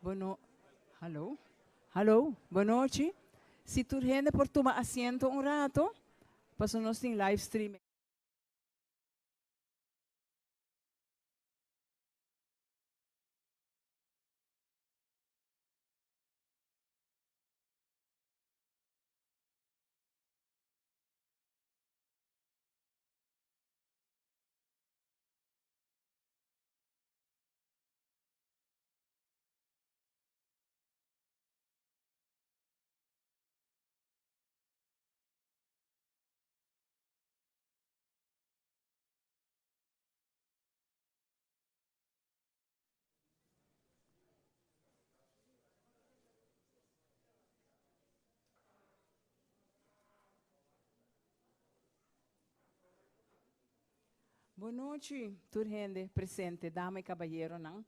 Bono, hallo, hallo, bonochi. Si tur hende por tuma asiento un rato, paso nos tin live streaming. Bon nochi tur hende presente, dama y cabayeronan.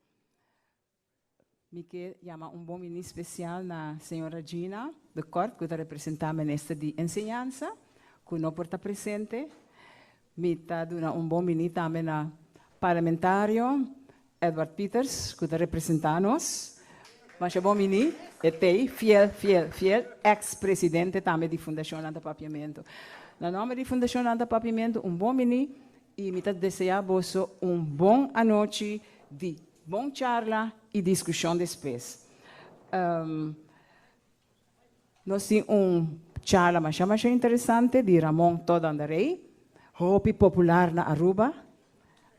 Mi ke yama un bon bini special na señora Gina de Kort cu ta representa Minister di Enseñansa cu no por ta presente. Mi ta duna un bon bini tambe na Parlamentario Edward Pieters cu ta representa nos. Masha bon bini, e t'ey, fiel, fiel, fiel, ex presidente tambe di Fundacion Lanta Papiamento. Na nomber di Fundacion Lanta Papiamento un bon bini y mi ta desea boso un bon anochi di bon charla y discusion despues. Nos tin un charla masha masha interesante di Ramon Todandarey, hopi popular na Aruba,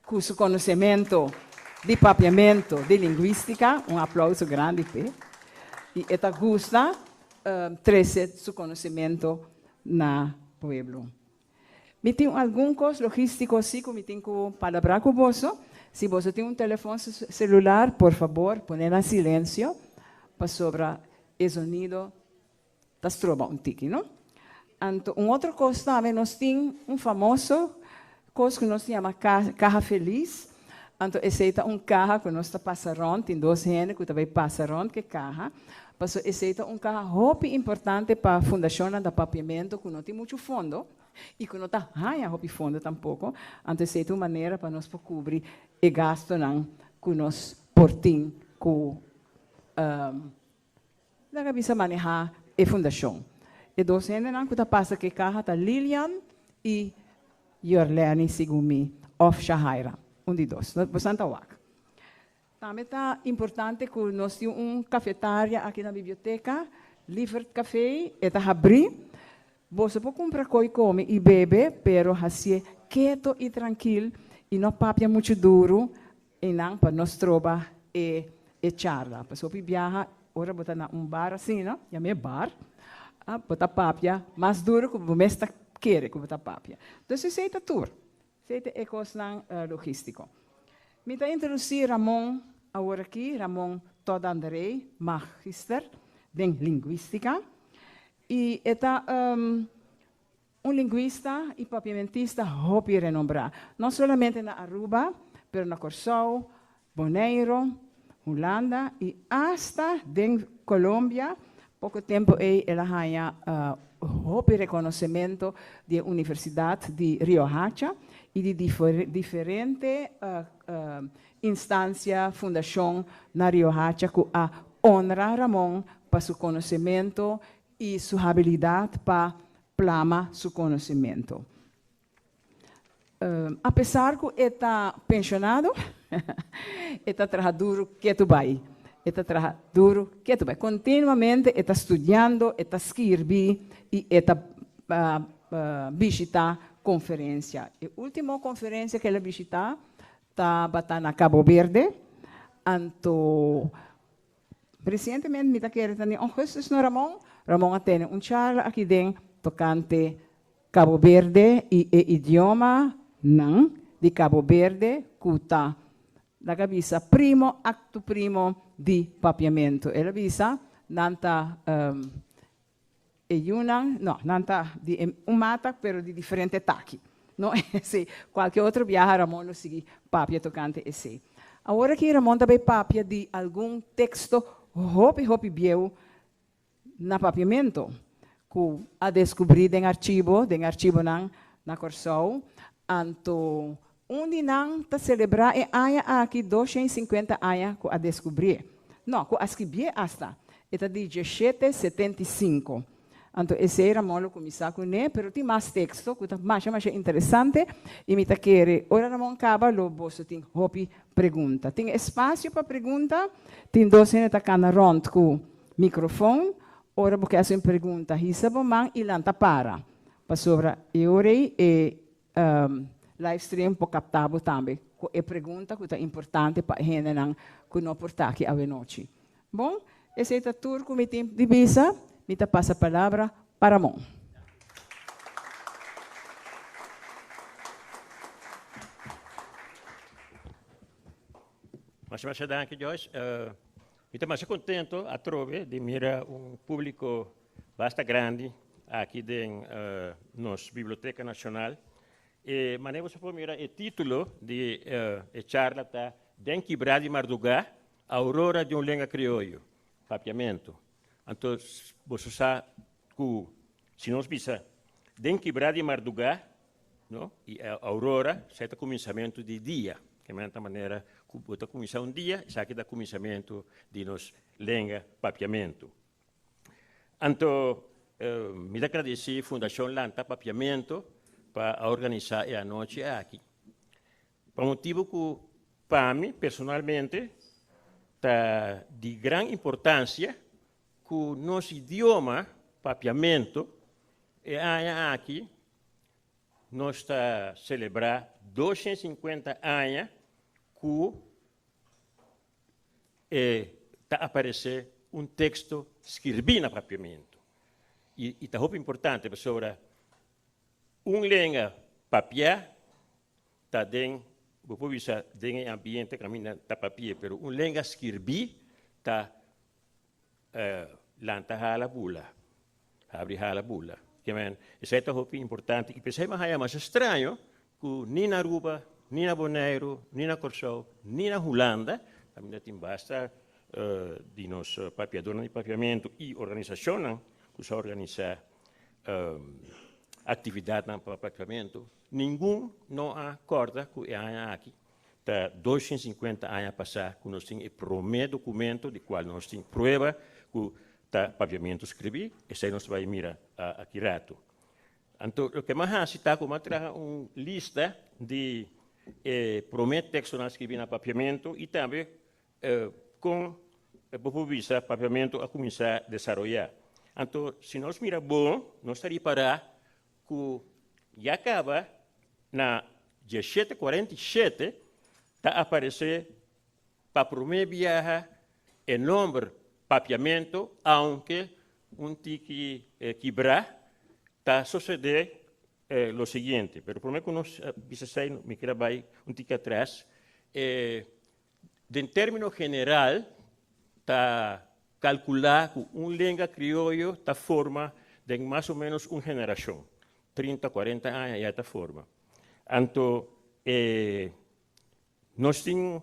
cu su conocemento di papiamento, di linguistica, un aplauso grandi p'e, y e ta gusta trece su conocemento na pueblo. Mi tin algun cos logistico si cu mi tin cu palabra cu boso. Si boso tin un telefon celular, por fabor pone na silencio, pasobra e zonido ta stroba un tiki, no? Anto un otro cos tambe, nos tin un famoso cos cu nos ta yama caha feliz. Anto esey ta un caha cu nos ta pasa rond, tin dos hende cu ta bay pasa rond cu e caha, paso esey ta un caha hopi importante pa fundacionnan da Papiamento cu no tin mucho fondo y cu no ta haya hopi fondo tampoco, anto esey ta un manera pa nos por cubri e gastonan cu nos por tin cu Laga bisa manehá e fundashon. E dos hendenan ku ta pasa ku e kaha ta Lilian i Yorleny segun mi òf Shahaira, un di dos. Bosan ta wak. Tambe ta importante ku nos tin un kafetaria aki na biblioteka, Lieverd Café, e ta habrí. Boso por kumpra koi kome i bebe, pero hasié keto i trankil i no papia muchu duru Einan pa no stroba e e charla. Pasobra hopi biaha ora bo ta na un bar asina, yam'é bar, bo ta papia mas duro ku bo mes ta kere ku bo ta papia. Entonces esei ta tur. Esei ta e kosnan logístiko. Mi ta introdusí Ramon awor aki, Ramon Todd Anderey, magister den lingwístika, i e ta Un lingüista y papiamentista hopi renombrá, no solamente na Aruba, pero na Kòrsou, Boneiru, Hulanda y asta den Colombia. Poko tempu ei el a haña hopi rekonosementu di e Universidat di Riohacha y di diferente instansia, fundashon na Riohacha ku a honra Ramon pa su konosementu i su habilidat pa plama su konosementu. Apesar ku e ta penshonado, e ta traha duru ketu bai. E ta traha duru ketu bai. Kontinuamente e ta studiando, e ta skirbi i e ta bishitá konferensia. E último konferensia ku el a bishitá tabata na Cabo Verde, anto Resientemente mi ta kere ta den augustus no Ramon? Ramon a tene un charla aki den tokante Cabo Verde i e idioma nan di Cabo Verde ku ta laga bisa primo aktu primo di papiamentu. El a bisa nan ta E yunan, no, nan ta di e un mata pero di diferente taki. No esei. Kualke otro biaha Ramon lo sigui papia tokante esei. Awor aki Ramon ta bai papia di algun teksto hopi hopi bieu na papiamento ku a deskubrí den archibo, den archibonan na Kòrsou. Anto un di nan ta selebrá e aña aki 250 aña ku a deskubrié. No, ku a skibié asta. E ta di 1775. Anto esei Ramon lo kuminsá kuné, pero tin mas teksto ku ta masha masha interesante i mi ta kere ora Ramon kaba lo boso tin hopi pregunta. Tin espasio pa pregunta, tin dos hende ta kana rònt ku mikrofon. Ora bo ke hasi un pregunta hisa bo man i lanta para, pasobra e ora ei e livestream por kapta bo tambe ku e pregunta ku ta importante pa e hendenan ku no por ta aki awenochi. Bon, esei ta tur ku mi tin di bisa. Mi ta pasa palabra pa Ramon. Masha masha danki Joyce. Mi ta masha contento atrobe di mira un publico basta grandi aki den nos Biblioteca Nacional. E manera boso por mira e titulo di e charla ta Den Kibrá di Mardugá, Aurora di un Lenga Crioyo, Papiamento. Anto boso sa cu si nos bisa Den Kibrá di Mardugá, no, y aurora, esaki ta cuminsamentu di dia. Ke ta manera cu bo ta cuminsa un dia, esaki ta cuminsamentu di nos lenga Papiamento. Anto mi ta gradeci Fundacion Lanta Papiamento pa a organisa e anochi aki. Pa motibo cu pa mi personalmente ta di gran importancia cu nos idioma Papiamento e aña aki nos ta celebra 250 aña cu e ta aparece un texto skirbi na Papiamento. Y ta hopi importante pasobra un lenga papia ta den, bo por bisa den e ambiente caminda ta papia, pero un lenga skirbi ta lanta hala bula, habri hala bula. Ke men, esei ta hopi importante y p'esei mi a haya mas straño ku ni na Aruba, ni na Boneiru, ni na Kòrsou, ni na Hulanda, kaminda tin basta di nos papiadornan di papiamentu i organisashonnan ku sa organisá aktividatnan pa papiamentu, ningun no a kòrda ku e aña aki ta 250 aña pasá ku nos tin e promé dokumento di kual nos tin prueba ku ta papiamentu skribí, esei nos ta bai mira aki ratu. Anto loke mi a hasi ta ku mi a traha un lista di e promé tekstonan skribí na papiamentu i tambe kon bo por bisa papiamentu a kuminsá desaroyá. Anto si nos mira bon nos ta ripará ku ya kaba na 1747 ta aparesé pa promé biaha e nòmber papiamentu, aunke un tiki kibrá, ta sosodé lo siguiente. Pero promé ku nos bisa esei, mi kier a bai un tiki atras. Den término general ta kalkulá ku un lenga krioyo ta forma den mas o ménos un generashon, 30, 40 aña ya ta forma. Anto e nos tin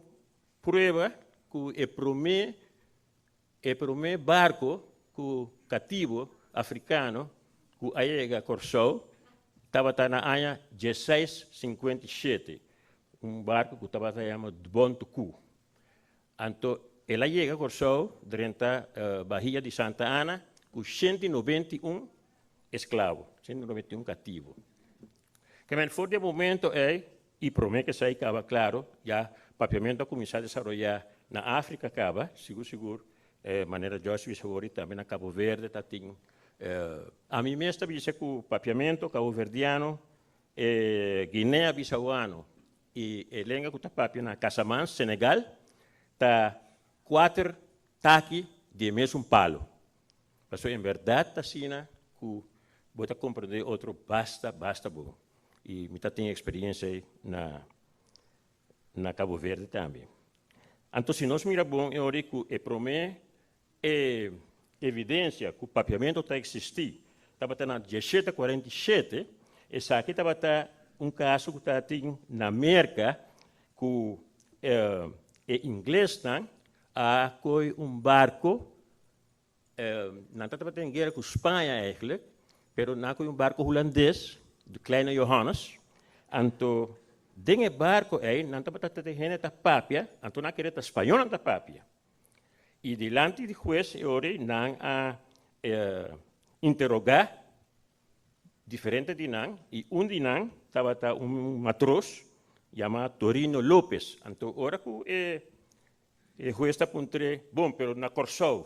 prueba ku e promé e promé barko ku katibu afrikano ku a yega Kòrsou tabata na aña 1657, un barko ku tabata yama Dbontuku. Anto el a yega Kòrsou drenta Bahia di Santa Ana ku 191 esklabo, 191 katibu. Ke men for di e momento ei i promé ku esei kaba klaro ya papiamentu a kuminsá desaroyá na Afrika kaba, sigur sigur manera Joyce bisa awor i tambe na Cabo Verde ta tin. Ami mes ta bisa ku papiamentu kaboverdiano, Guinea Bisauano i e lenga ku ta papia na Casamance, Senegal, ta kuater taki di e mesun palo. Pasobra en bèrdat ta asina ku bo ta komprendé otro basta, basta bon. I mi ta tin eksperiencia ei na na Cabo Verde tambe. Anto si nos mira bon e ora ku e promé e evidencia ku papiamentu ta eksistí tabata na 1747, esaki tabata un kaso ku tabatin na Merka ku e inglesnan a koi un barko. Nan ta tabata den guera ku Spaña eigenlijk, pero nan a kohe un barko hulandes, de Kleine Johannes, anto den e barko ei nan tabata tende hende ta papia, anto nan a kere ta spañolnan ta papia. I dilanti di hues e ora ei nan a interogá diferente di nan i un di nan tabata un matros yamá Torino Lopez. Anto ora ku e E hues ta puntr'é, Bon, pero na Kòrsou,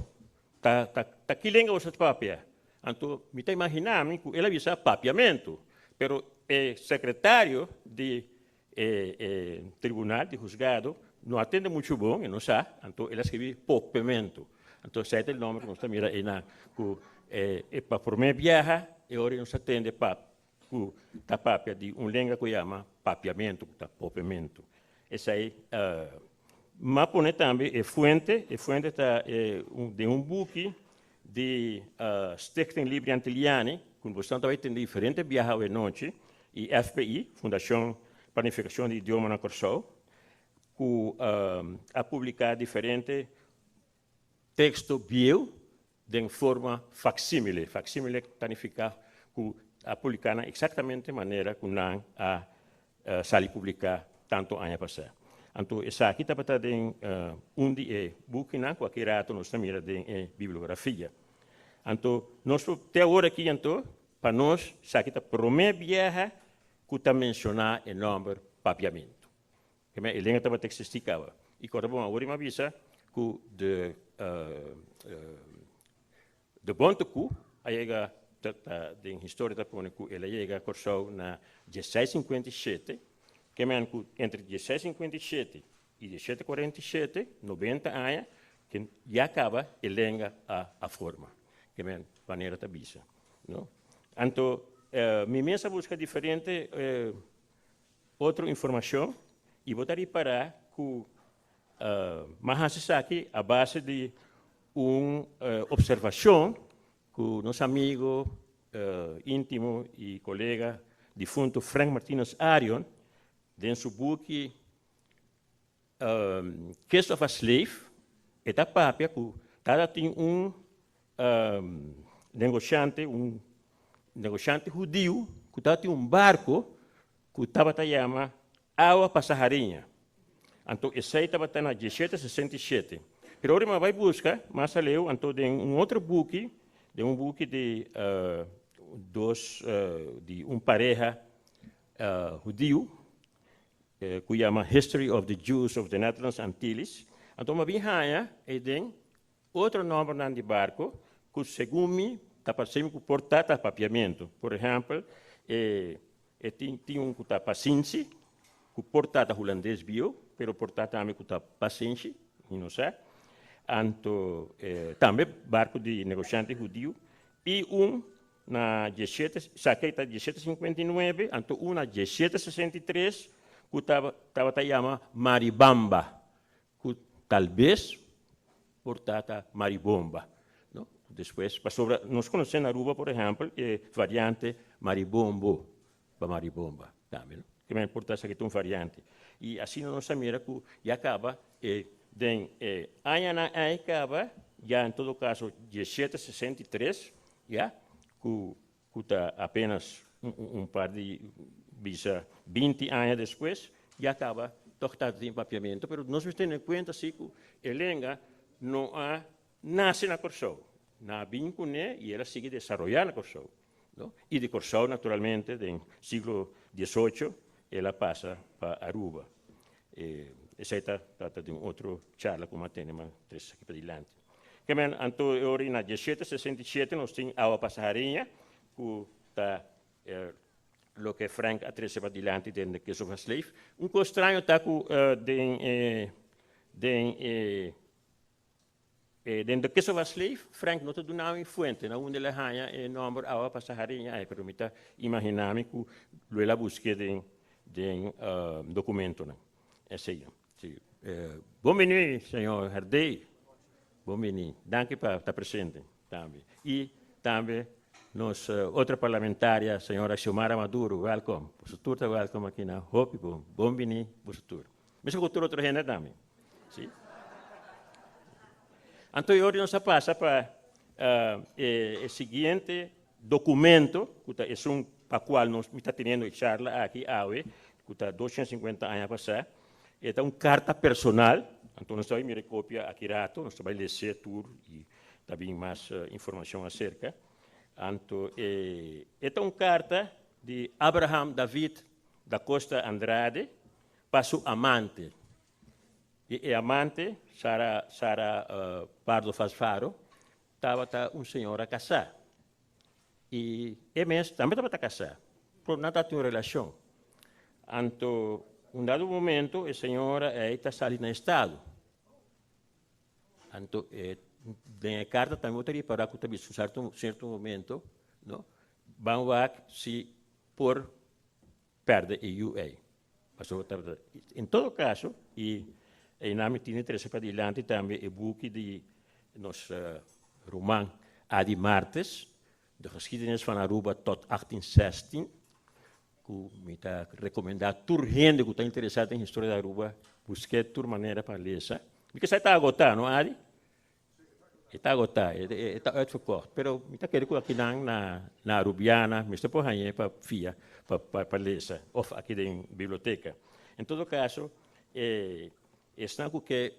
ta ta ta ki lenga boso ta papia? Anto mi ta imaginá mi ku el a bisa papiamentu, pero e sekretario di e e tribunal, di husgado, no a tende muchu bon, e no sa, anto el a skibi popementu. Anto esei ta e nòmber ku nos ta mira einan, ku e e pa promé biaha e ora nos ta tende pap ku ta papia di un lenga ku yama papiamentu, ku ta popementu. Esei m'a pone tambe e fuente, e fuente ta den un buki di Stichting Libri Antilliani, ku boso ta bai tende diferente biaha awe nochi, i FPI, Fundashon pa Unifikashon di Idioma na Kòrsou, ku a publiká diferente Teksto bieu den forma faksímile. Faksímile ta nifiká ku a publiká nan eksaktamente manera ku nan a sali publiká tantu aña pasá. Anto esaki tabata den un di e bukinan ku aki rato nos ta mira den e bibliografia. Anto nos por te awor aki anto pa nos esaki ta promé biaha ku ta menshoná e nòmber Papiamentu. E lenga tabata existi caba. Y corda bon, awor mi a bisa cu de de Bonte Koe a yega, ta den historia ta pone cu el a yega Corsou na 1657, ke men cu entre 1657 y 1747, 90 aña, ke ya caba e lenga a forma, ke men manera ta bisa, no. Anto mi mes a busca diferente Otro informacion y bo ta ripara cu m'a haci esaki a base di un observacion cu nos amigo intimo y colega difunto Frank Martinus Arion den su buki Kiss of a Slave e ta papia cu tabata tin un negociante, un negociante hudiu cu tabatin un barco cu tabata yama Awa Pasahariña. Anto esey tabata na 1767. Pero ora mi a bay busca mas aleu, anto den un otro buki, den un buki di dos, di un pareha hudiu, cu yama History of the Jews of the Netherlands Antilles, anto mi a bin haña ey den Otro nòmbernan di barko ku segun mi ta parse mi ku por ta ta papiamentu. Por ehèmpel, e e tin tin un ku ta pasinsi, ku por ta ta hulandes bieu, pero por ta tambe ku ta pasenshi, mi no sa. Anto tambe barko di negoshante hudiu i un na diesshete, esaki ta 1759, anto un na 1763 ku tabata yama Maribamba, Ku talbes por ta ta maribomba, no? Despues, pasobra nos konosé na Aruba, por ehèmpel, e variante maribombo pa maribomba tambe, no? Ke men por ta esaki ta un variante. I asina nos a mira ku ya kaba e den e añanan ei kaba, ya en todo kaso 1763, ya, ku ku ta apenas un par di bisa 20 aña despues, ya kaba tòg ta tin papiamentu. Pero nos mester tene kuenta si ku e lenga no a nase na Kòrsou, nan a bin kuné i el a sigui desaroyá na Kòrsou, no? I di Kòrsou naturalmente den siglo 18 el a pasa pa Aruba. Esei ta trata di un otro charla ku mi a tene mas tres aki padilanti. Kemen anto e ora na 1767 nos tin Awa Pasahariña ku ta loke Frank a trese padilanti den The Kiss of a Slave. Un kos straño ta ku den e den e den The Kiss of a Slave Frank no ta duna mi fuente na unda el a haña e nòmber Awa Pasahariña ai, pero mi ta imaginá mi ku lo el a busk'é den den dokumentonan. Esei. Sí. Bon bini, señor Herdey. Bon bini. Danki pa ta presente tambe. Y tambe nos otra parlamentaria, señora Xiomara Maduro, welkom. Boso tur ta welkom aki na hopi bon. Bon bini boso tur. Mesco cu tur otro hende tambe. Sí. Anto y ora nos a pasa pa e siguiente documento, cu ta esun pa cual nos mi ta teniendo e charla aki awe, cu ta 250 aña pasa. E ta un carta personal. Anto nos ta bai mira e kopia aki rato, nos ta bai lese tur i ta bin mas informashon aserka. Anto e e ta un karta di Abraham David da Costa Andrade pa su amante. I e amante, Sara Sara Pardo Fasfaro, tabata un señora kasá. I e mes tambe tabata kasá, pero nan tabatin un relashon. Anto un dado momento e señora ei ta sali na estado. Anto e den e karta tambe bo ta ripará ku ta bisa un serto serto momento, no, ban wak si por perde e yu ei. Pasobra tabata, en todo kaso, i einan mi tin trese padilanti tambe e buki di nos ruman Adi Martes, De geschiedenis van Aruba tot 1816, ku mi ta rekomendá tur hende ku ta interesá den historia di Aruba busk'é tur manera pa lesa. Mi ke sa e ta agotá, no Adi? E ta agotá, e ta uitverkocht. Pero mi ta kere ku akinan na na Arubiana mester por hañ'é pa fia, pa pa lesa, òf aki den biblioteka. En todo kaso, e esnan ku ke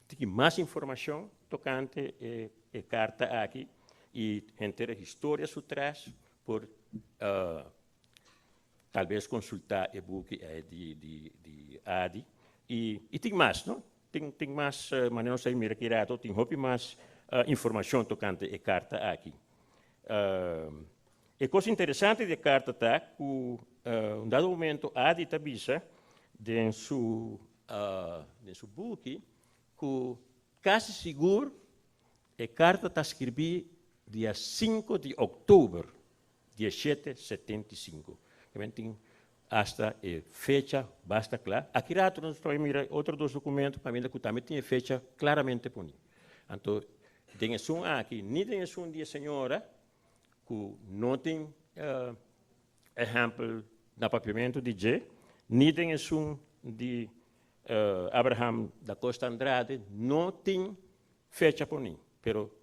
tiki mas informashon tokante e e karta aki i henter e historia su tras por tal bes konsultá e buki ei di di di Adi. I i tin mas, no? Tin tin mas manera nos ta mira aki rato tin hopi mas informashon tokante e karta aki. E kos interesante di e karta ta ku un dado momento Adi ta bisa den su den su buki ku kasi sigur e karta ta skirbí dia sinku di òktober 1775. También tin hasta e fecha basta kla. Aki rato nos ta bai mira otro dos documento kaminda ku tambe tin e fecha klaramente poni. Anto den esun aki ni den esun di e señora ku no tin ehèmpel na papiamentu di dje, ni den esun di Abraham da Costa Andrade no tin fecha poni. Pero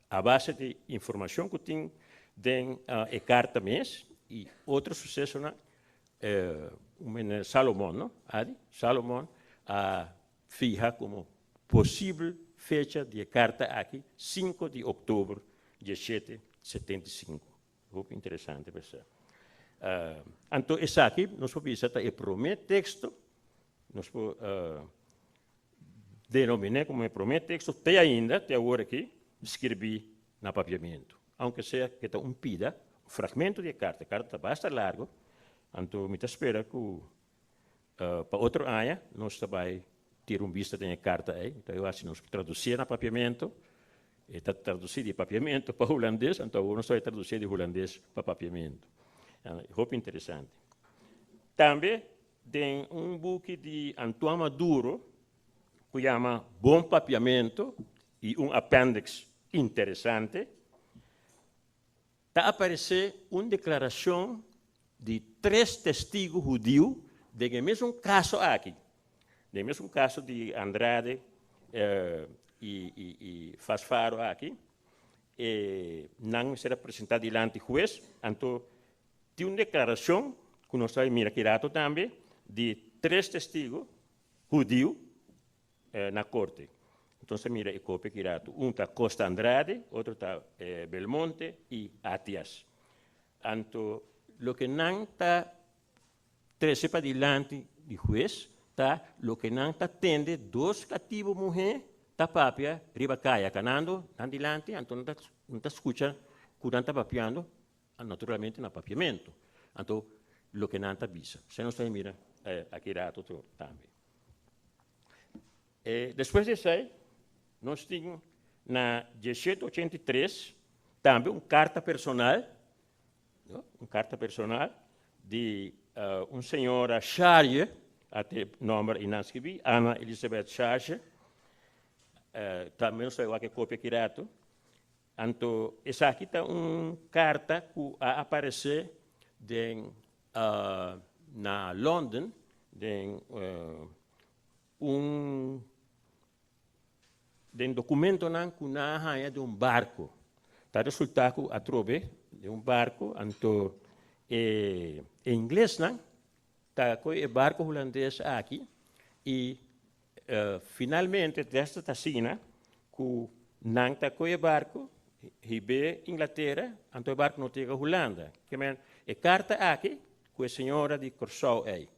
A base di informashon ku tin den e karta mes i otro susesonan, un meneer Salomon, no, Adi? Salomon a fiha komo posibel fecha di e karta aki sinku di oktober 1775. Hopi interesante pa sa. Anto esaki nos por bisa ta e promé teksto, nos por denominé komo e promé teksto te ainda, te awor aki, skirbí na papiamentu. Aunke sea ke ta un pida, un fragmento di e karta, e karta ta basta largu, anto mi ta spera ku pa otro aña nos ta bai tira un bista den e karta ei, ta wak si nos por tradusié na papiamentu, e ta tradusí di papiamentu pa hulandes, anto awor nos ta bai tradusié di hulandes pa papiamentu. Hopi interesante. Tambe den un buki di Antoine Maduro ku yama Bon Papiamentu i un appendix interesante, Ta aparesé un deklarashon di tres testigu hudiu den e mesun kaso aki, den e mesun kaso di Andrade i Fasfaro aki. E nan mester a presentá dilanti hues, anto tin un deklarashon ku nos ta bai mira ki rato tambe di tres testigu hudiu na korte. Entonces mira e kopia ki ratu. Un ta Costa Andrade, otro ta Belmonte i Atias. Anto loke nan ta trese padilanti di hues ta loke nan ta tende dos katibu muhé ta papia riba kaya kanando nan dilanti, anto nan ta nan ta skucha ku nan ta papiando naturalmente na papiamentu. Anto loke nan ta bisa. Esei nos ta mira aki ratu tambe. Despues di esei, nos tin na 1783 tambe un karta personal, no? Un karta personal di un señora Charge, ate nomber i nan skibí, Anna Elisabeth Charge. Tambe nos ta wak e kopia aki rato. Anto esaki ta un karta ku a aparesé den na London den un den dokumentonan ku nan a haña den un barko. Ta resultá ku atrobe den un barko anto e inglesnan ta kohe e barko hulandes aki i. Finalmente, desta asina, ku nan ta kohe barku, hib'é Inglatera, anto e barku no ta yega Hulanda. Ke men, e karta aki, ku e señora di Kòrsou ei,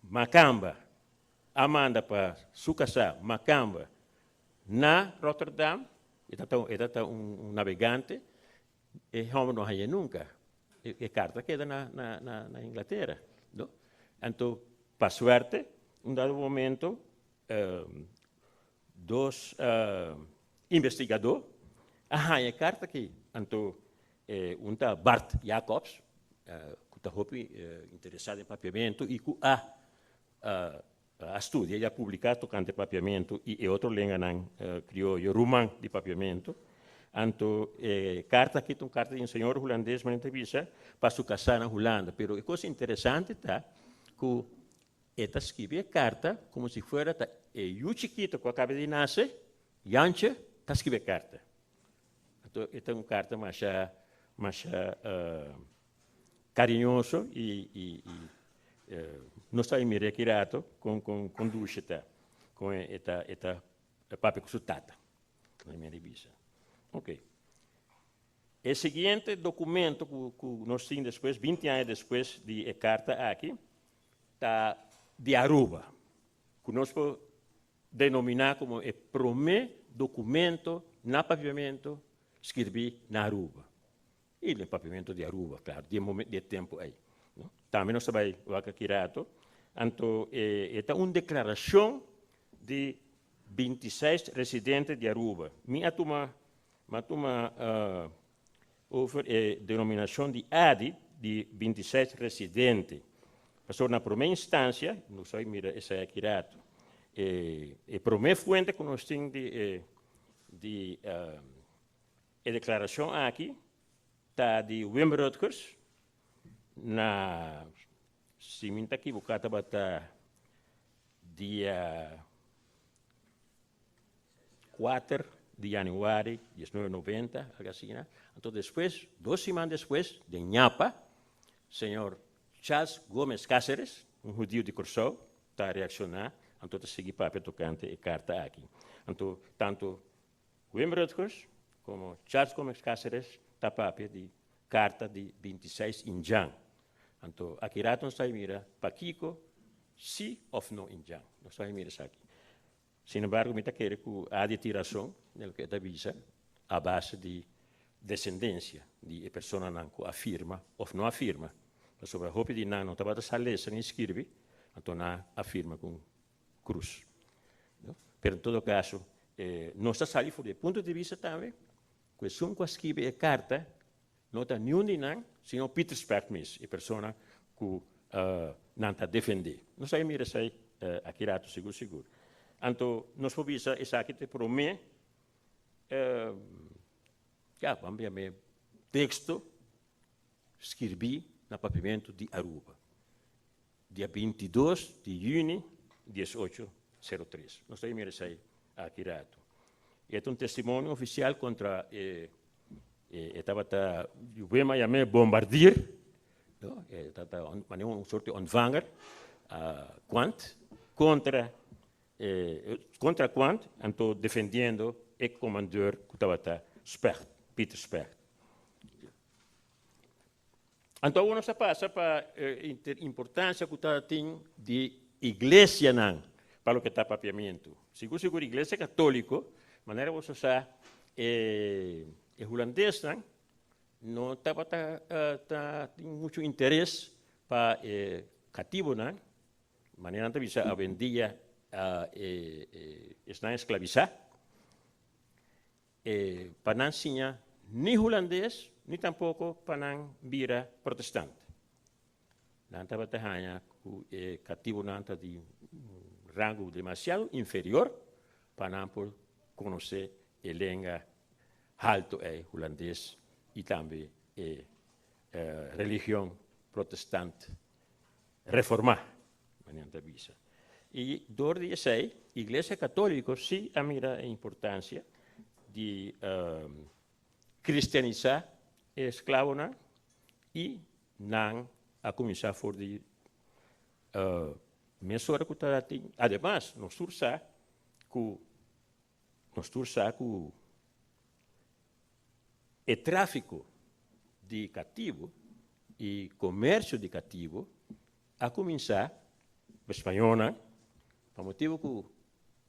Makamba, a manda pa su kasá, Makamba, na Rotterdam, e ta e ta un navegante, e hòmber no hañ'é nunka. E karta keda na na na Inglatera, no? Anto, pa suerte, un dado momento, dos investigadó a haña e karta aki. Anto, un ta Bart Jacobs, ku ta hopi interesá den papiamentu i ku a a studia i a publiká tokante papiamentu i e otro lenganan krioyo ruman di papiamentu. Anto e karta aki ta un karta di un señor hulandes, manera ta bisa, pa su kasá na Hulanda. Pero e kos interesante ta ku e ta skibi e karta komo si fuera ta e yu chikito ku a kaba di nase, Jantje, ta skibi e karta. Anto e ta un karta masha masha kariñoso i i nos ta mira aki rato kon kon kon dushi ta kon e ta e ta papia ku su tata. Nos mira i bisa. Ok. E siguiente dokumento ku ku nos tin despues, 20 aña despues di e karta aki, ta di Aruba, ku nos por denominá komo e promé dokumento na papiamentu skirbí na Aruba. I den papiamentu di Aruba, klaro, di e momen, di e tempu ei, no? Tambe nos ta bai wak aki rato. Anto e e ta un deklarashon di 26 residente di Aruba. Mi a tuma, mi a tuma over e denominashon di ADI di 26 residente. Pasobra na promé instansia, nos a mira esei aki rato, e e promé fuente ku nos tin di e di e deklarashon aki ta di Wim Rutgers na, si mi no ta ekiboká, tabata dia 4 di yanüari 1990, algu asina. Anto despues, dos siman despues, den Ñapa, señor Charles Gomez Cáceres, un hudiu di Kòrsou, ta reakshoná, anto ta sigui papia tokante e karta aki. Anto tantu Wim Rutgers komo Charles Gomez Cáceres ta papia di karta di 26 indjan. Anto aki rato nos ta mira pakiko si òf no indjan. Nos ta mira esaki. Sin embargo, mi ta kere ku Adi tin rason den loke e ta bisa a base di desendensia di e personanan ku a firma òf no a firma. Pasobra hopi di nan no tabata sa lesa ni skirbi, anto nan a firma ku un krus. Pero en todo kaso, nos ta sali for di e punto di bista tambe ku esun ku a skibi e karta no ta niun di nan, sino Pieter Specht mes, e persona ku nan ta defendé. Nos a mira esei aki rato sigur sigur. Anto nos por bisa esaki ta e promé, ya, ban yam'é teksto skirbí na papiamentu di Aruba, dia 22 di yüni 1803. Nos ta mira esei aki rato. E ta un testimonio ofisial kontra e e tabata Wim a yam'é bombardier, no? E tabata manera un soort di ontvanger, Quandt, kontra kontra Quandt, anto defendiendo e komandeur ku tabata Specht, Pieter Specht. Anto awor nos ta pasa pa e importancia cu ta tin di iglesianan pa loke ta papiamentu. Sigur sigur Iglesia Catolico, manera boso sa, e e hulandesnan no tabata ta tin mucho interes pa e catibonan, manera nan ta bisa awendia e esnan esclavisa. E pa nan siña ni hulandes ni tampoko pa nan bira protestant. Nan tabata haña ku e katibunan ta di un rango demasiado inferior pa nan por konosé e lenga haltu ei, hulandes, i tambe e religion protestant reformá, manera nan ta bisa. I dor di esei, Iglesia Katóliko sí a mira e importansia di kristianisá e esklabonan i nan a kuminsá for di Mesora ku ta tin, ademas nos tur sa ku nos tur sa ku e tráfiko di katibu i komersio di katibu a kuminsá ku spañónan pa motibu ku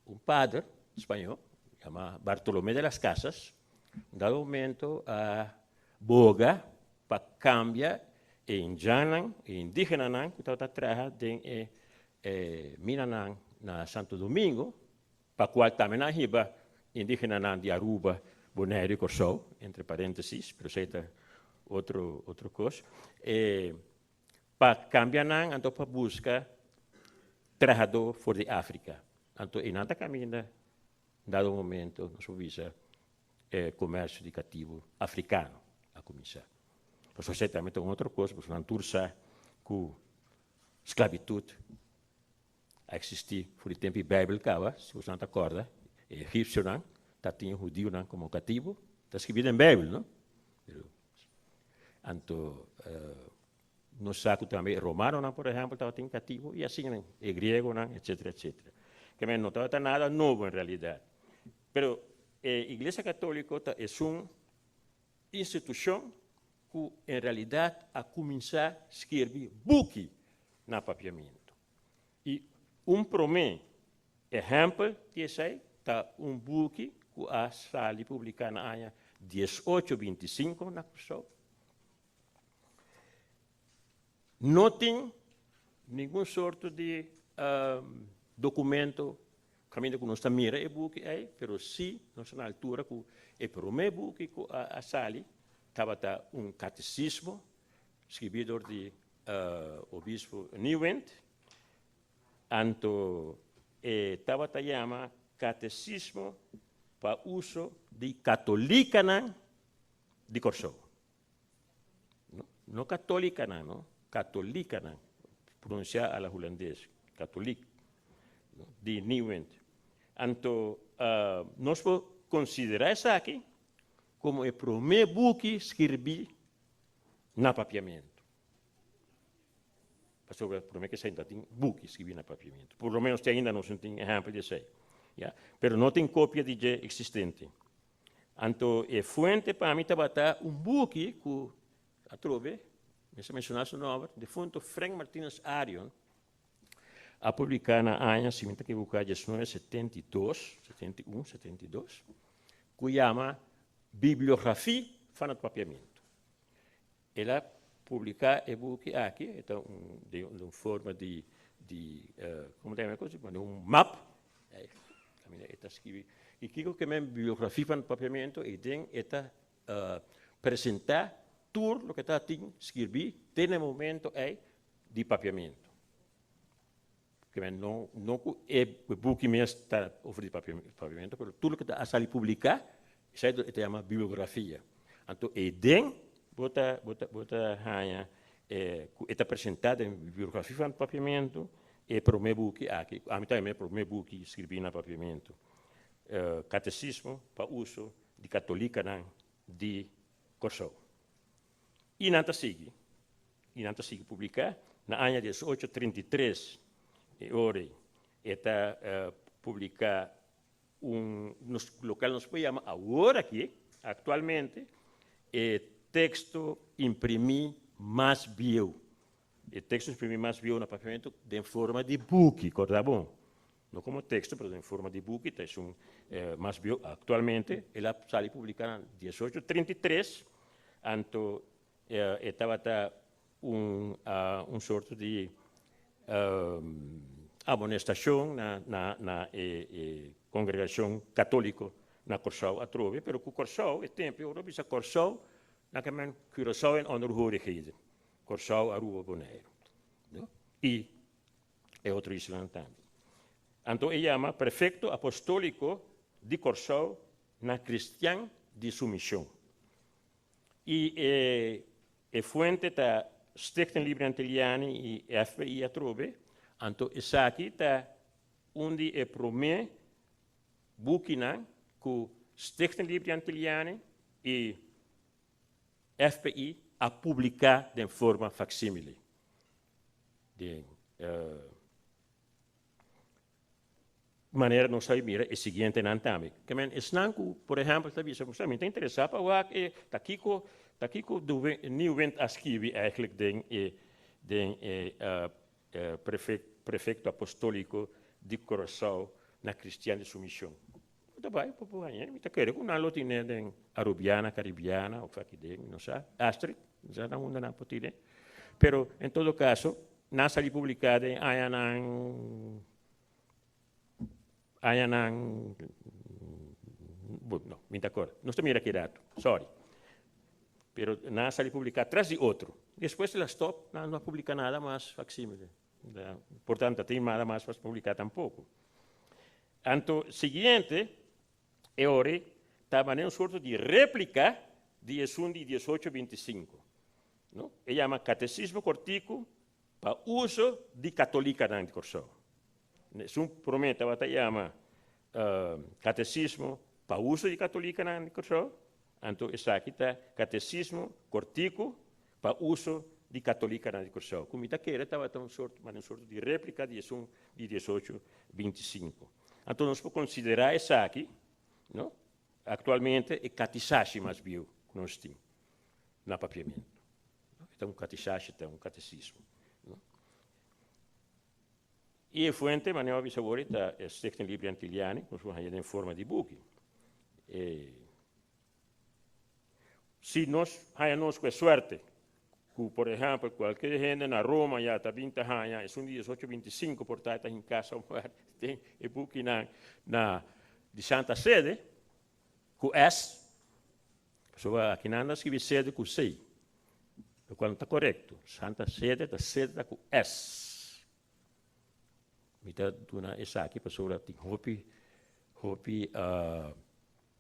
un pader spañó yamá Bartolomé de las Casas un dado momento a boga pa kambia e indjannan, e indígenanan ku tabata traha den e minanan na Santo Domingo, pa kual tambe nan a hiba indígenanan di Aruba, Boneiru i Kòrsou, entre paréntesis, pero esei ta otro otro kos, pa kambia nan anto pa buska trahadó for di Afrika. Anto einan ta kaminda dado momento nos por bisa e komersio di katibu afrikano a kuminsá. Pasobra esei tambe ta un otro kos, pasobra nan tur sa ku sklabitut a eksistí for di tempu di Beibel kaba, si boso nan ta kòrda, e egipsionan ta tin e hudiunan komo katibu, ta skibí den Beibel, no? Pero anto nos sa ku tambe e romanonan, por ehèmpel, tabatin katibu i asina e griegonan, etsetera, etsetera. Ke men no tabata nada nobo en realidat. Pero e Iglesia Katóliko ta esun institushon ku en realidat a kuminsá skirbi buki na papiamentu. I un promé ehèmpel di esei ta un buki ku a sali publiká na aña diesocho bintisinko na Kòrsou. No tin ningun sorto di dokumento kaminda ku nos ta mira e buki ei, pero sí nos ta na altura ku e promé buki ku a sali tabata un katesismo skibí dor di obispo Nieuwindt, anto e tabata yama Katesismo pa uso di katolikanan di Kòrsou. No, no katolikanan, no, katolikanan, pronunsiá a la hulandes, katolik, no, di Nieuwindt. Anto nos por konsiderá esaki komo e promé buki skirbí na papiamentu. Pasobra promé ku esei no tin buki skibí na papiamentu. Por lo menos te ainda nos no tin ehèmpel di esei. Ya. Pero no tin kopia di dje eksistente. Anto e fuente pa mi tabata un buki ku atrobe, mester menshoná su nòmber, defunto Frank Martinus Arion a publiká na aña, si mi ta ekivoká, 1972, 71, 72, ku yama Bibliografie van het Papiamento. El a publiká e buki aki, e ta un den un forma di di komo ta yama e kos? Di un map, kaminda e ta skibi i kiko ke men bibliografia van Papiamento i den e ta presentá tur loke ta tin skirbí te na e momento ei di Papiamento. Ke men no no ku e buki mes ta over di Papiamento, pero tur loke ta a sali publiká, esei e ta yama bibliografia. Anto e den bo ta bo ta bo ta haña ku e ta presentá den bibliografia van Papiamento e promé buki aki, ami ta yama e promé buki skirbí na Papiamento, Katesismo pa uso di katolikanan di Kòrsou. I nan ta sigui, i nan ta sigui publiká. Na aña 1833 e ora ei e ta publiká un, nos, lokual nos por yama awor aki, aktualmente, e teksto imprimí mas bieu. E teksto imprimí mas bieu na papiamentu den forma di buki, kòrda bon. No komo teksto, pero den forma di buki, ta esun mas bieu aktualmente. El a sali publiká na 1833, anto e tabata un un sorto di amonestashon na na na e e kongregashon katóliko na Kòrsou atrobe, pero ku Kòrsou e tempu ora bisa Kòrsou nan ke men Curaçao en onderhorigheden, Kòrsou, Aruba, Boneiru, no? I e otro islanan tambe. Anto e yama prefekto apostóliko di Kòrsou na kristian di sumishon. I e e fuente ta Stichting Libre Antilliani i FBI atrobe, anto esaki ta un di e promé bukinan ku Stichting Libre Antilliani i FBI a publiká den forma faksímile. Den. Manera nos a mira e siguientenan tambe. Ke men esnan ku, por ehèmpel, ta bisa, Mi ta interesá pa wak e ta kiko ta kiko Nieuwindt a skibi eigentlik den e den e prefekto apostóliko di Kòrsou na Kristian di Sumishon. Bo ta bai bo por hañ'é. Mi ta kere ku nan lo tin'é den Arubiana, Karibiana òf aki den, mi no sa. Astrid, mi no sa na unda nan por tin'é. Pero en todo kaso, nan a sali publiká den añanan Añanan, bo, no, mi ta acorda. Nos ta mira ki rato, sorry. Pero nan a sali publica tras di otro. Despues el a stop, nan no a publica nada mas facsimile. Por tanto, ta tin nada mas pa publica tampoco. Anto, siguiente, e ora ta manera un sorto di replica di esun di diesocho bintisinco. No? E yama Catecismo Cortico pa uso di catolicanan di Corsou. Esun promé tabata yama Katesismo pa uso di katolikanan di Kòrsou, anto esaki ta Katesismo Kòrtiku pa uso di katolikanan di Kòrsou, ku mi ta kere tabata un sort, un sorto di réplika di esun di diesocho bintisinku. Anto nos por konsiderá esaki, no, aktualmente e katisashi mas bieu ku nos tin na papiamentu. E ta un katisashi, ta un katesismo. I e fuente, manera bo a bisa awor, ta e Stichting Libri Antiliani, ku nos por haña den forma di buki. E Si nos haña nos ku e suerte ku, por ehèmpel, kualke hende na Roma ya ta bin ta haña esun di diesocho bintisinku por ta ta hinká somewhere den e bukinan na di Santa Sede ku S, pasobra akinan ta skibi sede ku C, lokual no ta korekto. Santa Sede ta sede ta ku S. Mi ta duna esaki pasobra tin hopi hopi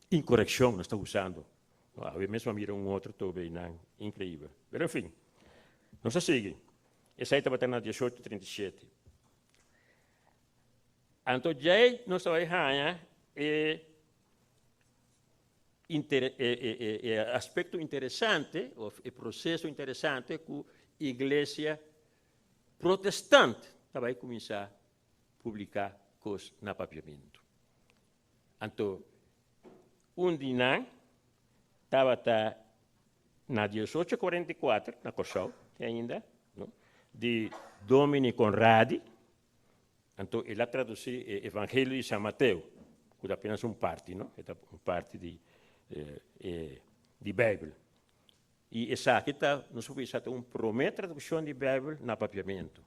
inkorekshon nos ta usando. Awe mes mi a mira un otro tobe einan inkreibel. Pero en fin, nos a sigui. Esei tabata na dieshocho trinta i shete. Anto djei nos ta bai haña e e aspekto interesante of e proseso interesante ku iglesia Protestant ta bai kuminsá publiká kos na papiamentu. Anto, un di nan tabata na diesocho kuarenta i kuater, na Kòrsou te ainda, no, di Domini Conradi. Anto el a tradusí e Evangelio di San Mateo, ku ta apenas un parti, no, e ta un parti di e di Beibel. I esaki ta, nos por bisa, ta un promé tradukshon di Beibel na papiamentu.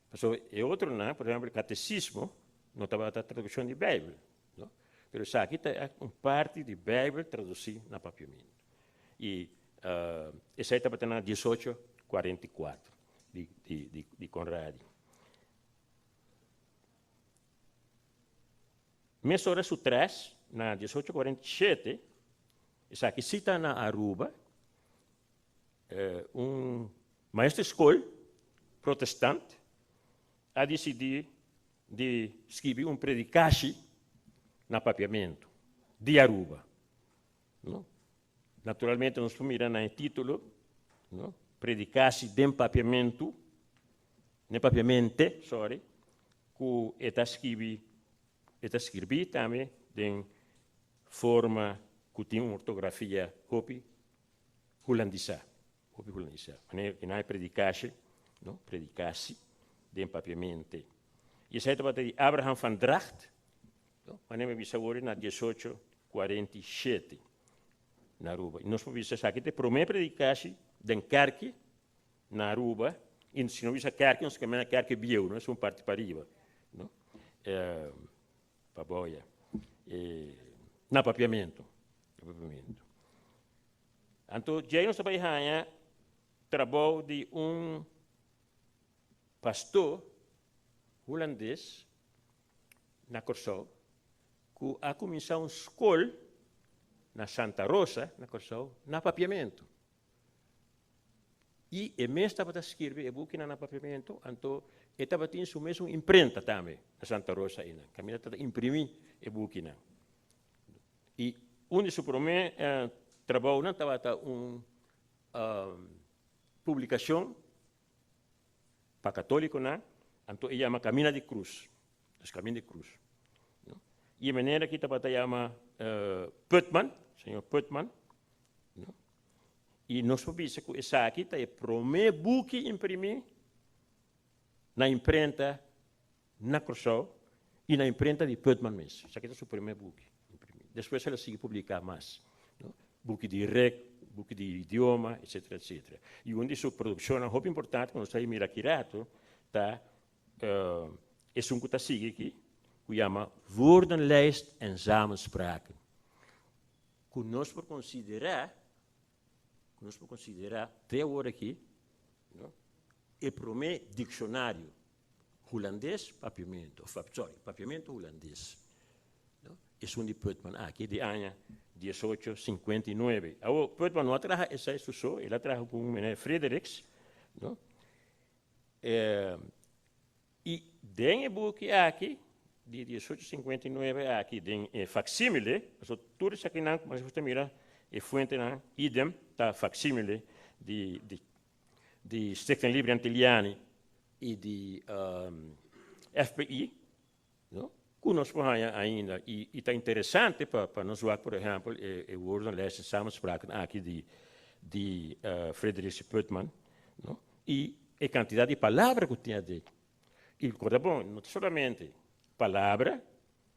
Pasobra e otronan, por ehèmpel, katesismo, no tabata tradukshon di Beibel, no? Pero esaki ta un parti di Beibel tradusí na papiamentu. I esei tabata na diesocho kuarenta i kuater di di di Conradi. Mesora su tres, na diesocho kuarenta i shete, Esaki si ta na Aruba, un maestro di skol protestant a disidí di skibi un predikashi na papiamentu di Aruba. No? Naturalmente nos por mira na e título, no? Predikashi den papiamentu, den papiamente, sorry, ku e ta skibi, e ta skirbí tambe den Forma ku tin un ortografia hopi hulandisá, hopi hulandisá. Manera ku nan e predikashe, no, predikasi den papiamente. I esei tabata di Abraham van Dragt, no, manera mi bisa awor na diesocho kuarenta i shete na Aruba. I nos por bisa esaki ta e promé predikashi den kèrki na Aruba, i si no bisa kèrki nos ta kem'e kèrki bieu, no, esun parti pariba, no. Pa boya. E na papiamentu. Na papiamentu. Anto djei nos ta bai haña trabou di un pastor hulandes na Kòrsou ku a kuminsá un skol na Santa Rosa na Kòrsou na papiamentu. I e mes tabata skirbi e bukinan na papiamentu, anto e tabatin su mesun imprenta tambe na Santa Rosa einan, kaminda tabata imprimí e bukinan. I un di su promé trabounan tabata un publikashon pa katólikonan, anto e yama Kamina di Krus. Dus Kaminda di Krus. No? I e meneer aki tabata yama Putman, señor Putman. No? I nos por bisa ku esaki ta e promé buki imprimí na imprenta na Kòrsou i na imprenta di Putman mes. Esaki ta su promé buki imprimí. Despues el a sigui publiká mas, no? Buki di rek, buki di idioma, etsetera, etsetera. I un di su produkshonnan hopi importante ku nos ta mira aki rato ta esun ku ta sigui aki, ku yama Woordenlijst en Samenspraken, ku nos por konsiderá, ku nos por konsiderá te awor aki, no, e promé dikshonario hulandes papiamento, of sorry, papiamento hulandes, no, esun di Putman aki di aña 1859. Awor, Putman no a traha esei su so, el a traha ku un meneer Fredericks, no. I den e buki aki, di 1859 aki, den e facsimile, pasobra tur esakinan, ku bo ta mira, e fuentenan, idem, ta facsimile di di di Stichting Libri Antilliani i di FPI, no? Ku nos por haña ainda. I i ta interesante pa pa nos wak, por ehèmpel, e e woordenlijst en samenspraken aki di di Frederik Putman, no? I e kantidat di palabra ku tin adé. I korda bon, no ta solamente palabra,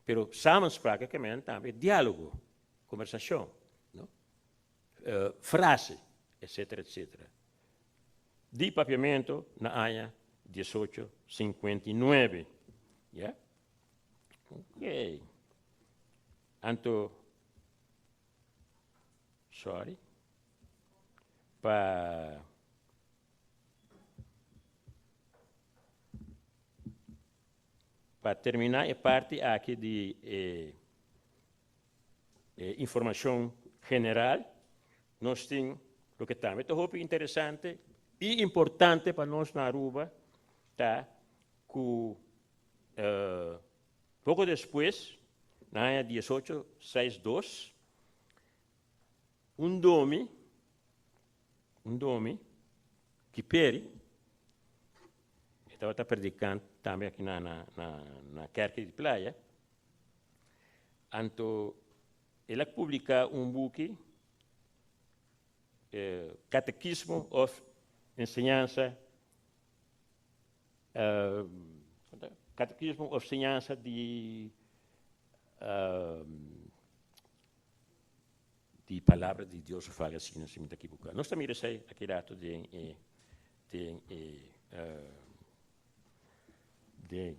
pero samenspraken ke men tambe diálogo, kombersashon, no? Frase, etsetera, etsetera. Di papiamento na aña 1859. Ya? Ok. Anto, sorry, pa pa termina e parti aki di e informacion general, nos tin loke tambe ta hopi interesante y importante pa nos na Aruba ta cu poco despues, na aña 1862, un domi, un domi, Kiperi, e tabata predicando tambe aki na na na kerki di Playa, Anto el a publiká un buki, Katekismo òf Enseñansa, Katekismo òf Siñansa di di Palabra di Dios òf algu asina, si mi ta ekiboká. Nos ta mira esei aki rato den e den e den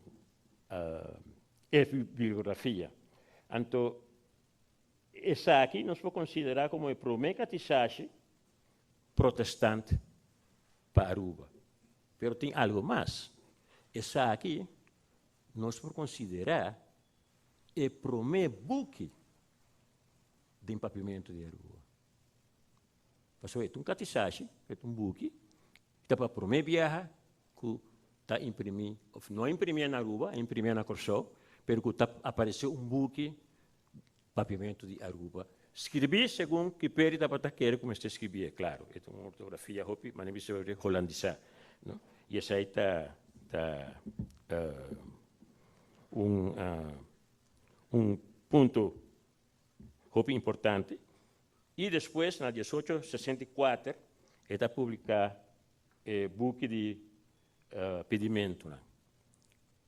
e bibliografia. Anto esaki nos por konsiderá komo e promé katisashi protestant pa Aruba. Pero tin algo mas. Esaki nos por konsiderá e promé buki den papiamentu di Aruba. Pasobra e ta un katisashi, e ta un buki, ta pa promé biaha ku ta imprimí, òf no a imprimí na Aruba, a imprimí na Kòrsou, pero ku ta aparesé un buki Papiamentu di Aruba, skirbí segun Kiperi tabata kere ku mester skirbí, klaro, e ta un ortografia hopi, manera bisa holandisá, no? I esei ta ta un un punto hopi importante. I despues na 1864 e ta publiká e buki di pidimentunan,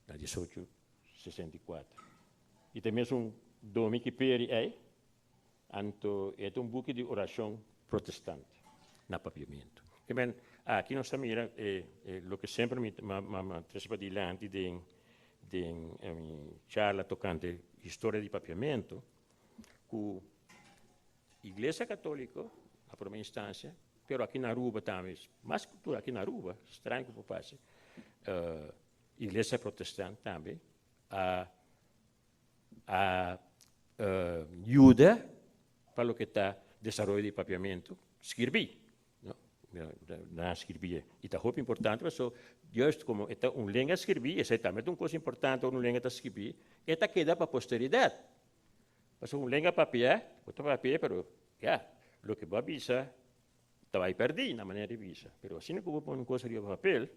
na 1864. I ta mesun Domi ki peri ei, anto e ta un buki di orashon protestant na papiamentu. Ke men, aki nos ta mira e loke semper mi a trese padilanti den den mi charla tokante historia di papiamentu, ku Iglesia Katoliko na prome instansia, pero aki na Aruba tambe, mas ku tur aki na Aruba, straño ku por pasa, Iglesia Protestant tambe a a yuda pa loke ta desaroyo di papiamentu skirbi, no? Nan a skirbié. I ta hopi importante pasobra juist komo e ta un lenga skirbi, esei tambe ta un kos importante ora un lenga ta skirbi, e ta keda pa posteridat. Pasobra un lenga papia, bo ta papia pero ya, loke bo a bisa ta bai pèrdí na manera di bisa. Pero asina ku bo pone un kos riba papel,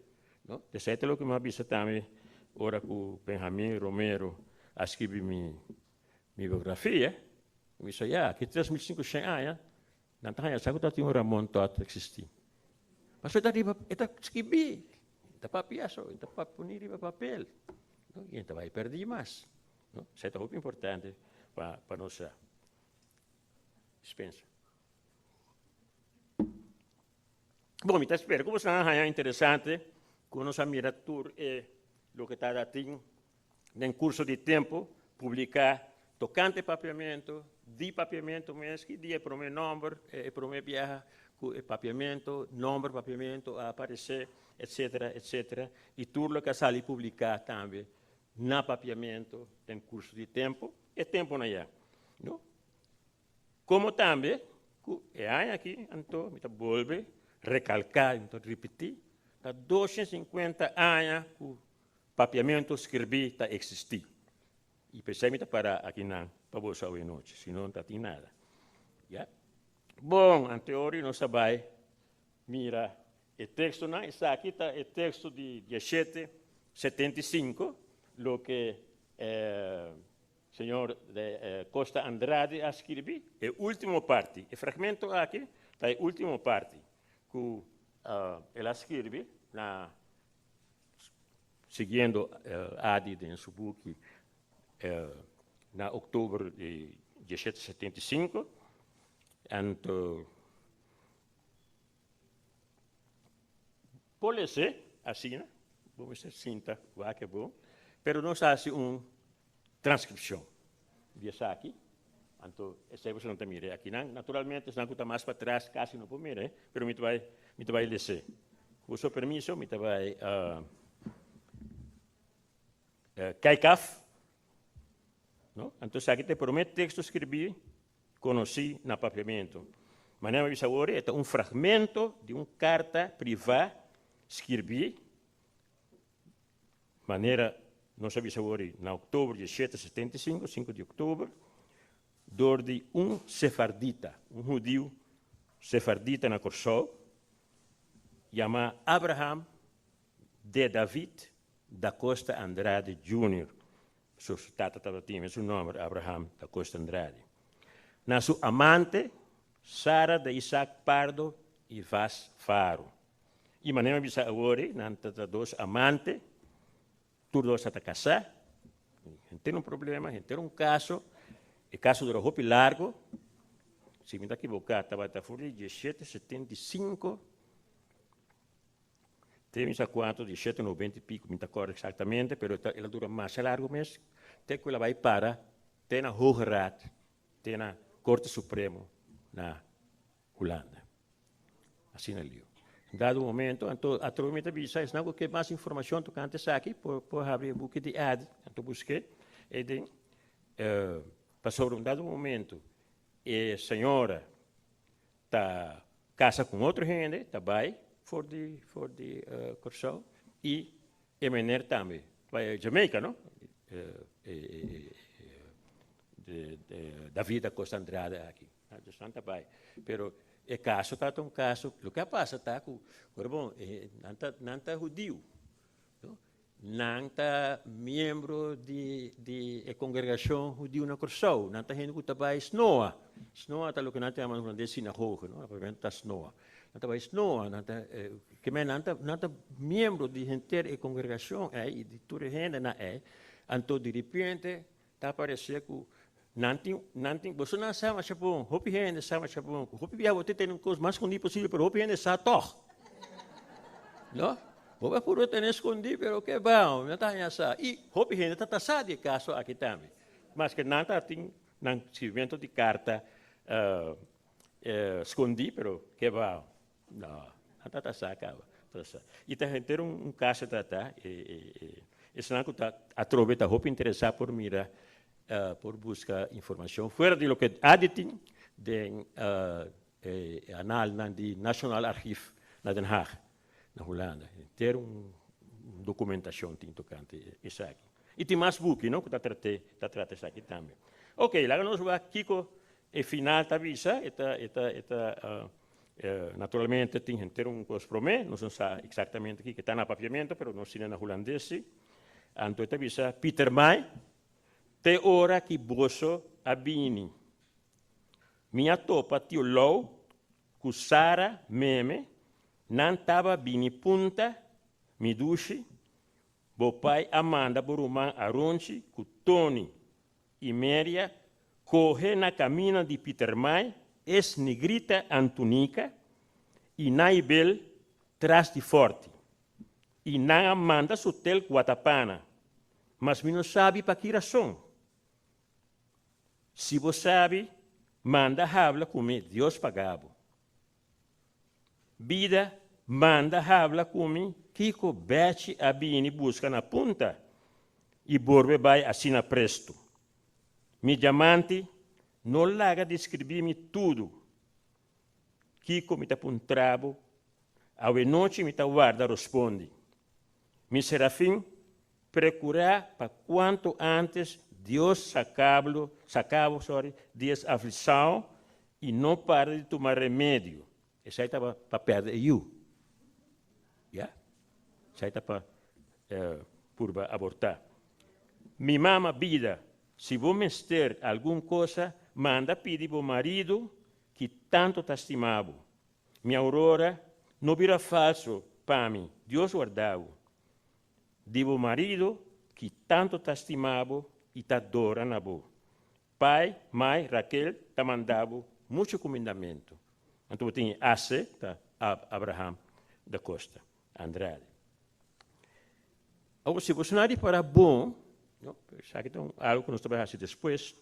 no, esei ta loke mi a bisa tambe. ora ku Benjamin Romero a skibi mi mi biografia, mi bisa ya, aki 3500 aña nan ta haña sa ku tabatin un Ramon Todd ta eksistí. Pasobra e ta riba, e ta skibí, e ta papia so, e ta pone riba papel, no? I e ta bai pèrdí mas, no? Esei ta hopi importante pa pa nos sa. Dispensa. Bon, mi ta spera ku boso a haña interesante ku nos a mira tur e loke ta tin den kurso di tempu publiká tokante papiamentu, di papiamentu mes, ki dia e promé nòmber, e promé biaha ku e papiamentu, nòmber papiamentu a aparesé, etsetera, etsetera, i tur loke a sali publiká tambe na papiamentu den kurso di tempu, e tempunan ya, no? Komo tambe ku e aña aki, anto mi ta bolbe rekalká i mi ta ripití, ta 250 aña ku papiamentu skirbí ta eksistí. I p'esei mi ta pará akinan pa boso awe nochi, si no, no ta tin nada. Ya. Bon, anteori nos ta bai mira e tekstonan. Esaki ta e teksto di 1775, loke Señor de Costa Andrade a skirbi e ultimo parti. E fragmento aki ta e ultimo parti ku el a skirbi na siguiendo Adi den su buki na oktober di 1775. Anto por lese asina, bo mester sinta wak e bon, pero nos a hasi un transkripshon di esaki, anto esei boso no ta mira e akinan. Naturalmente esnan ku ta mas patras kasi no por mira e, pero mi ta bai mi ta bai lese. Ku boso permiso mi ta bai kijk af, no? Anto esaki ta e promé teksto skirbí konosí na papiamentu. Manera mi a bisa awor, e ta un fragmento di un karta privá skirbí, manera nos a bisa awor, na oktober di 1775, sinku di oktober, dor di un sefardita, un hudiu sefardita na Kòrsou, yamá Abraham de David da Costa Andrade Junior. Su tata tabatin e mesun nòmber, Abraham da Costa Andrade. Na su amante, Sara de Isaac Pardo y Vaz Faro. I manera mi bisa awor, nan ta dos amante, tur dos ta kasá, henter un problema, henter un kaso. E kaso dura hopi largo, si mi ta kiboká tabata for di 1775 Te mi sa cuanto, di shete noventa y pico, mi ta corda exactamente, pero el a dura masha largo mes, te cu el a bay para te na Hoge Raad, te na Corte Supremo na Hulanda. Asina liu. En dado momento, anto atrobe mi ta bisa, esnan cu ke mas informacion tocante esaki, por habri e buki di Adi, anto busque e den, pasobra un dado momento e señora ta casa cu un otro hende, ta bay for di for di Corsou y e meneer tambe bay Jamaica no, David Acosta Andrade aki, dus nan ta bay, pero e caso ta un caso, loke a pasa ta cu, ora bon, nan ta nan ta hudiu. Nan ta miembro di di e kongregashon hudiu na Kòrsou. Nan ta hende ku ta bai snoa. Snoa ta loke nan ta yama na hulandes sinagoge, no? Aparte ta snoa. Nan ta bai snoa, nan ta ke men nan ta nan ta miembro di henter e kongregashon ei i di tur e hendenan ei. Anto diripiente ta aparesé ku nan tin nan tin boso nan sa masha bon, hopi hende sa masha bon ku hopi bia bo ta tene un kos mas skondí posibel pero hopi hende sa tòg. No? Bo a puru tene skondí pero ke bao, no ta haña sa. I hopi hende ta ta sa di e kaso aki tambe. Maske nan ta tin nan skirbimentu di karta skondí pero ke bao. No, nan ta ta sa kaba. Ta sa. I ta henter un kaso ta ta esnan ku ta atrobe ta hopi interesá por mira, por buska informashon fuera di loke Adi tin den e analnan di Nationaal Archief na Den Haag, na Hulanda. Henter un dokumentashon tin tokante esaki. I tin mas buki, no, ku ta trate ta trata esaki tambe. Oke, laga nos wak kiko e final ta bisa. E ta e ta e ta naturalmente tin henter un kos promé, nos no sa eksaktamente kiko ta na papiamento, pero nos tin na hulandes si. Anto e ta bisa, Pietermaai, te ora ki boso a bini. Mi a topa tio Lou ku Sara meme, nan taba bini punta, mi dushi, bo pai a manda bo ruman Aronchi ku Toni i Meria kohe na kamina di Pietermaai es nigrita Antunika i Naibel tras di forti. I nan a manda su tel Guatapana, mas mi no sabi pa ki rason. Si bo sabi, manda habla ku mi, Dios paga bo. Bida, manda habla ku mi kiko Bèchi a bini buska na punta i borbe bai asina prestu. Mi diamanti, no laga di skribí mi tudu kiko mi ta puntra bo, awenochi mi ta warda rospondi. Mi serafin, Precurá pa cuanto antes Dios sacablo, sacabo, sorry, di es afliccion y no para di tuma remedio. Esai ta pa perde e yu. Ya. Esai ta pa purba abortá. Mi mama bida, si bo mester algun cosa, manda pidi bo marido ki tanto ta stima bo. Mi Aurora, no bira falso pa mi, Dios warda bo. Di bo marido ki tanto ta stima bo i ta dora na bo. Pai, mai, Raquel ta manda bo mucho kumindamentu. Anto bo tin e AC, ta Abraham da Costa Andrade. Awor si bo sna ripará bon, no, esaki ta un algo ku nos ta bai hasi despues,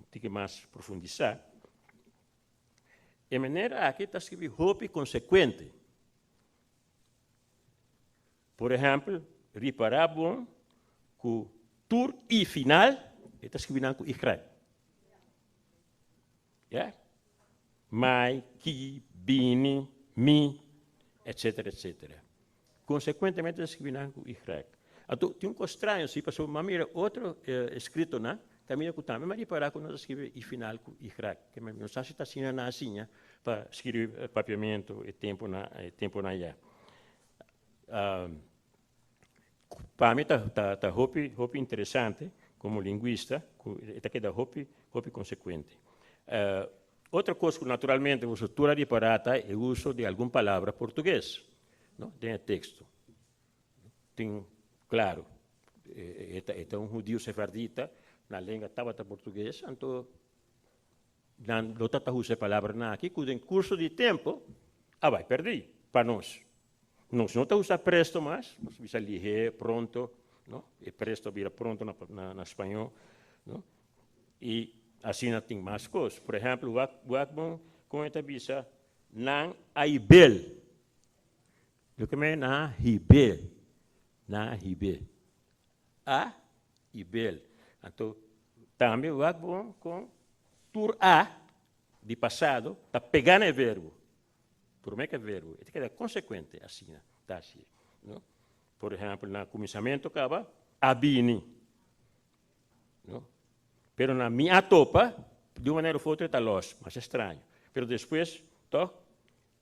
tin ke mas profundisá. E manera aki ta skibi hopi konsekuente. Por ehèmpel, ripará bon ku tur i final e ta skibi nan ku i grandi. Ya? Mai, ki, bini, mi, etsetera, etsetera. Konsekuentemente ta skibi nan ku i grandi. Anto, tin un kos straño si, pasobra mi a mira otro eskritonan kaminda ku tambe mi a ripará ku nan ta skibi i final ku i grandi. Ke mi no sa si ta asina nan a siña pa skirbi papiamentu e tempunan, e tempunan ya. Pa mi ta ta hopi hopi interesante komo lingwista ku e ta keda hopi hopi konsekuente. Otro kos ku naturalmente boso tur a ripará ta e uso di algun palabra portugues, no, den e teksto. Tin klaro e ta e ta un hudiu sefardita, nan lenga tabata portugues, anto Nan lo ta ta usa e palabranan aki ku den kurso di tempu a bai pèrdí pa nos. Nos no ta usa presto mas, nos bisa lihé, pronto, no? E presto a bira pronto na na spañó, no? I asina tin mas kos. Por ehèmpel, wak wak bon kon e ta bisa nan a hib'el. Loke men nan a hib'el, nan a hib'é. A i bel. Anto tambe wak bon kon tur a di pasado ta pega na e verbo. Prome ku e verbo. E ta keda konsekuente asina ta hasi, no? Por ehèmpel na kuminsamentu kaba a bini, no? Pero na mi a topa, di un manera of otro e ta lòs, masha straño. Pero despues tòg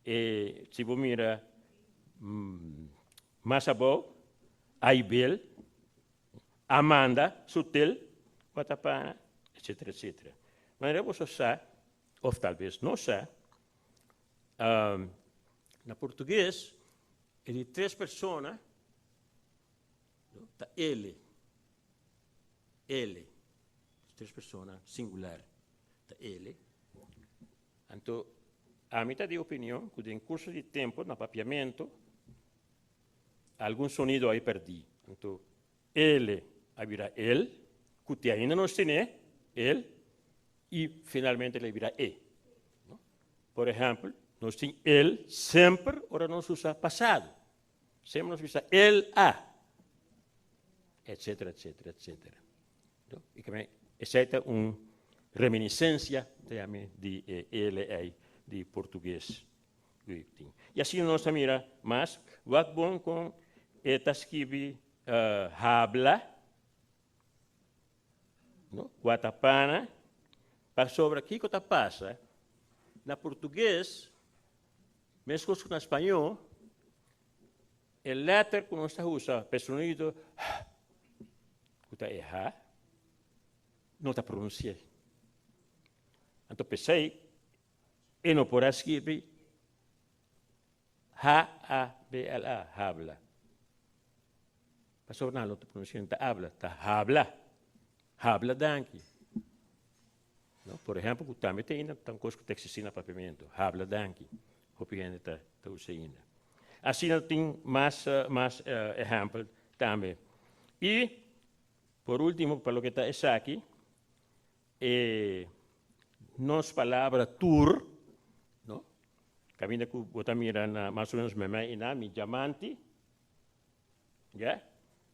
e si bo mira Mas abou, Aibel, Amanda, Sutel, Watapana, etcetera, etcetera. Manera boso sa, of talbes no sa, na portugues e di tres persona ta ele, ele, tres persona singular ta ele. Anto, ami ta di opinion ku den kurso di tempu na papiamentu algun sonido a pèrdí. Anto, ele a bira el, ku te ainda nos tene, el, i finalmente el a bira e. Por ehèmpel, nos tin el semper ora nos usa pasado. Semper nos bisa el a, etcetera, etcetera, etcetera. I ke men esei ta un reminiscensia ta yami di e ele ei di portugues ku tin. I asina nos ta mira mas wak bon kon e ta skibi habla, no, watapana, pasobra kiko ta pasa na portugues meskos ku na spañó e letter ku nos ta usa pa e sonido. Ku ta e H, no ta pronunsi'é. Anto p'esei e no por a skirbi H-A-B-L-A, habla. Pasobra nan lo ta pronunsi'é, no ta abla, ta habla. Habla danki. No? Por ehèmpel, ku tambe ta ainda ta un kos ku ta eksistí na papiamentu, habla danki. Hopi hende ta ta usa ainda. Asina tin mas mas ehèmpel tambe. I por último, pa loke ta esaki, e nos palabra tur, no? Kaminda ku bo ta mira na mas o ménos meimei einan, mi diamanti, Ya?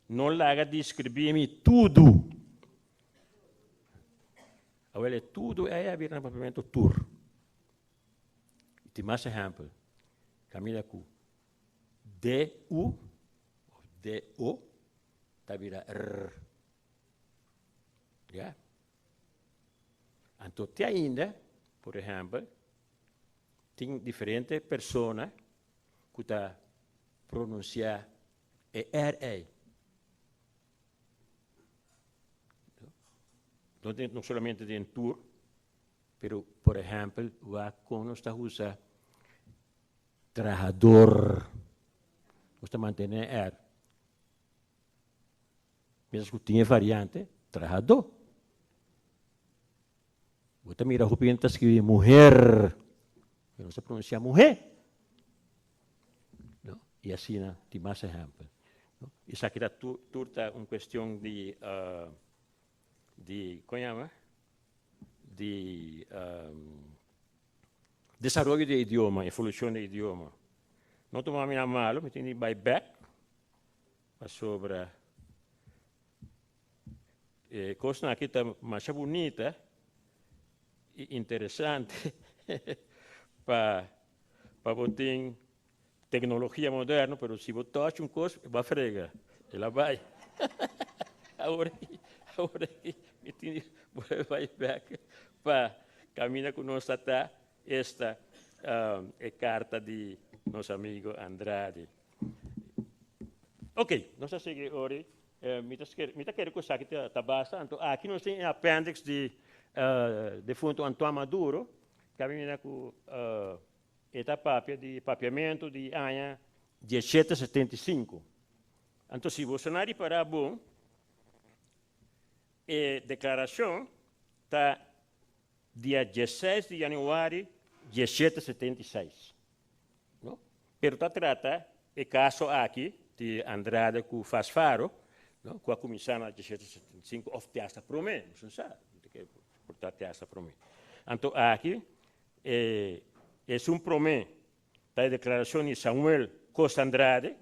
No laga di scribí mi tudu. Awel e tudu ei a bira na papiamento tur. I tin mas ehempel. Caminda cu D-U of D-O ta bira R. Ya? Anto te ainda, por ehempel, tin diferente persona ku ta pronunsiá e R ei. No, no solamente den tur, pero por ehèmpel wak kon nos ta usa trahador. Nos ta mantené R. Mientras ku tin e variante trahadó. Bo ta mira hopi hende ta skribi muher, pero no sa pronunsia muhé. No? I asina tin mas ehèmpel. No? Esaki ta tur, tur ta un kuestion di, uh, di, kon yama? Di um, desaroyo di idioma, evolushon di idioma. No tuma mi na malo, mi tin di bai bèk pasobra E kosnan aki ta masha bunita i interesante pa pa bo tin teknologia moderno, pero si bo touch un kos e bo a frega, el a bai. Awor aki, awor aki mi tin di bolbe bai bek pa kaminda ku nos ta ta esta e karta di nos amigo Andrade. Ok, nos a sigui ori. Mi ta sker, mi ta kere ku esaki ta ta basta. Anto aki nos tin e appendix di defunto Antoine Maduro, ku a bini ku e ta papia di papiamentu di aña diesshete setenta i sinku. Anto si boso no a ripará bon, e deklarashon ta dia diesseis di yanüari diesshete setenta i seis. No? Pero ta trata e kaso aki di Andrade ku Fasfaro, no, ku a kuminsá na 1775 òf te asta promé, nos no sa, por ta te asta promé. Anto aki e esun promé ta e deklarashon di Samuel Costa Andrade,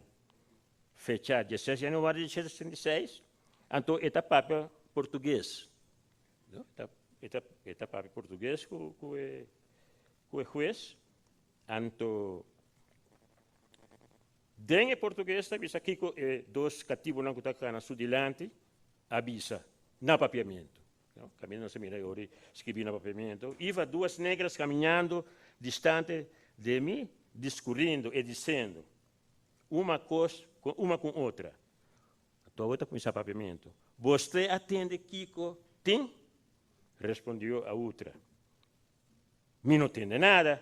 fechá 16 januari di 1776, anto e ta papia portugues, no, e ta e ta papia portugues ku ku e ku e hues. Anto den e portugues ta bisa kiko e dos katibunan ku ta kana su dilanti a bisa na papiamentu. No, kaminda nos a mira e ora skibí na papiamentu. Iba duas negras kamiñando distante de mi, diskurindo e disendo uma kos uma ku otra. Anto awe ta kuminsá papiamentu. Bosté a tende kiko tin? Respondió a otra. Mi no tende nada.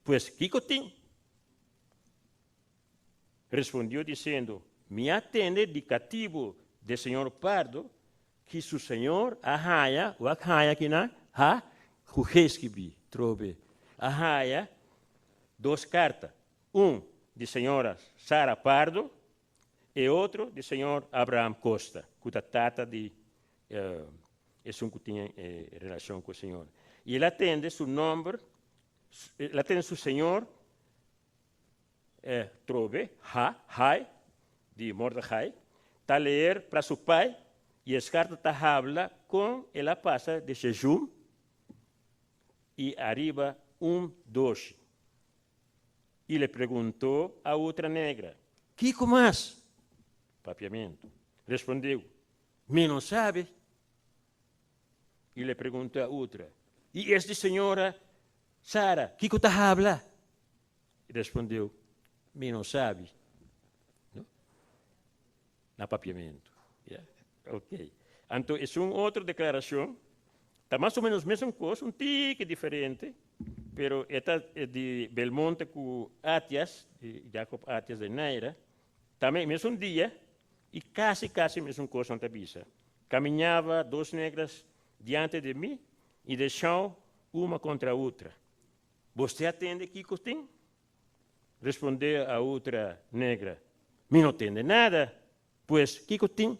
Pues kiko tin? Respondió diciendo, Mi a tende di katibu de señor Pardo ki su señor a haña, wak haña kinan? Ha, ku G skibí, trobe, a haña dos karta, un di señora Sara Pardo e otro di señor Abraham Costa, ku ta tata di esun ku tin e relashon ku e Señor. I el a tende su nòmber, el a tende su Señor trobe, ha, hai, di Mordechai, ta leer pra su pai, i es karta ta habla kon el a pasa di shejum i ariba un doshi. I le preguntó a otra negra, Kiko mas? Papiamentu. Respondeu, Mi no sabe. I le pregunta a otra, I es di señora Sara, kiko ta habla? I respondeu, Mi no sabi. No? Na papiamentu. Yeah. Ok. Anto, e un otro deklarashon, ta mas o ménos mesun kos, un tiki diferente, pero e ta di Belmonte ku Atias, di Jacob Atias de Neira, tambe mesun dia, i kasi kasi mesun kos nan ta bisa. Caminhava dos negras diante de mi i de chão uma contra a outra. Você a tende kiko tin? Respondeu a outra negra. Mi no tende nada, pues kiko tin?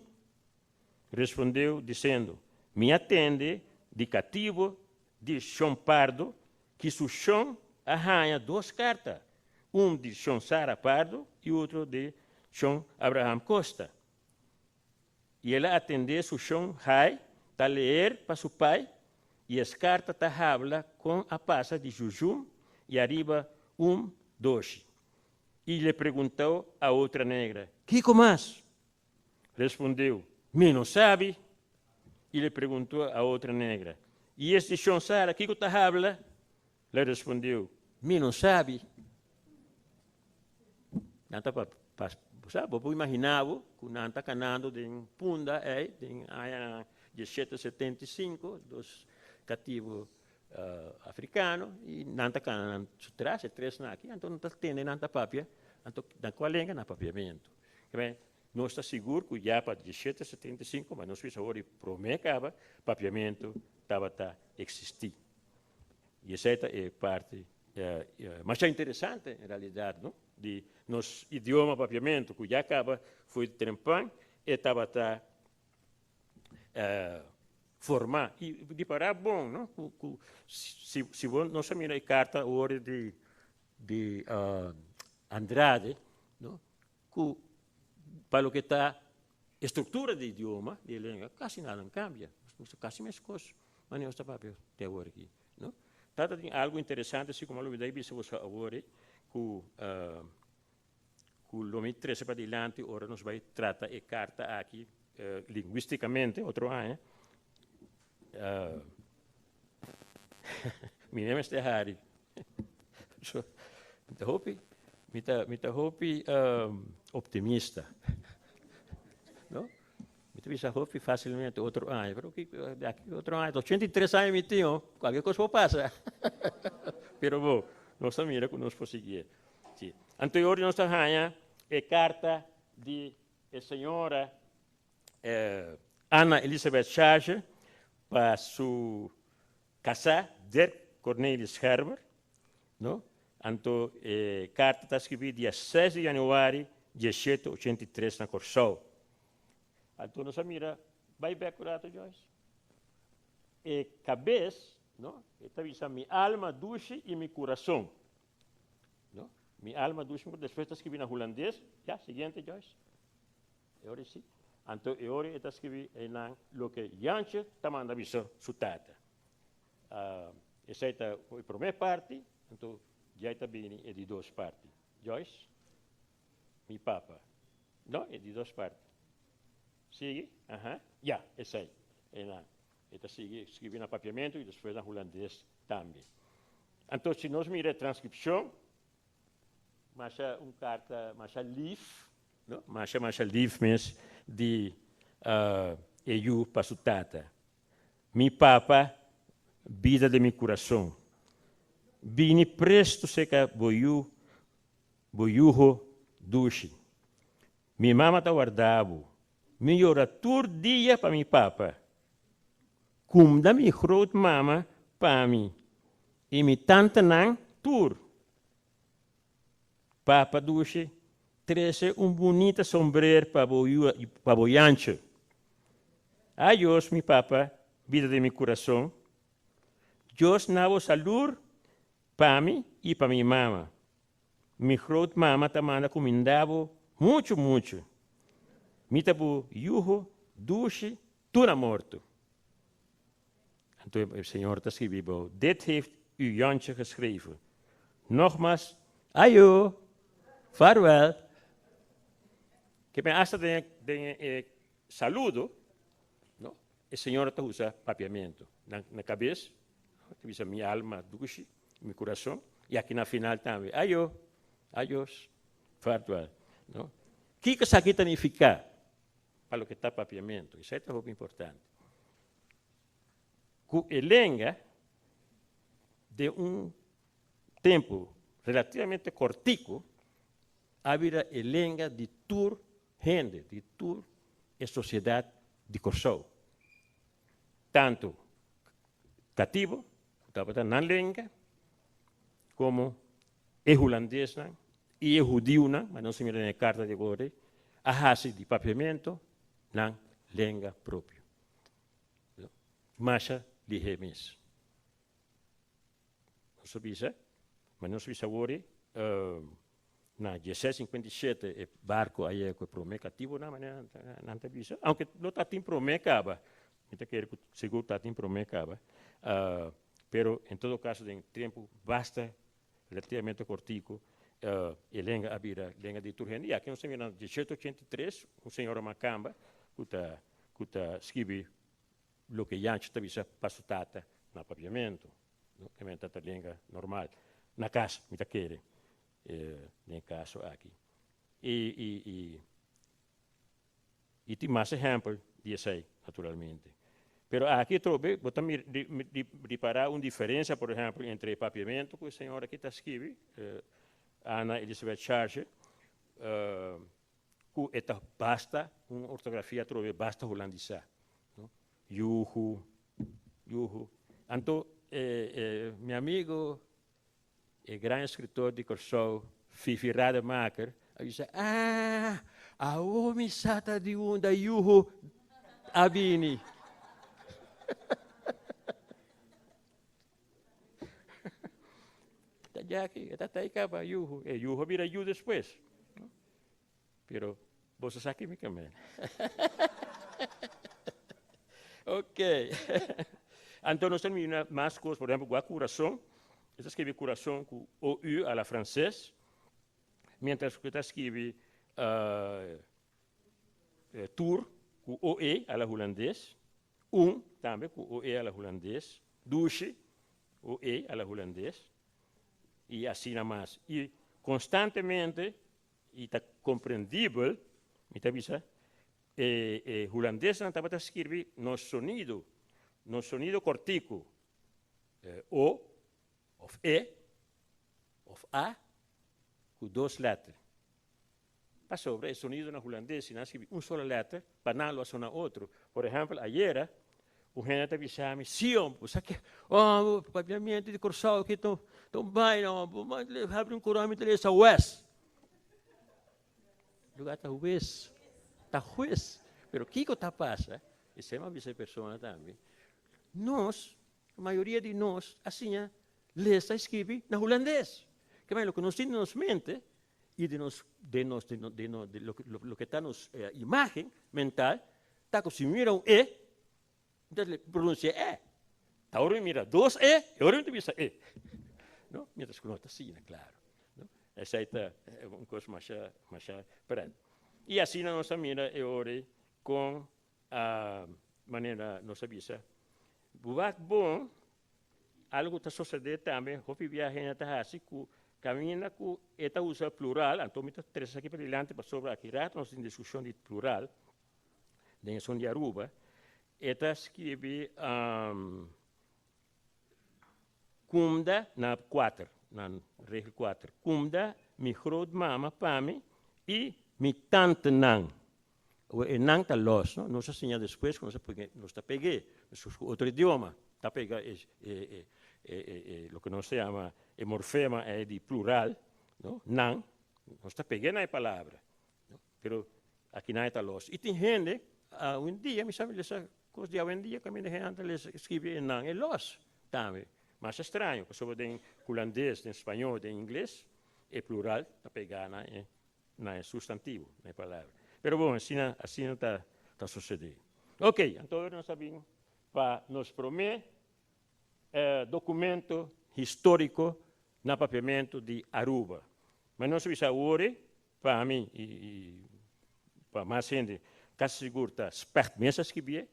Respondeu dizendo, Mi a tende di katibu di Shon Pardo ku su shon a haña dos karta, un di Shon Sara Pardo i otro di Shon Abraham Costa. I el a tende su shon hai ta leer pa su pai i e karta ta habla kon a pasa di jujum i ariba un doshi. I le preguntó a outra negra, Kiko mas? Respondeu, Mi no sabi. I le preguntó a outra negra, I este Shon Sara, kiko ta habla? Le respondeu, Mi no sabi. Nan ta pa, sabi, bo imaginá ku nan ta kanando den Punda, den aña 1775, dos katibu afrikano, i nan ta kanando tras, e tres nan aki, anto nan ta tende nan ta papia, anto na kua lenga? Na papiamentu. Nos ta sigur ku ya pa 1775, ma nos bisa awor promé kaba, papiamentu tabata eksistí. I esei ta e parti mas interesante, en realidat, no? Di nos idioma papiamentu, ku ya kaba for di trempan, e tabata formá. I di pará bon, no? Ku, si nos mira e karta awor di Andrade, no? Ku pa loke ta struktura di idioma, di lenga, kasi nada no kambia. Kasi meskos, ma nos ta papia te awor aki, no? Tata tin algu interesante, asina komo mi a bisa boso awor, ku lo mi trese padilanti ora nos bai trata e karta aki lingwístikamente, otro aña. Mi nòmber ta Harry. So, mi ta hopi optimista. No? Mi ta bisa hopi fásilmente otro aña, pero aki otro aña, 83 aña mi tin, kualke kos por pasa. Pero bon, nos mira ku nos por sigui. Si. Anto, nos ta e karta di señora Anna Elisabeth Charge pa su kasá Dirk Cornelis Gerber, no? Anto, karta ta skirbí dia 6 di yanüari di 1783 na Kòrsou. Anto, nos mira, bai bèk un ratu, Joyce. E kabes, no? E ta bisa mi alma dushi i mi kurason. No? Mi alma dushi, despues ta skirbí na hulandes. Ja, siguiente, Joyce. Awor si. Anto, awor ta skirbí na loke Jantje ta manda bisa su tata. Esei ta e promé parti, anto ya ta bini e di dos parti. Joyce? Mi papa. No, e di dos parti. Sigui? Aha. Ja, esei. E ta sigui skirbí na papiamentu i despues na hulandes tambe. Anto, si nos mira e transkripshon, masha un karta, masha lif, no? Masha, masha lif mes di e yu pa su tata. Mi papa, bida di mi kurason. Bini prestu serka bo yu, bo yuho dushi. Mi mama ta warda bo. Mi yora tur dia pa mi papa. Kumda mi grootmama pa mi. I mi tantenan tur. Papa dushi, trese un bunita sombrero pa bo Jantje. Adios, mi papa, bida di mi kurason. Dios na bo salú pa mi i pa mi mama. Mi grootmama ta manda kuminda bo muchu, muchu. Mi ta bo yuho, dushi, tur morto. Anto, señora ta skirbi, dit heeft uw Jantje geschreven. Nogmaals, ayo, vaarwel. Ke men hasta den saludo, no? E señora ta usa papiamentu. Na kabes, ta bisa mi alma dushi, mi kurason, i aki na final tambe, ayo, adios, vaarwel. No? Kiko esaki ta nifiká? pa loke ta papiamentu. Esei ta hopi importante. Ku e lenga den un tempu relativamente kòrtiku a bira e lenga di tur hende, di tur e sosiedat di Kòrsou. Tantu katibu, ku tabata nan lenga, komo e hulandesnan i e hudiunan, ma nos a mira den e karta di Gore, a hasi di papiamentu nan lenga propio. Masha lihé mes. Nos a bisa, ma nos a bisa awor na dieses sinkuenta i shete e barko a yega ku e promé katibonan, manera nan ta bisa, aunke lo ta tin promé kaba, mi ta kere ku sigur ta tin promé kaba, pero en todo kaso den tempu basta relativamente kortiku e lenga a bira lenga di tur hende. I aki nos ta mira na diesshete ochenta i tres un señora makamba ku ta ku ta skibi loke Yanchi ta bisa pa su tata na papiamentu, no? E men ta lenga normal na kas, mi ta kere den e kaso aki. I i i i tin mas ehèmpel di esei naturalmente. Pero aki atrobe bo ta mira ripará un diferensia, por ehèmpel, entre e papiamentu ku e señora aki ta skibi, Ana Elisabeth Charge, ku e ta basta un ortografia atrobe basta hulandisá, no? Yuhu, yuhu. Anto e mi amigo, e gran eskritor di Kòrsou, Fifi Rademaker, a bisa, Ah, awo mi sa ta di unda yuhu a bini. Ta djaki, e ta ta kaba yuhu. E yuhu a bira yu despues. Pero boso sa ki mi ke men. Ok. Anto nos ta mira mas kos, por ehempel, gua kurason. E ta skibi kurason ku OU a la franses, mientras ku e ta skibi tur ku OE a la hulandes, un tambe ku OE a la hulandes, dushi, OE a la hulandes, i asina mas. I konstantemente I ta komprendibel, mi ta bisa, e e hulandesnan tabata skirbi nos sonido, nos sonido kòrtiku, o òf e òf a, ku dos lèter. Pasobra e sonido na hulandes, si nan skirbi un solo lèter, pa nan lo a sona otro. Por ehèmpel, ayera un hende ta bisa mi, Sí, hombre, bo sa ke, oh, papiamentu di Kòrsou aki ta un baina, hombre, bo habri un koran mi ta lesa wes. Lugar ta wes, ta hues. Pero kiko ta pasa, esei mi a bisa e persona tambe, nos, mayoria di nos a siña lesa i skibi na hulandes. Ke manera loke nos tin den nos mente i den nos, den nos, den nos, den loke ta nos imagen mental, Ta ku si mi mira un e, mi ta pronuncia e. Ta ora mi mira dos e, e ora mi ta bisa e. No? Mientras ku no ta asina, klaro. No? Esei ta un kos masha, masha pret. I asina nos a mira e ora ei kon manera nos a bisa, Wak bon, algu ta sosodé tambe, hopi biaha hende ta hasi ku kaminda ku e ta usa plural, anto mi ta trese esaki padilanti pasobra aki rato nos tin diskushon di plural, Den esun di Aruba, e ta skibi kumda na kuater, na regel kuater, kumda mi grootmama pa mi i mi tantenan. Awor e nan ta los, no? Nos a siña despues ku nos a pone, nos ta peg'é, meskos ku otro idioma ta pega e e e loke nos ta yama e morfema ei di plural, no? Nan, nos ta peg'é na e palabra. Pero akinan e ta los. I tin hende, awendia, mi sa lesa kos di awendia kaminda hende ta lesa skibi e nan e los tambe. Masha straño, pasobra den hulandes, den spañó, den ingles e plural ta pegá na e na e sustantivo, na e palabra. Pero bon, asina asina ta ta sosodé. Oke, anto ora nos a bin pa nos promé documento historico na papiamento di Aruba. Ma nos a bisa awor Pa mi i pa mas hende, kasi sigur ta Specht mes a skibié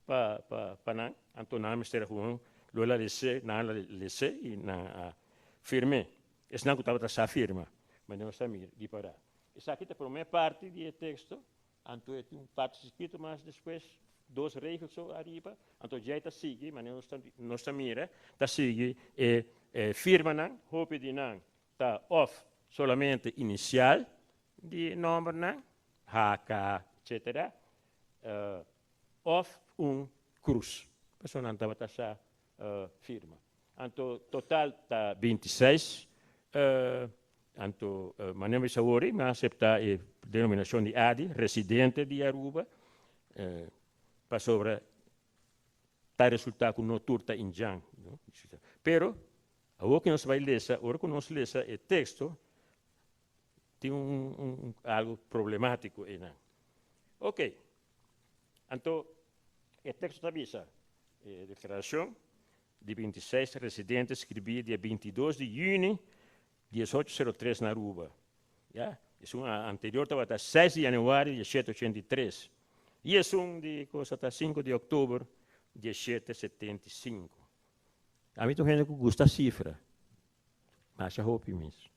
pa pa nan, anto nan mester a gewoon lo el a les'é, nan a les'é i nan a firm'é. Esnan ku tabata sa firma, ma nos a mira di pará. Esaki ta promé parti di e teksto. Anto e tin un parti chikitu mas despues, dos regel so ariba, anto djei ta sigui, manera nos ta nos ta mira, ta sigui e e firmanan, hopi di nan ta òf solamente inisial di e nòmbernan, HK, etsetera, òf un krus, pasobra nan tabata sa firma. Anto total ta 26. Anto manera mi sa wori, mi a acepta e denominacion di Adi, residente di Aruba, pasobra ta resulta cu no tur ta indjan. Pero awor cu nos bay lesa, ora cu nos lesa e texto, tin un algo problematico eynan. Ok, anto e texto ta bisa, e declaracion di 26 residente scribí dia 22 di juni 1803 na Aruba. Ya, esun anterior tabata 6 di januari 1783 y esun di cosa ta 5 di october 1775. Ami ta un hende cu gusta cifra, masha hopi mes.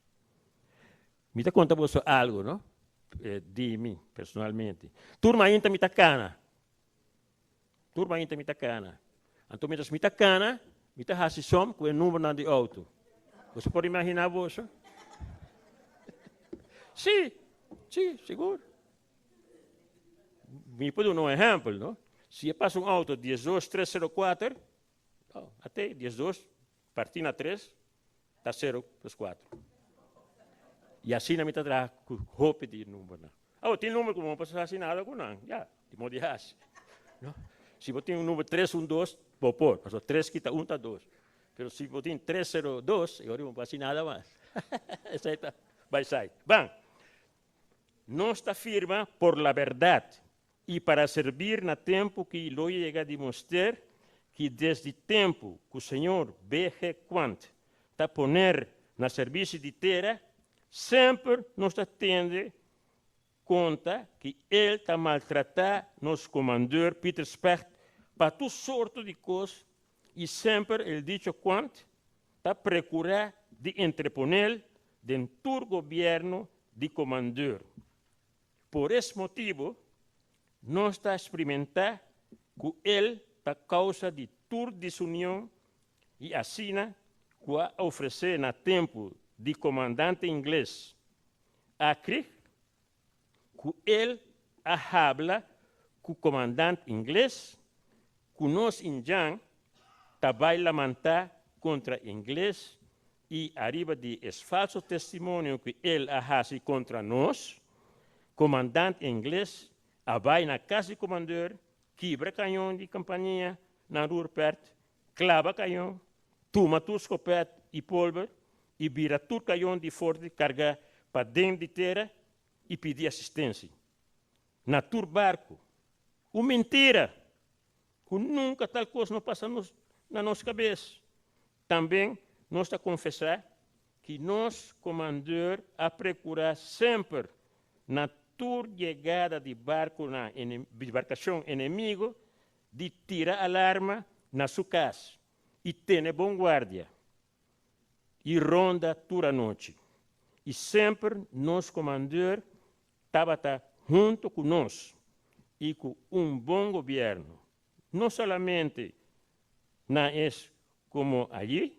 Mi ta conta boso algo, no? Di mi personalmente. Tur mainta mi ta cana. Tur mainta mi ta cana. Anto mientras mi ta cana, mi ta haci som cu e numbernan di auto. Boso por imagina boso? Sí, sí, sigur. Mi por duna un ehempel, no? Si e pasa un auto 12304, oh, ate 12 partí na tres ta sero plus kuater. I asina mi ta traha ku hopi di numbernan. Awor, tin number ku bo no por hasi nada ku nan, ya, di modo di hasi. No? Si bo tin un number tres un dos, bo por, pasobra tres kita un ta dos. Pero si bo tin tres sero dos, e ora bo no por hasi nada mas. Esei ta bai sai. Ban, nos ta firma por la bèrdat I para servir na tempu ki lo yega di moster ki desdi tempu ku señor BG. Quandt ta poner na servisi di tera, semper nos ta tende konta ki el ta maltratá nos komandeur Pieter Specht pa tur sorto di kos i semper el dicho Quandt ta prekurá di entreponel den tur gobièrnu di komandeur. Por es motibu, nos ta sprimentá ku el ta kousa di tur disunion i asina ku a ofresé na tempu di komandante ingles Acri ku el a habla ku komandant ingles ku nos indjan ta bai lamantá kontra ingles i ariba di es falso testimonio ku el a hasi kontra nos, komandant ingles a bai na kas di komandeur, kibra kañon di kampania na Ruhrpert, klaba kañon, tuma tur skopèt i polber i bira tur kañon di forte kargá paden di tera i pidi asistensi na tur barku. Un mentira! Ku nunka tal kos no pasa nos na nos kabes. Tamben nos ta konfesá ki nos komandeur a prekurá semper na tur yegada di barkunan barkashon enemigo di tira alarma na su kas i tene bon guardia i ronda tur anochi. I semper nos komandeur tabata hunto ku nos i ku un bon gobièrnu, no solamente na es komo allí,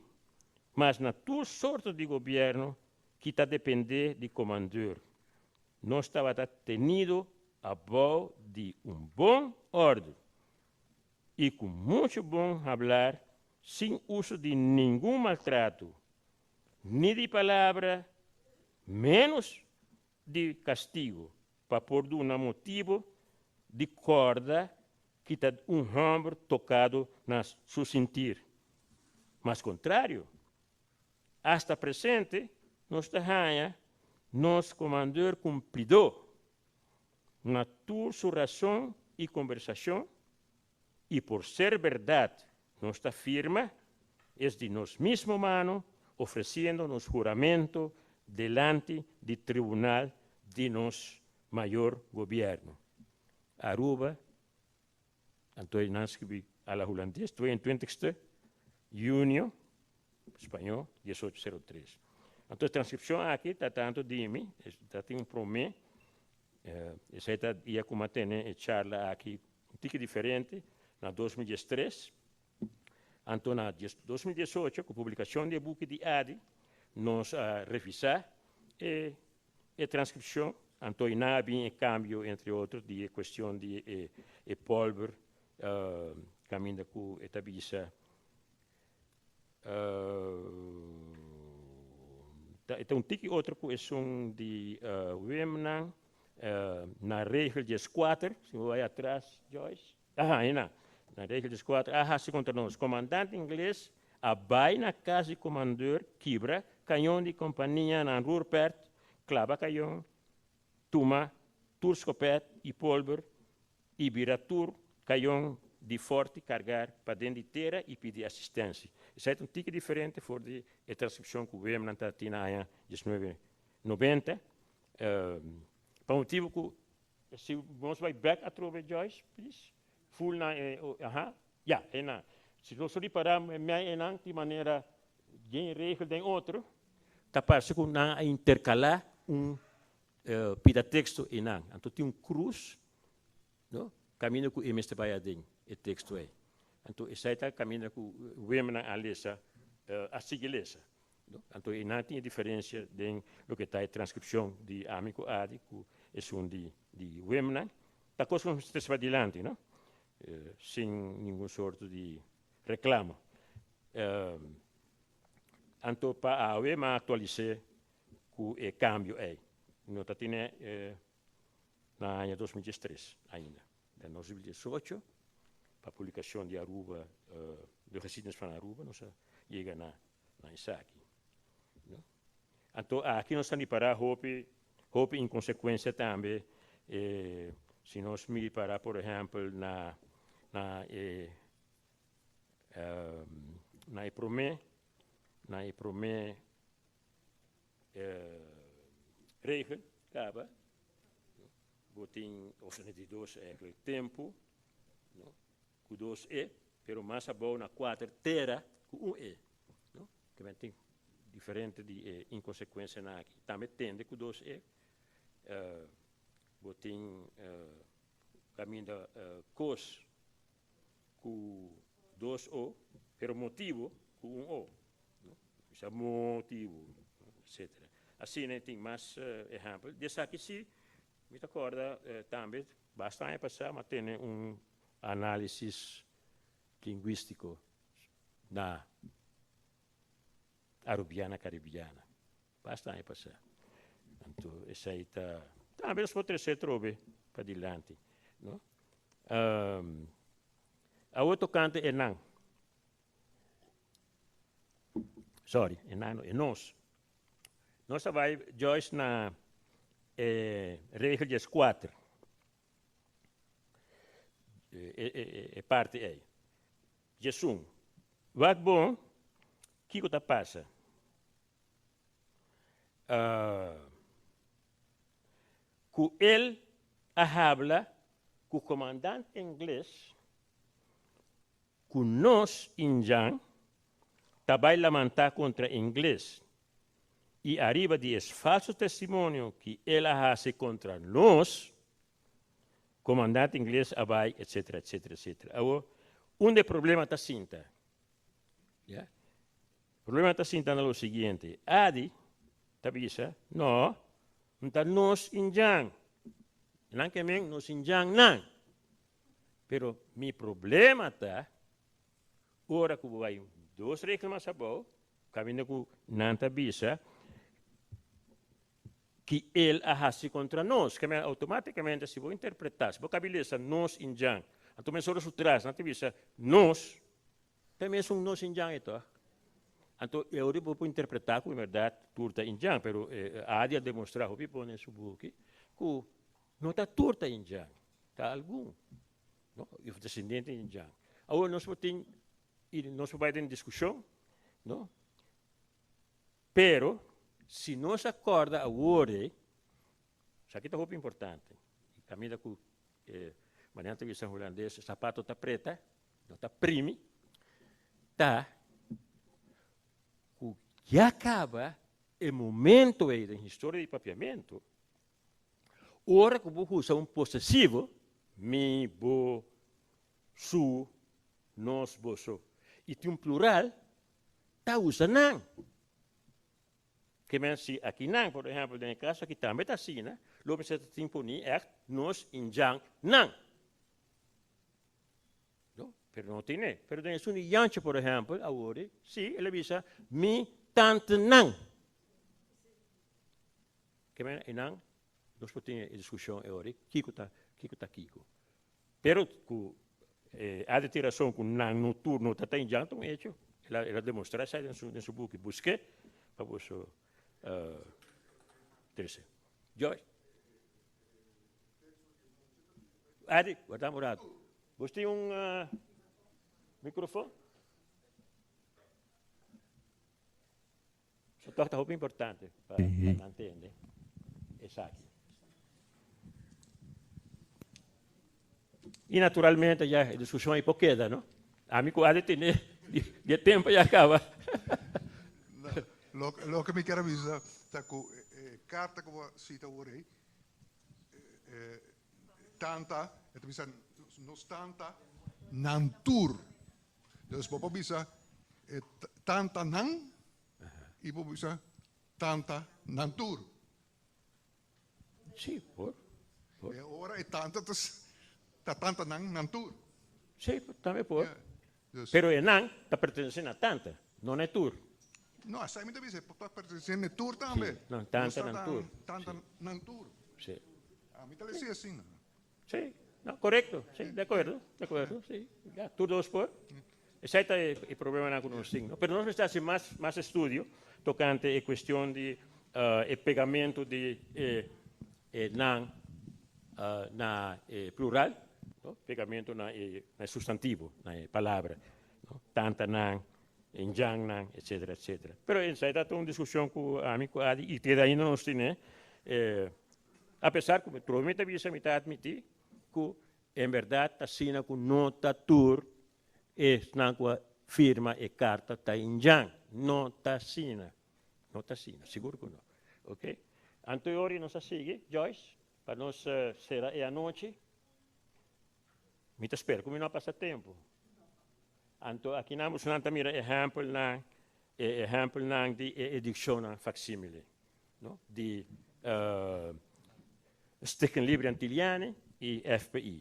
mas na tur sorto di gobièrnu ki ta dependé di komandeur. Nos tabata tenido abou di un bon òrdu i ku muchu bon hablar sin uso di ningun maltrato, ni di palabra, ménos di kastigu pa por duna motibu di kòrda ki ta un hòmber tokado na su sintir. Mas kontrario, asta presente nos ta haña nos komandor kumplidó na tur su rason i kombersashon, i por ser bèrdat nos ta firma es di nos mismo mano ofresiendo nos huramento delanti di tribunal di nos mayor gobierno. Aruba, anto nan skibi a la hulandes, 22ste junio, spañó, 1803. Anto e transkripshon aki ta tanto di mi, ta tin un promé. Esei ta dia ku mi a tene e charla aki un tiki diferente na 2013. Anto na 2018 ku publikashon di e buki di Adi nos a revisá e e transkripshon, anto i nan a bin e kambio entre otro di e kuestion di e e pòlber kaminda ku e ta bisa E ta un tiki otro ku esun di Wimnan na regel 14, si bo bai atras, Joyce. Aha, einan. Na regel 14, a hasi kontra nos. Komandante ingles a bai na kas di komandeur, kibra kayon di kompania na Ruhrpert, klaba kayon, tuma tur skopet i polber i bira tur kayon di forti kargar paden di tera i pidi asistensi. Esei ta un tiki diferente for di e transkripshon ku Wemnan ta tin na aña 1990. Pa motibu ku si nos bai bek atrobe, Joyce, please, ful na e, aha, ya, einan. Si nos ripará mei einan tin manera den regel den otro, ta parse ku nan a interkalá un pida teksto einan. Anto tin un krus, no, kaminda ku e mester bai aden e teksto ei. Anto esei ta kaminda ku wemnan a lesa, a sigui lesa, no. Anto einan tin e diferensia den loke ta e transkripshon di ami ku Adi ku esun di di wemnan. Ta kos ku nos mester trese padilanti, no, sin ningun sorto di reklamo. Anto pa awe m'a aktualis'é ku e kambio ei. No ta tene na aña 2013 ainda. Den 2018, pa publikashon di Aruba, De Geschiedenis van Aruba, nos a yega na na esaki. No? Anto aki nos ta ripará hopi hopi inkonsekuensia tambe si nos mira por ehèmpel na na e na e promé na e promé regel kaba bo tin of na di dos eigenlijk tempu no ku dos e pero mas abou na kuater tera ku un e no ke men tin diferente di e inkonsekuensianan aki tambe tende ku dos e bo tin kaminda kos ku dos o, pero motibu ku un o. No? Bisa motibu, etcetera. Asina e tin mas ehèmpel. Di esaki si, mi ta kòrda tambe basta aña pasá mi a tene un análisis lingwístiko na Arubiana Karibiana. Basta aña pasá. Anto esei ta tambe nos por trese atrobe padilanti, no? Awor tokante e nan. Sorry, e nan no, e nos. Nos a bai, Joyce, na e regel 14. E parti ei. 11. Wak bon kiko ta pasa. Ku el a habla ku komandante ingles ku nos indjan ta bai lamantá kontra ingles i ariba di es falso testimonio ki el a hasi kontra nos, komandante ingles a bai etcetera etcetera etcetera. Awor unda e problema ta sinta? Ya. Problema ta sinta na lo siguiente, Adi ta bisa, No, no ta nos indjan. Nan ke men nos indjan nan. Pero mi problema ta, ora ku bo bai dos regel mas abou, kaminda ku nan ta bisa ki el a hasi kontra nos. Ke men outomátikamente si bo interpretá, si bo kabi lesa nos indjan, anto mesora su tras nan ta bisa nos. Ta mesun nos indjan e tòg. Anto e ora bo por interpretá ku en bèrdat tur ta indjan, pero Adi a demostrá hopi bon den su buki ku no ta tur ta indjan, ta algun, no, òf desendiente di indjan. Awor nos por tin i nos por bai den diskushon, no, pero si nos a kòrda awor ei, esaki ta hopi importante, i kaminda ku manera ta bisa hulandes, sapato ta preta, No ta primi, ta ku ya kaba e momento ei den historia di papiamentu, Ora ku bo usa un posesivo, mi, bo, su, nos, boso, i tin un plural, ta usa nan. Ke men si akinan, por ehèmpel, den e kaso aki tambe ta asina, lo mester ta tin poni ègt nos indjan nan. No, pero no tine. Pero den esun di Jantje, por ehèmpel, awor, si, el a bisa mi tantenan. Ke men einan nos por tin e diskushon e ora, kiko ta kiko ta kiko. Pero ku e Adi tin rason ku nan no tur no ta ta indjan ta un hecho. El a el a demostra esei den su den su buki. Busk'é pa boso trese. Joyce. Adi, warda un rato. Bos tin un microfon? So toch ta hopi importante pa nan tende esaki. Y naturalmente ya e discusion ahí por keda, no? Ami cu Adi tene di e tempo ya caba. No, loke mi kier a bisa ta cu e carta cu bo a cita awor ey, tanta, e ta bisa nos tanta nan tur. Dus bo por bisa e tanta nan y bo por bisa tanta nan tur. Sí, por. Por. E ora e tanta ta, ta tanta nan nan tur. Sí, tambe por. Yeah. Dus, Pero e nan ta pertenece na tanta, no na e tur. No, asai mi ta bisa, e por ta pertenece na e tur tambe. Sí, no, tanta nan tur. Tanta nan tur. Sí. A mi ta lesi asina. Sí, no, korekto, sí, de akuerdo, de akuerdo, sí. Ya, tur dos por. Esei ta e, e problemanan ku nos tin, no? Pero nos mester hasi mas, mas estudio tokante e kuestion di uh, e pegamento di e, e nan uh, na e plural, no? Pegamento na e, na e sustantivo, na e palabra, no? Tanta nan, injangnan, etcetera, etcetera. Pero esei ta un diskushon ku ami ku Adi i te ainda nos tin, eh, Apesar ku mi prome ta bisa mi ta atmití ku en bèrdat ta asina ku no ta tur esnan ku a firma e karta ta indjan. No ta asina. No ta asina, sigur ku no. Oke. Anto e ora nos a sigui, Joyce, pa nos sera e anochi. Mi ta spera ku mi no a pasa tempu. Anto akinan bosonan ta mira ehèmpelnan, e ehèmpelnan di e edikshonnan faksimile. No, di Stichting Libre Antiliane i FPI.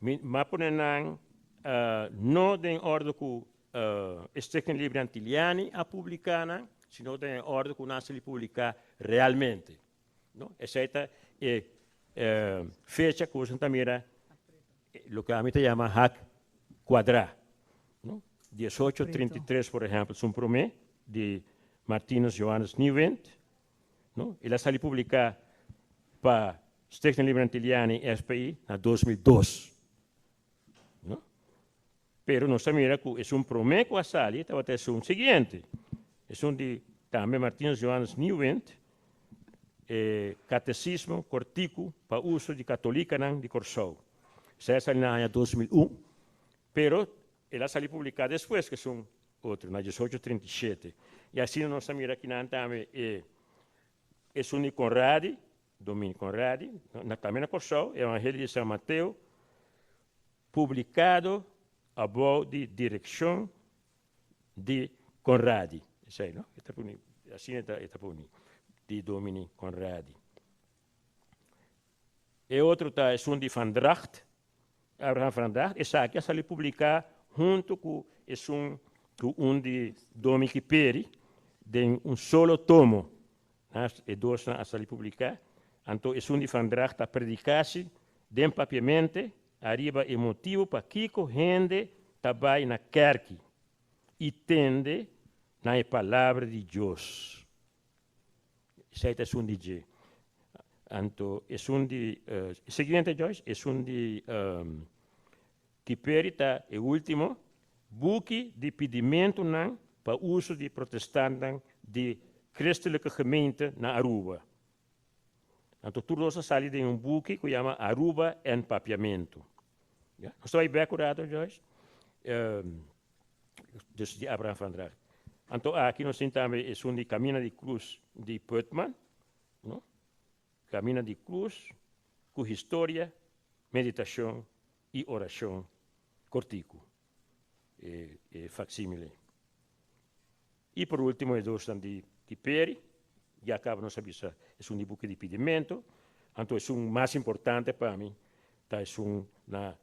Mi m'a pone nan no den orde ku Stichting Libre Antiliane a publiká nan, sino den e orde ku nan a sali publiká realmente. No, esei ta e fecha ku boso ta mira loke ami ta yama hak kuadrá. No, 1833 por ehèmpel, su promé di Martinus Johannes Nieuwind, no? El a sali publiká pa Stichting Libre Antiliani, FPI, na 2002, no? Pero nos ta mira ku esun promé ku a sali tabata esun siguiente, esun di tambe Martinus Johannes Nieuwind, e Katesismo Kortiku pa uso di Katolikanan di Kòrsou. Esei a sali na aña 2001, pero el a sali publiká despues ku esun Otro, na diesocho trinta i shete. I asina nos ta mira kinan tambe e esun di Conradi, Domini Conradi, na tambe na Kòrsou, Evangelio di San Mateo, publikado abou di direkshon di Conradi. Esei, no? E ta puni, asina e ta puni, di Domini Conradi. E otro ta esun di Van Dragt, Abraham van Dragt, esaki a sali publiká huntu ku esun ku un di Domiki Peri den un solo tomo. E dosnan a sali publiká. Anto esun di Van Dragt ta predikasi den papiamente ariba e motibu pakiko hende ta bai na kèrki i tende na e palabra di Dios. Esei ta esun di dje. Anto esun di e siguiente Joyce, esun di Kiperi ta e ultimo buki di pidimentunan pa uso di protestantnan di Christelijke Gemeente na Aruba. Anto tur dos a sali den un buki ku yama Aruba en Papiamentu. Ya, nos ta bai bek un rato Joyce. Dus di Abraham van Dragt. Anto aki nos tin tambe esun di Camina di Cruz di Putman, no? Camina di Cruz. ku historia, meditashon i orashon kortiku, e e faksimile. I por ultimo e dosnan di di Peri, ya kaba nos a bisa esun di buki di pidimentu, anto esun mas importante pa mi ta esun na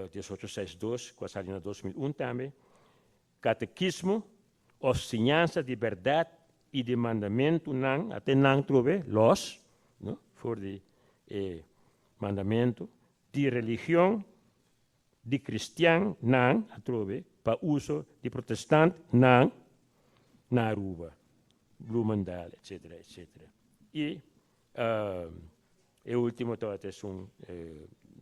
diesocho seis dos ku a sali na 2001 tambe, Katekismo òf siñansa di bèrdat i di mandamentunan, ate nan trobe lòs, no, for di e mandamentu di religion di kristian nan atrobe pa uso di protestant nan na Aruba, Bloemendaal, etcetera, etcetera. I e ultimo tabata esun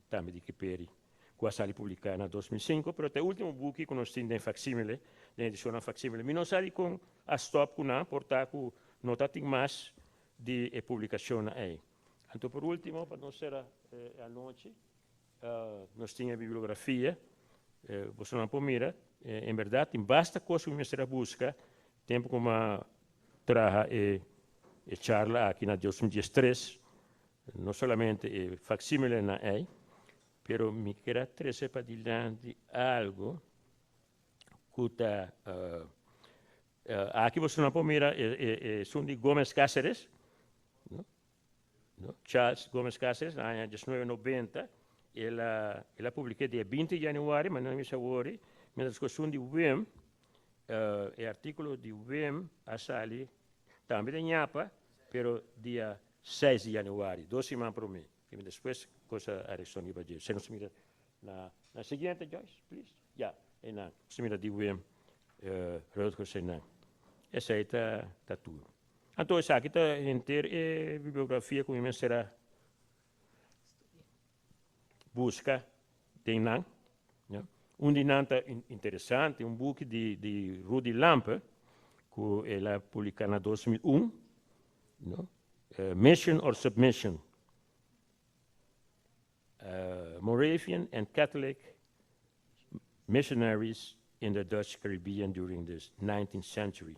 tambe di Kiperi ku a sali publiká na 2005, pero ta e ultimo buki ku nos tin den faksimile, den edishonnan faksimile. Mi no sa dikon a stòp ku nan, por ta ku no ta tin mas di e publikashonnan ei. Anto por ultimo, pa nos sera e anochi, Nos tin e bibliografia, bosonan por mira, en berdad tin basta cos cu mi mester a busca tempo cu mi a traha e charla aki na 2013, no solamente e facsimilenan ey, pero mi kier a trece padilanti algo cu ta, aki bosonan por mira esun di Gomez Caceres, no? Charles Gomez Cáceres na aña 1990 el a el a publik'é dia 20 di januari, ma no mi sa wori, mientras ku esun di Wim, e artíkulo di Wim a sali tambe den Ñapa, pero dia 6 di januari, dos siman promé. I despues kos a reakshoná riba dje. Si nos mira na na siguiente, Joyce, please. Ya, einan. Nos mira di Wim Rutgers einan. Esei ta ta tur. Anto esaki ta henter e bibliografia ku mi mester a buska den nan. Un di nan ta interesante, un buki di di Rudy Lampe ku el a publiká na 2001, no, Mission or Submission, Moravian and Catholic Missionaries in the Dutch Caribbean during the 19th Century.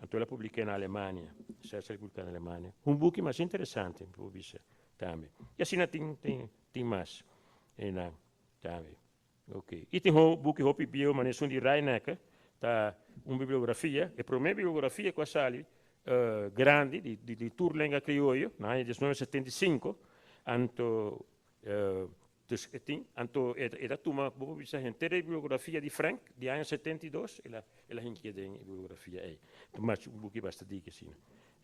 Anto el a publiká na Alemania. Esei a ser publiká na Alemania. Un buki mas interesante, mi por bisa tambe. I asina tin, tin, tin mas einan tambe. Ok. I tin ho buki hopi bieu, manera esun di Reinecke, ta un bibliografia, e promé bibliografia ku a sali grandi di, di, di tur lenga krioyo na aña 1975. Anto Dus e tin, anto e e ta tuma, bo por bisa henter e bibliografia di Frank di aña 72, el a el a hinkia den e bibliografia ei. Ta mas un buki basta diki asina.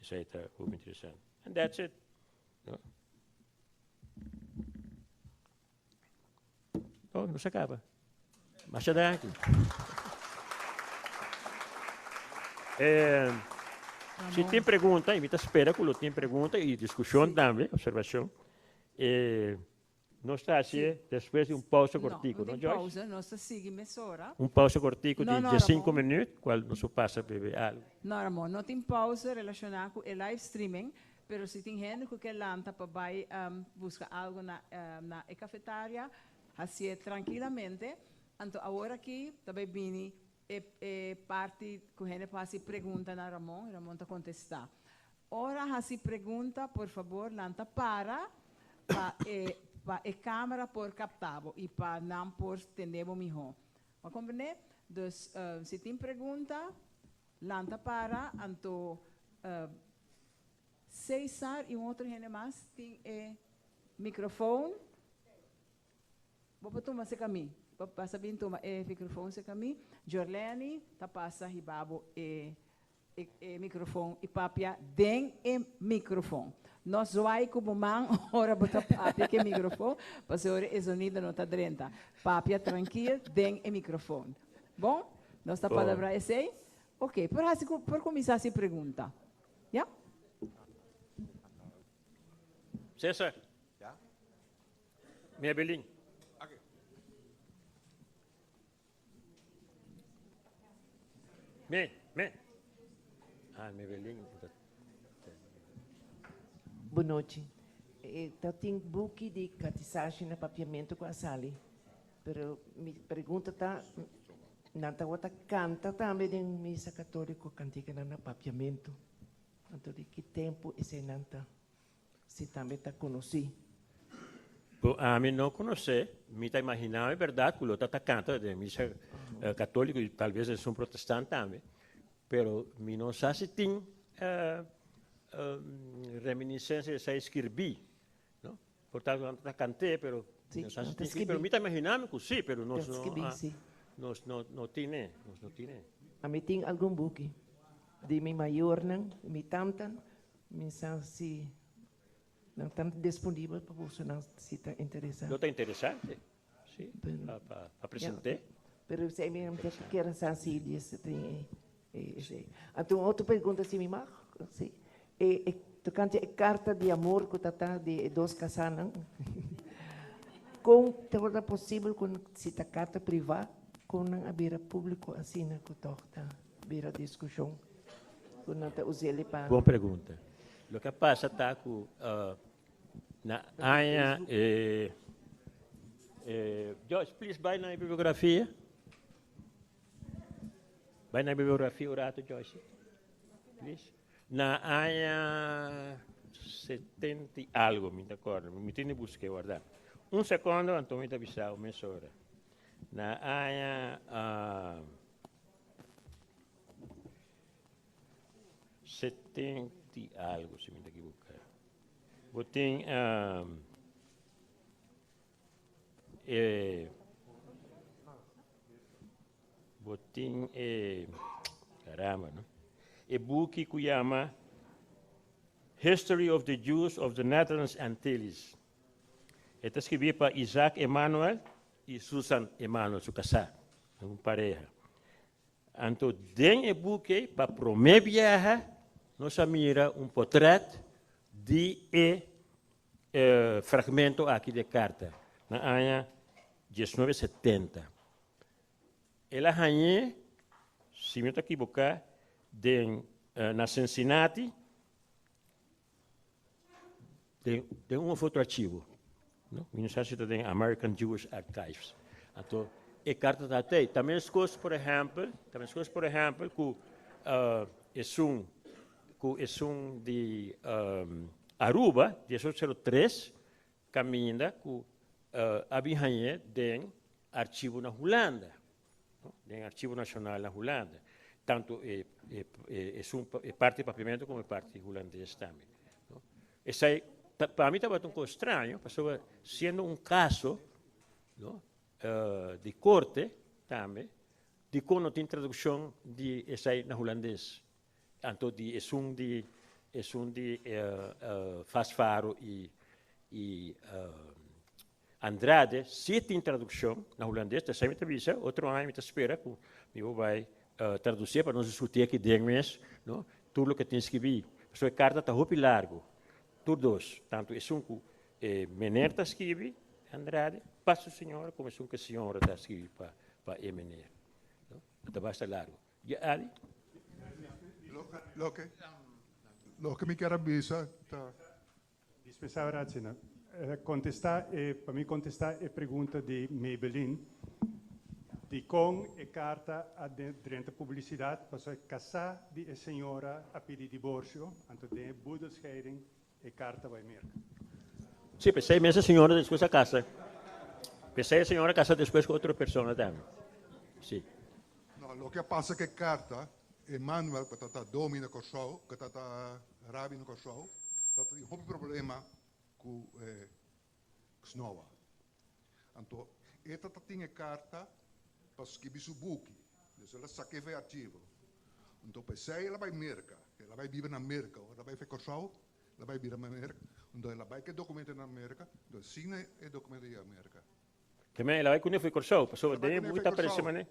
Esei ta hopi interesante. And that's it. No? Oh, nos a kaba. Masha danki. Eh, si tin pregunta, y mi ta spera ku lo tin pregunta y diskushon tambe, observashon. Eh, nos ta hasié despues di un pausa kortiku, no, No, no tin Joyce? pausa, nos ta sigui mesora. Un pausa kortiku No, di no, diesinku Ramon. minuut, kual nos por pasa bebe algu. No, Ramon, no tin pausa relashoná ku e live streaming, pero si tin hende ku ke lanta pa bai buska algu na na e kafetaria, hasié trankilamente. Anto awor aki ta bai bini e e parti ku hende por hasi pregunta na Ramon, i Ramon ta kontestá. Ora hasi pregunta, por fabor lanta para pa e pa e camera por capta bo y pa nan por tende bo miho. Bo a comprende? Dus si tin pregunta, lanta para, anto Cesar y un otro hende mas tin e microfoon. Bo por tuma serka mi. Bo pasa bin tuma e microfoon serka mi. Jorleny ta pasa hiba bo e e microfoon y papia den e microfoon. No zwaai cu bo man ora bo ta papia cu e microfoon, pasobra e zonido no ta drenta. Papia trankil den e microfoon. Bon? Nos ta palabra esey? Ok, por haci por cuminsa haci pregunta. Ya? Cesar. Mebelin. Me, me. Ah, Mebelin. Bon nochi. E ta tin buki di katisashi na papiamentu ku a sali. Pero mi pregunta ta, nan tabata kanta tambe den misa katóliko kantikanan na papiamentu? Anto di ki tempu eseinan ta? Si tambe ta konosí. Bo ami no konosé, mi ta imaginá e bèrdat ku lo ta ta kanta den misa katóliko i talbes esun protestant tambe, pero mi no sa si tin reminiscensia di esei skirbí, no? Por tanto nan ta kant'é, pero mi no sa si tin skirbí, pero mi ta imaginá mi ku sí, pero nos no a, nos no no tine, nos no tine. Ami tin algun buki di mi mayornan, mi tantan, mi sa si Nan ta disponibel pa bosonan si ta interesá. Lo ta interesante, sí, pa present'é. Pero esei mi ta kier sa si dies tin esei. Anto un otro pregunta si mi mag, sí. E tocante e carta di amor cu ta ta di e dos casanan, con tabata posibel cu si ta carta priva, con nan a bira publico asina cu tog ta bira discusion cu nan ta us'el pa. Bon pregunta. Loke a pasa ta ku na aña Joyce, please bai na e bibliografia. Bai na e bibliografia un rato, Joyce. Please. Na aña 70 i algo, mi ta acorda. Mi tin di buska e warda. Un secondo, anto mi ta bisa mesora. Na aña 70 i algo, si mi ta ekivoká. Bo tin e bo tin e caramba no e buki ku yama History of the Jews of the Netherlands Antilles. E ta skibí pa Isaac Emanuel i Susan Emanuel, su kasá, un pareha. Anto den e buki ei pa promé biaha nos a mira un potrèt di e fragmento aki di e karta na aña 1970. El a hañ'é, si mi no ta kiboká, den na Cincinnati. Den den un of otro archivo, no? Mi no sa si ta den American Jewish Archives. Anto e karta ta tei. Ta meskos por ehèmpel, ta meskos por ehèmpel ku esun ku esun di Aruba, 1803, kaminda ku a bin hañ'é den archivo na Hulanda. Den Archivo Nacional na Hulanda. Tanto e, e, e, esun, e parti papiamento como e parti hulandes tambe. No? Esai, pa, pa mi tabata un cos straño, pasobra siendo un caso, no, uh, di corte tambe, dicon no tin traduccion di esai na hulandes? Anto di esun di esun di uh, uh, Vasfaro y, y uh, Andrade si tin traduccion na hulandes, ta esei mi ta bisa, otro aña mi ta spera cu mi por bay traducié pa nos discuti aki den mes, no, tur loke tin skibi. Pasobra e carta ta hopi largo, tur dos, tanto esun cu e meneer ta skibi, Andrade, pa su señora, como esun cu e señora ta skibi pa pa e meneer, no. Ta basta largo. Ya, Adi? Loke, loke mi kier a bisa ta. Dispensá Rachina. Kontestá e, pa mi kontestá e pregunta di Maybelline, dikon e karta a drenta publisidat, pasobra e kasá di e señora a pidi diborsio, anto den e boedelscheiding e karta bai Merka. Sí, p'esei mes e señora despues a kasa. P'esei e señora a kasa despues ku otro persona tambe. Sí. No, loke a pasa ku e karta, Emanuel ku ta ta domi na Kòrsou, ku ta ta rabi na Kòrsou, ta tin hopi problema ku e Snoa. Anto e ta ta tin e karta pa skibi su buki, dus el a sak'é for e archivo. Anto p'esei el a bai Merka, el a bai biba na Merka, ora el a bai for Kòrsou, el a bai bira na Merka, anto el a bai ku e dokumento na Merka, anto asina e dokumento yega Merka. Keme el a bai kuné fo'i Kòrsou, pasobra den e buki ta aparesé manera,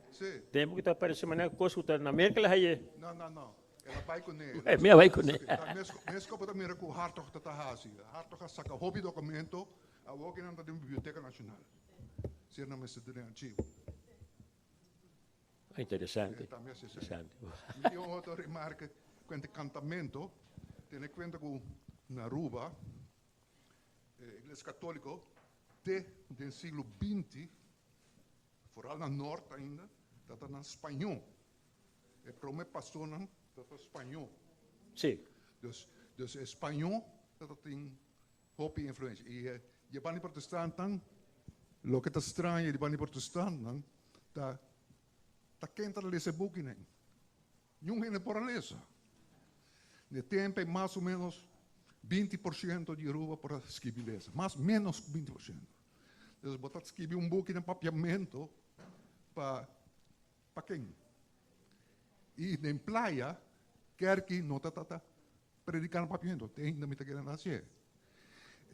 den e buki ta aparesé manera kos ku ta na Merka el a haye. No, no, no. El a bai kuné. E mi a bai kuné. Mes ku bo ta mira ku Hartog ta ta hasi. Hartog a saka hopi dokumento, awor ku nan ta den Biblioteka Nashonal. Si nan mester den archivo. Interesante. Interesante. Mi tin un otro remarke kuente kantamento. Tene kuenta ku na Aruba e Iglesia Katoliko Te den siglo 20, foral na nort ainda, tabata nan spañó. E prome pastornan tabata spañó. Sí. Dus, dus e spañó tabata tin hopi influencia. I e, Di e banda di protestantnan, loke ta straño di banda di protestantnan ta ta ken ta lesa e bukinan. Niun hende por a lesa. Na e tempu ei mas o menos 20% di Aruba por a skibi lesa, mas menos ku 20%. Dus bo ta skibi un buki na papiamento pa pa ken? I den playa kerki no ta ta prediká na papiamento, te ainda mi ta kere nan hasié.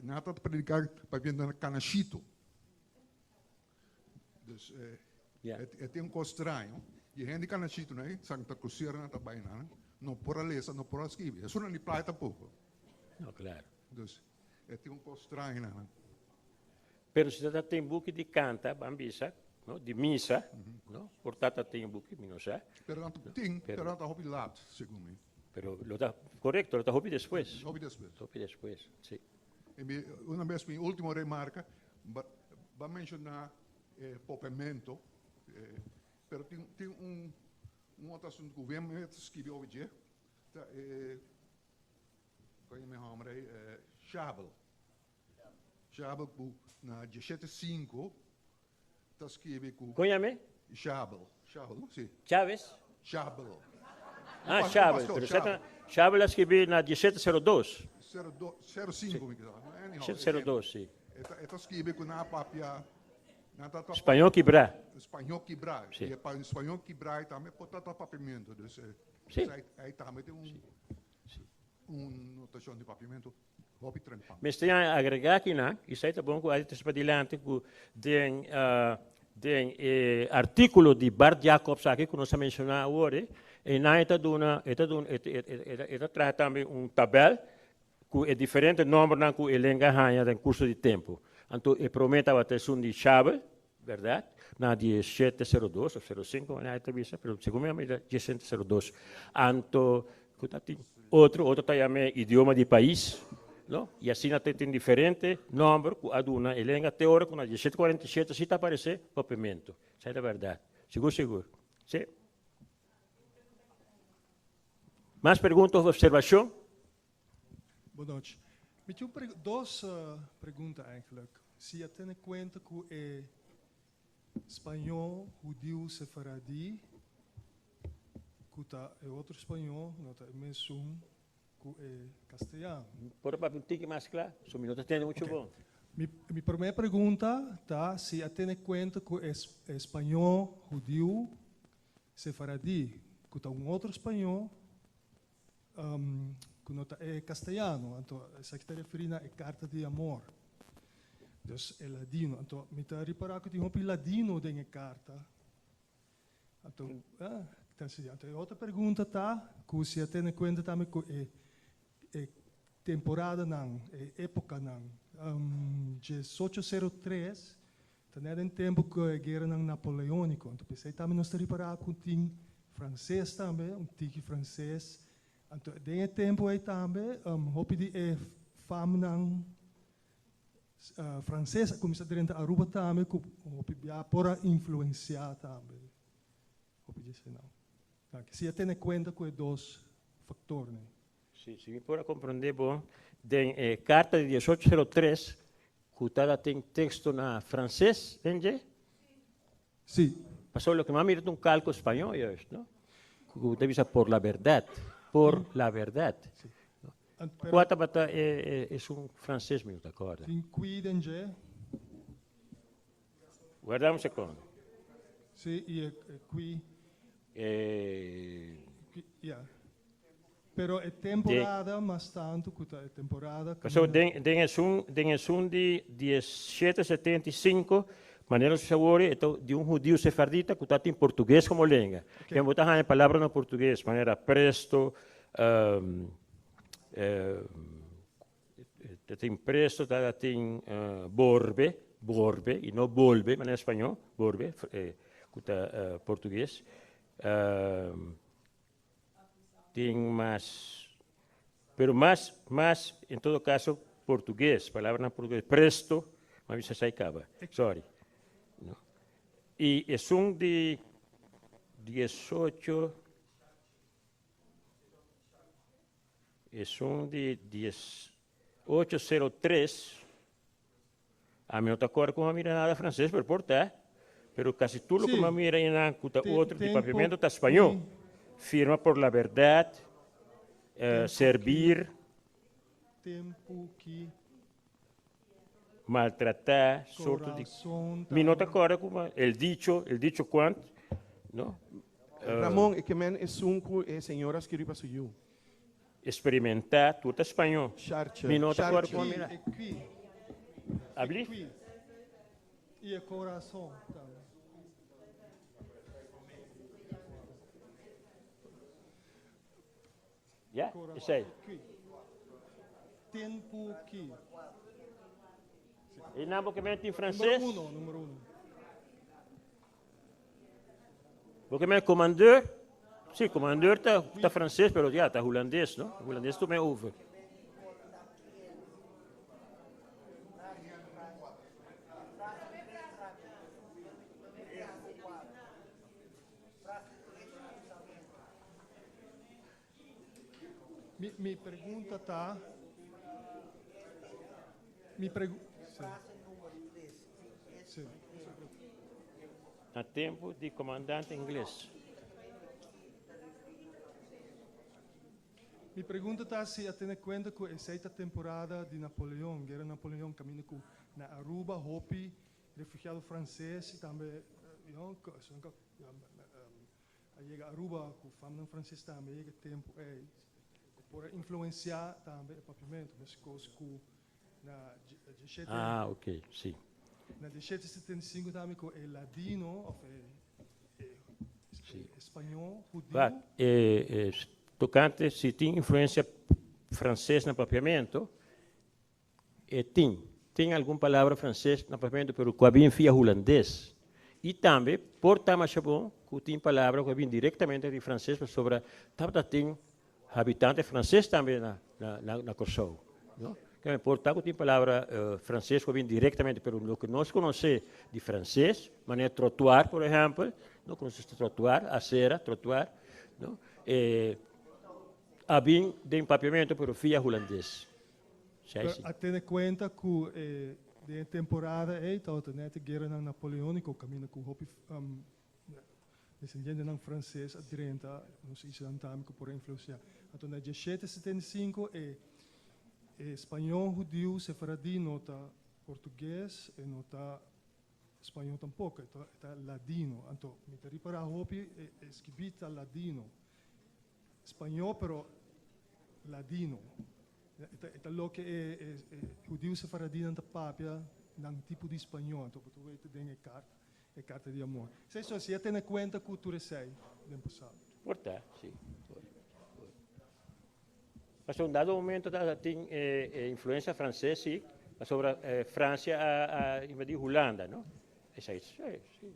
Nan ta prediká papiamento na Kanashito. Dus e tin un kos straño. I e hende di Kanashito nan, Santa Cruzera nan ta bai nan, no por a lesa, no por a skibi. Esun nan di playa tampoko. No, klaro. Dus e tin un kos straño nan. Pero si ta tin buki di kanta, ban bisa, no, di misa, no, por ta ta tin buki, mi no sa. Pero nan tin, pero nan ta hopi laat, segun mi. Pero lo ta korekto, lo ta hopi despues. Hopi despues. Hopi despues, si. I mi, una bes mi ultimo remarka, ba, ba menshoná e popemento, pero tin, tin un, un otro asunto ku Wim ta skibi over dje, ta e, kon e mi hòmber ei, Shabel. Shabel ku na diesshete sinku ta skibi ku. Kon yam'é? Shabel. Shabel, no? Si. Chavez? Shabel. Ah, Shabel. Pero seta, Shabel a skibi na diesshete sero dos. Sero do, sero sinku mi kisa. Anyhow. Shete sero dos, si. E ta, e ta skibi ku nan a papia, nan ta. Spañó kibrá. Spañó kibrá. Si. I e spañó kibrá ei tambe por ta ta papiamentu. Dus, Si. ei tambe tin un, un notashon di papiamentu. Hopi trempan. Mester agregá kinan, i esei ta bon ku a trese padilanti ku den den e artíkulo di Bart Jacobs aki ku nos a menshoná awor ei, einan e ta duna e ta duna e ta traha tambe un tabèl ku e diferente nòmbernan ku e lenga a haña den kurso di tempu. Anto e promé tabata esun di Chabel, bèrdat, na 1702 òf 05 manera e ta bisa, pero segun mi a mira 1702. Anto ku ta tin otro, otro ta yam'é idioma di pais, no? I asina ta tin diferente nòmber ku a duna e lenga te ora ku na 1747 si ta aparesé papiamentu. Esei ta bèrdat, sigur sigur. Sí. Mas pregunta òf opservashon? Bon nochi. Mi tin un dos pregunta eigenlijk. Si a tene cuenta cu e spañó hudiu sefaradí cu ta e otro spañó no ta e mesun cu e castellano. Por papia un tiki mas cla? So mi no ta tende mucho bon. Mi mi prome pregunta ta si a tene cuenta cu e spañó hudiu sefaradí cu ta un otro spañó Ku no ta e castellano, anto esaki ta referí na e carta di amor. Dus e ladino. Anto mi ta ripará ku tin hopi ladino den e carta. Anto, ta si. Anto e otro pregunta ta ku si a tene kuenta tambe ku e e temporadanan, e epokanan. 1803 Ta net den tempu ku e gueranan napoleóniko. Anto p'esei tambe nos ta ripará ku tin franses tambe, un tiki franses. Anto den e tempu ei tambe hopi di e famnan franses a kuminsá drenta Aruba tambe ku hopi bia por a influensiá tambe hopi di eseinan. Danki. Si a tene kuenta ku e dos faktornan. Si, si mi por a komprondé bo, den e karta di 1803 ku tabata tin teksto na franses den dje? Si. Pasobra loke mi a mira ta un kalko spañó juist, no? Ku ta bisa por la verdad, por la verdad. Si. Kua tabata e esun franses mi no ta kòrda. Tin kui den dje. Warda un sekondo. Si, i e kui. E. Ya. Pero e temporada mas tantu ku ta e temporada. Pasobra den den esun den esun di 1775, manera nos bisa wor, e ta di un hudiu sefardita ku ta tin portugues komo lenga. Ken bo ta haña palabra na portugues manera presto, Ta tin presto, ta tin borbe, borbe, y no bolbe, manera spañó, borbe, cu ta portugues. Tin mas, pero mas, mas, en todo caso, portugues, palabranan portugues, presto, m'a bisa esai caba, sorry. No. Y esun di 18. Esun di 1803. Ami no ta acorda cu mi a mira nada frances, pero por ta. Pero casi tur loke Sí. mi a mira einan cu ta Te- otro di tempo papiamento ta spañó. ki. Firma por la verdad, Tempo servir. Tempo ki. Maltratá, sorto di. Corazon Mi no ta tambe. corda cu el dicho, el dicho cuant, no? Ramon, e ke men esun ku e señora skirbi pa su yu. Experimentá, tur ta spañó. Shartje, Mi no ta corda shartje. cu mira. E qui. Abli? E qui. I e corazon tambe. Ya, esei. Qui. Tempu qui. E nan bo ke men tin Numero frances? uno, numero uno. Bo ke men commandeur? Si, commandeur ta, ta frances, pero ya, ta hulandes, no? Hulandes tur men over. Mi, mi pregunta ta, mi pregu si. Si. Na tempu di comandante ingles. Mi pregunta ta si a tene cuenta cu esey ta temporada di Napoleon, guera Napoleon caminda cu na Aruba hopi refugiado frances y tambe you know, a yega Aruba cu famnan frances tambe yega tempo ey cu por a influencia tambe e papiamento mescos cu na diesshete Ah, ok, si. na diesshete setenta i sinku tambe cu e ladino of e Si. e spañol hudiu. Wak, e e tocante si tin influencia frances na papiamento, E tin. Tin algun palabra franses na papiamentu, pero ku a bin via hulandes. I tambe por ta masha bon ku tin palabra ku a bin direktamente di franses pasobra tabata tin habitante franses tambe na na na Kòrsou, no? Kende por ta ku tin palabra franses ku a bin direktamente, pero loke nos konosé di franses, manera trotuar por ehèmpel, no konosé trotuar, asera, trotuar, no? E a bin den papiamentu pero via hulandes. Pero a tene cuenta cu e den e temporada ey tabata net e gueranan Napoleonico caminda cu hopi descendientenan frances a drenta nos islan tambe cu por a influencia. Anto na diesshete setenta i sinku e e spañol hudiu sefaradí no ta portugues e no ta spañol tampoco e ta e ta ladino. Anto mi ta ripara hopi e e skibí ta ladino. Spañol pero ladino. E ta loke e hudiu sefaradínan ta papia nan tipo di spañol. Anto bo ta weta den e karta, e karta di amor. Esei so, si a tene kuenta ku tur esei den pasado. Por ta, si. Por, por. Pasobra un dado momento ta tin e influencia frances, si, pasobra Francia a invadi Hulanda, no? Esei, si, si.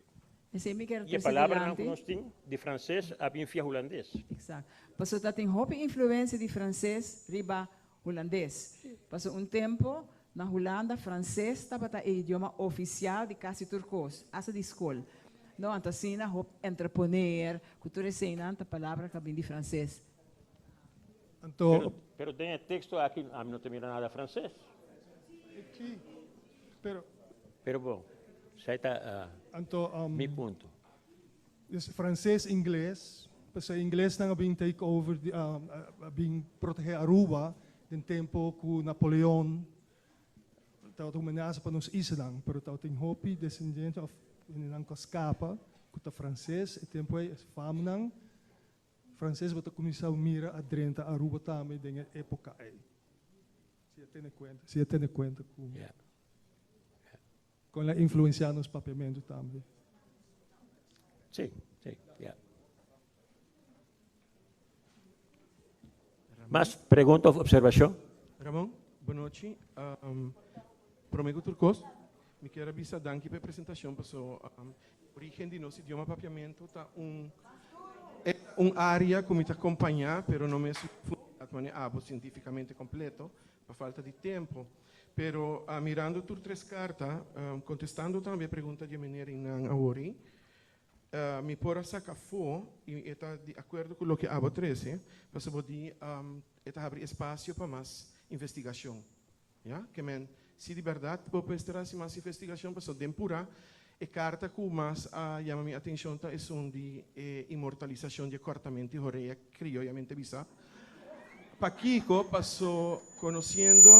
Esei mi kier I e trese palabranan ku dilanti. nos tin di franses a bin fia hulandes. Exacto. Pasobra ta tin hopi influencia di franses riba hulandes. Pasobra un tempo na Hulanda franses tabata e idioma oficial di casi tur cos, hasta di scol. No, anto asina hop entreponeer cu tur eseinan ta palabra cu a bin di franses. Anto. Pero, pero den e texto aki ami no ta mira nada franses. Aki, pero. Pero bon, esei ta Anto, mi punto. Dus franses, ingles, pasobra inglesnan a bin take over, di, a bin protege Aruba den tempo cu Napoleon tabata un menasa pa nos islanan, pero tabatin hopi descendiente of hendenan cu a scapa cu ta franses, e tempo ey e famnan Frances bo ta cuminsa mira a drenta Aruba tambe den e epoca ey. Si a tene cuenta, si a tene cuenta cu Yeah. con la influencia nos papiamento tambe. Sí, sí, yeah. Mas pregunta of observacion? Ramon, bon nochi. Um, prome cu tur cos, mi kier a bisa danki pa e presentacion paso um, Origen di nos idioma papiamentu ta un e un área ku mi ta kompañá, pero no mes fundat manera abo sientífikamente kompleto pa falta di tempu. Pero mirando tur tres karta, kontestando tambe e pregunta di e meneer einan awor, mi por a saka afó i e ta di akuerdo ku loke abo trese, pasobra bo di e ta habri espasio pa mas investigashon. Ya, ke men. Si di berdad bo mester haci mas investigacion pasobra den pura e carta cu mas a yama mi atencion ta esun di e inmortalisacion di e cortamento di horea crioyamente bisa. Pakico? Paso conociendo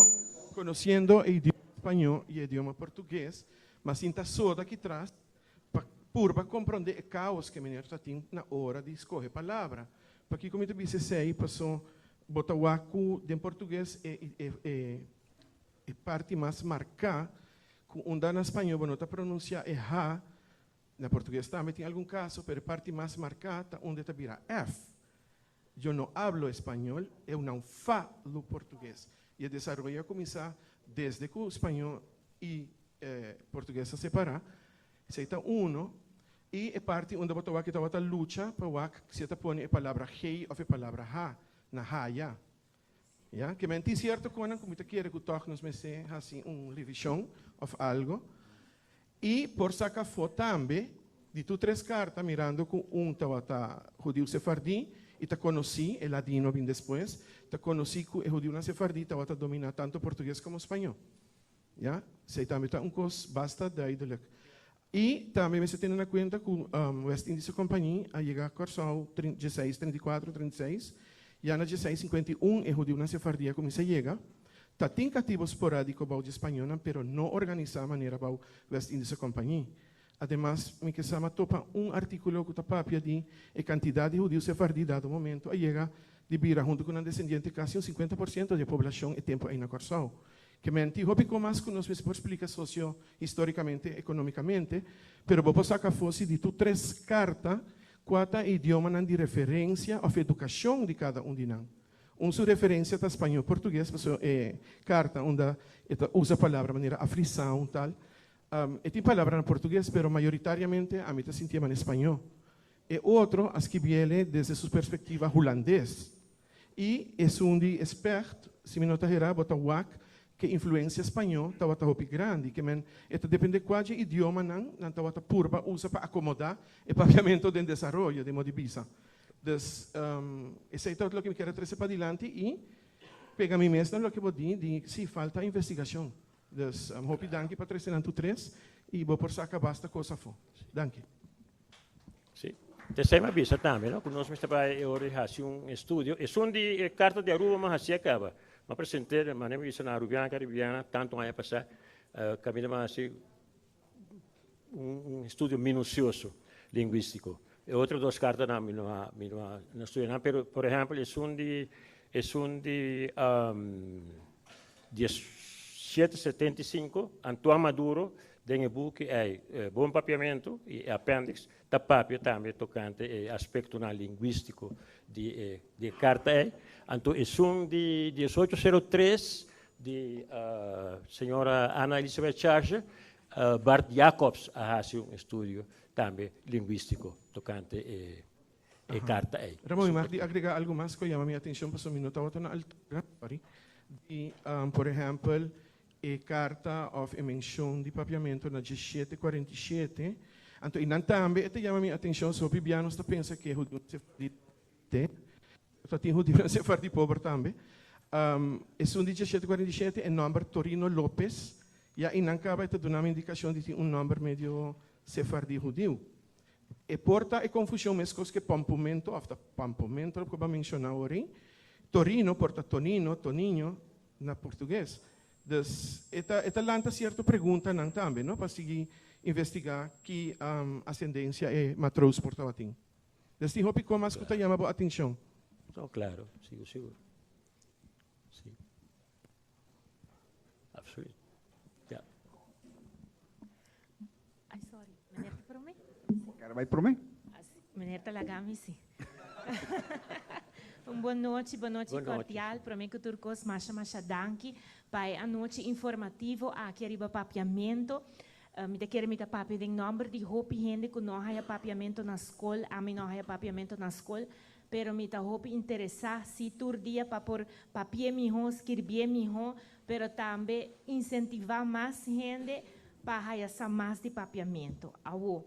conociendo e idioma spaño y e idioma portugues mas sinta soda aki tras pa purba comprende e caos cu meneer ta tin na ora di scoge palabra. Pakico mi ta bisa esey? Paso bo ta wak cu den portugues e e e E parti mas marká ku unda na spañó bo no ta pronunsiá e ha, na portugues tambe tin algun kaso, pero e parti mas marká ta unda e ta bira f. Yo no hablo español, eu não falo português. I e desaroyo a kuminsá desde ku spañó i portugues a separá. Esei ta uno. I e parti unda bo ta wak e tabata lucha pa wak si e ta pone e palabra gei òf e palabra ha, na haya. Ya, ke men tin sierto konan ku mi ta kere ku tòg nos mester hasi un revishon òf algo. I por saka afó tambe di tur tres karta mirando ku un tabata hudiu sefardí i ta konosí, e ladino a bin despues, ta konosí ku e hudiunan sefardí tabata dominá tantu portugues komo spañó. Ya, esei tambe ta un kos basta duidelijk. I tambe mester tene na kuenta ku West Indische Compagnie a yega Kòrsou dieseis treinta i kuatro, treinta i seis, ya na dieseis sinkuenta i un e hudiunan sefardí a kuminsá yega. Ta tin katibu sporádiko bou di e spañónan pero no organisá manera bou West Indische Compagnie. Ademas mi ke sa m'a topa un artíkulo ku ta papia di e kantidat di hudiu sefardí dado momento a yega di bira huntu ku nan desendiente kasi un 50% di e poblashon e tempu ei na Kòrsou. Ke men tin hopi kon mas ku nos mester por splika sosio histórikamente, ekonómikamente, pero bo por saka afó si di tur tres karta kua ta e idiomanan di referensia òf edukashon di kada un di nan. Un su referensia ta spañó portugues pasobra e karta unda e ta usa palabra manera aflisão tal. E tin palabra na portugues pero mayoritariamente ami ta sintié manera spañó. E otro a skibiele desde su perspektiva hulandes. I esun di e specht, si mi no ta herá, bo ta wak ke influensia spañó tabata hopi grandi, ke men e ta dependé kua dje idiomanan nan tabata purba usa pa akomodá e papiamentu den desaroyo, den modi bisa. Dus, esei ta loke mi kier a trese padilanti i pega mi mes na loke bo di, di si falta investigashon. Dus, hopi danki pa trese nan tur tres i bo por saka basta kos afó. Danki. Sí. Tesey m'a bisa tambe, no, ku nos mester bai e ora di hasi un estudio. Esun di e Karta di Aruba m'a hasi a kaba. M'a present'é, manera mi bisa na Arubiana Caribiana tantu aña pasá, kaminda m'a hasi un un estudio minucioso lingüístiko. E otro dos kartanan mi no a mi no a no studia nan, pero por ehèmpel esun di esun di 1775, Antoine Maduro den e buki ei Bon Papiamentu i e appendix ta papia tambe tokante e aspektonan lingwístiko di e di e karta ei. Anto esun di diesocho sero tres di señora Anna Elisabeth Charge, Bart Jacobs a hasi un estudio tambe lingwístiko tokante e e karta ei. Ramon, mi mag di agrega algu mas ku a yama mi atenshon pasobra mi no tabata na altura, sorry, di por ehèmpel e karta òf e menshon di papiamentu na diesshete kuarenta i shete, anto i nan tambe e ta yama mi atenshon, so hopi bia nos ta pensa ku e hudiunan sefardí te, ta tin hudiunan sefardí pober tambe. Esun di diesshete kuarenta i shete e nòmber Torino Lopez, ya i nan kaba e ta duna mi indikashon di tin un nòmber medio sefardí hudiu. E por ta e confusion mescos ke pampumento of ta pampomento loke bo a menciona awor ei. Torino por ta Tonino, Toninho na portugues. Dus e ta e ta lanta cierto preguntanan tambe no pa sigui investiga ki ascendencia e matroos por tabatin. Dus tin hopi comas cu ta yama bo atencion. No, claro, sigur sigur. Si. Absoluut. Ja. Ay, sorry. Meneer ta prome? Ker bai prome? Meneer ta laga mi si. Un bon nochi, bon nochi cordial. Prome cu tur cos, masha masha danki pa e anochi informativo aki ariba Papiamento. Mi ta kere mi ta papia den nomber di hopi hende cu no a haya Papiamento na scol. Ami no a haya Papiamento na scol, pero mi ta hopi interesa si tur dia pa por papi'e miho, skirbi'e miho, pero tambe insentivá mas hende pa haya sa mas di papiamentu. Awo,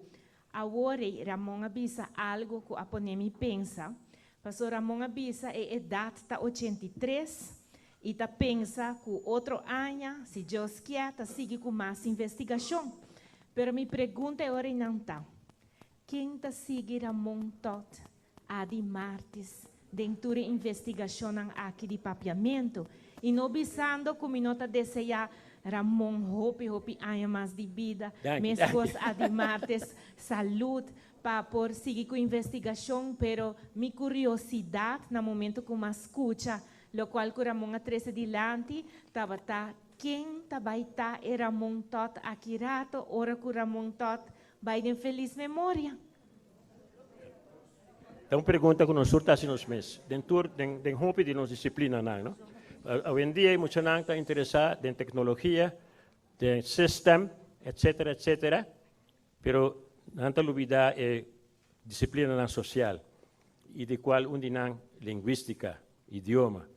awor ei Ramon a bisa algo ku a pone mi pensa, paso Ramon a bisa e edat ta 83. I ta pensa ku otro aña, si Dios kier, ta sigui ku mas investigashon. Pero mi pregunta e ora einan ta, Ken ta sigui Ramon Todd, Adi Martis, den tur e investigashonnan aki di papiamentu? I no bisando ku mi no ta deseá Ramon hopi hopi aña mas di bida, Danki, meskos danki. Adi Martis, salud pa por sigui ku investigashon, pero mi kuriosidat na momento ku m'a skucha Locual cu Ramon a trece dilanti tabata ken ta bay ta e Ramon Todd aki rato ora cu Ramon Todd bay den feliz memoria. Ta un pregunta cu nos tur ta haci nos mes den tur den den hopi di nos disciplinanan, no? Awendia e muchanan ta interesa den tecnologia, den system, etcetera, etcetera, pero nan ta lubida e Disiplinanan sosial i di kual un di nan lingwístika, idioma.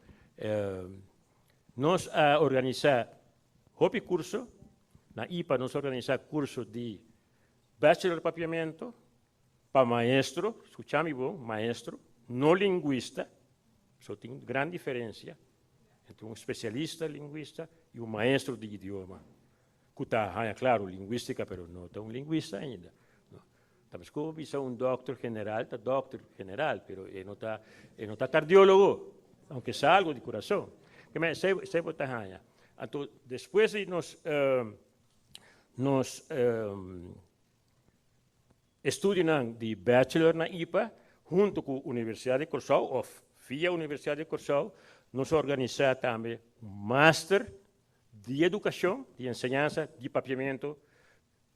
Nos a organisá hopi kurso, na ipa nos a organisá kurso di Bachelor Papiamento pa maestro, skucha mi bon, maestro, no lingwista, so tin gran diferensia entre un spesialista lingwista i un maestro di idioma. Ku ta haña klaro lingwístika pero no ta un lingwista ainda. No. Ta meskos bo bisa un dòkter general ta dòkter general pero e no ta e no ta kardiólogo aunke sa algu di kurason. Ke men esei esei bo ta haña. Anto despues di nos nos Estudionan di bachelor na ipa hunto ku Universidat di Kòrsou òf via Universidat di Kòrsou nos a organisá tambe un master di edukashon, di enseñansa di papiamentu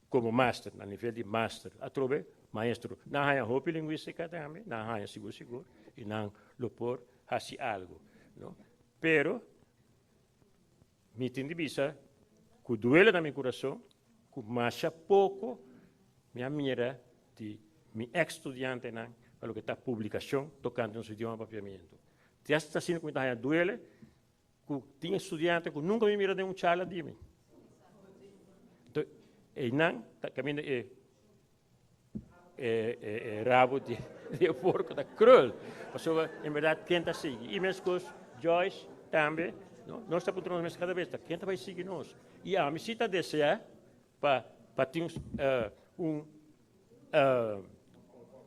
komo master, na nivel di master. Atrobe maestro nan haña hopi lingwístika tambe, nan haña sigur sigur i nan lo por hasi algu, no. Pero Mi tin di bisa ku duele na mi kurason ku masha poko mi a mira di mi eks studiantenan pa loke ta publikashon tokante nos idioma papiamentu. Te asta asina ku mi ta haña duele ku tin studiante ku nunka mi mira den un charla di mi. Enton einan ta kaminda e e rabo di e porco ta krul. Pasobra en berdad ken ta sigui? I meskos Joyce tambe, no? Nos ta puntra nos mes kada bes ta ken ta bai sigui nos? I ami si ta desea pa pa tin un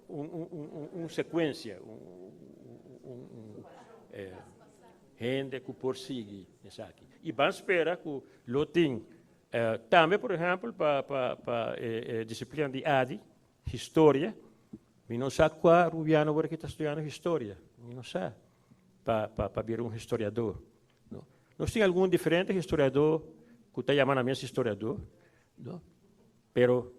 un un un sekuensia, un un hende ku por sigui esaki. I ban spera ku lo tin Tambe, por ehèmpel, pa pa pa e e disiplina di adi, historia, mi no sa kua rubiano awor aki ta studiando historia, mi no sa, pa pa pa bira un historiadó, no. Nos tin algun diferente historiadó ku ta yama nan mes historiadó, no, pero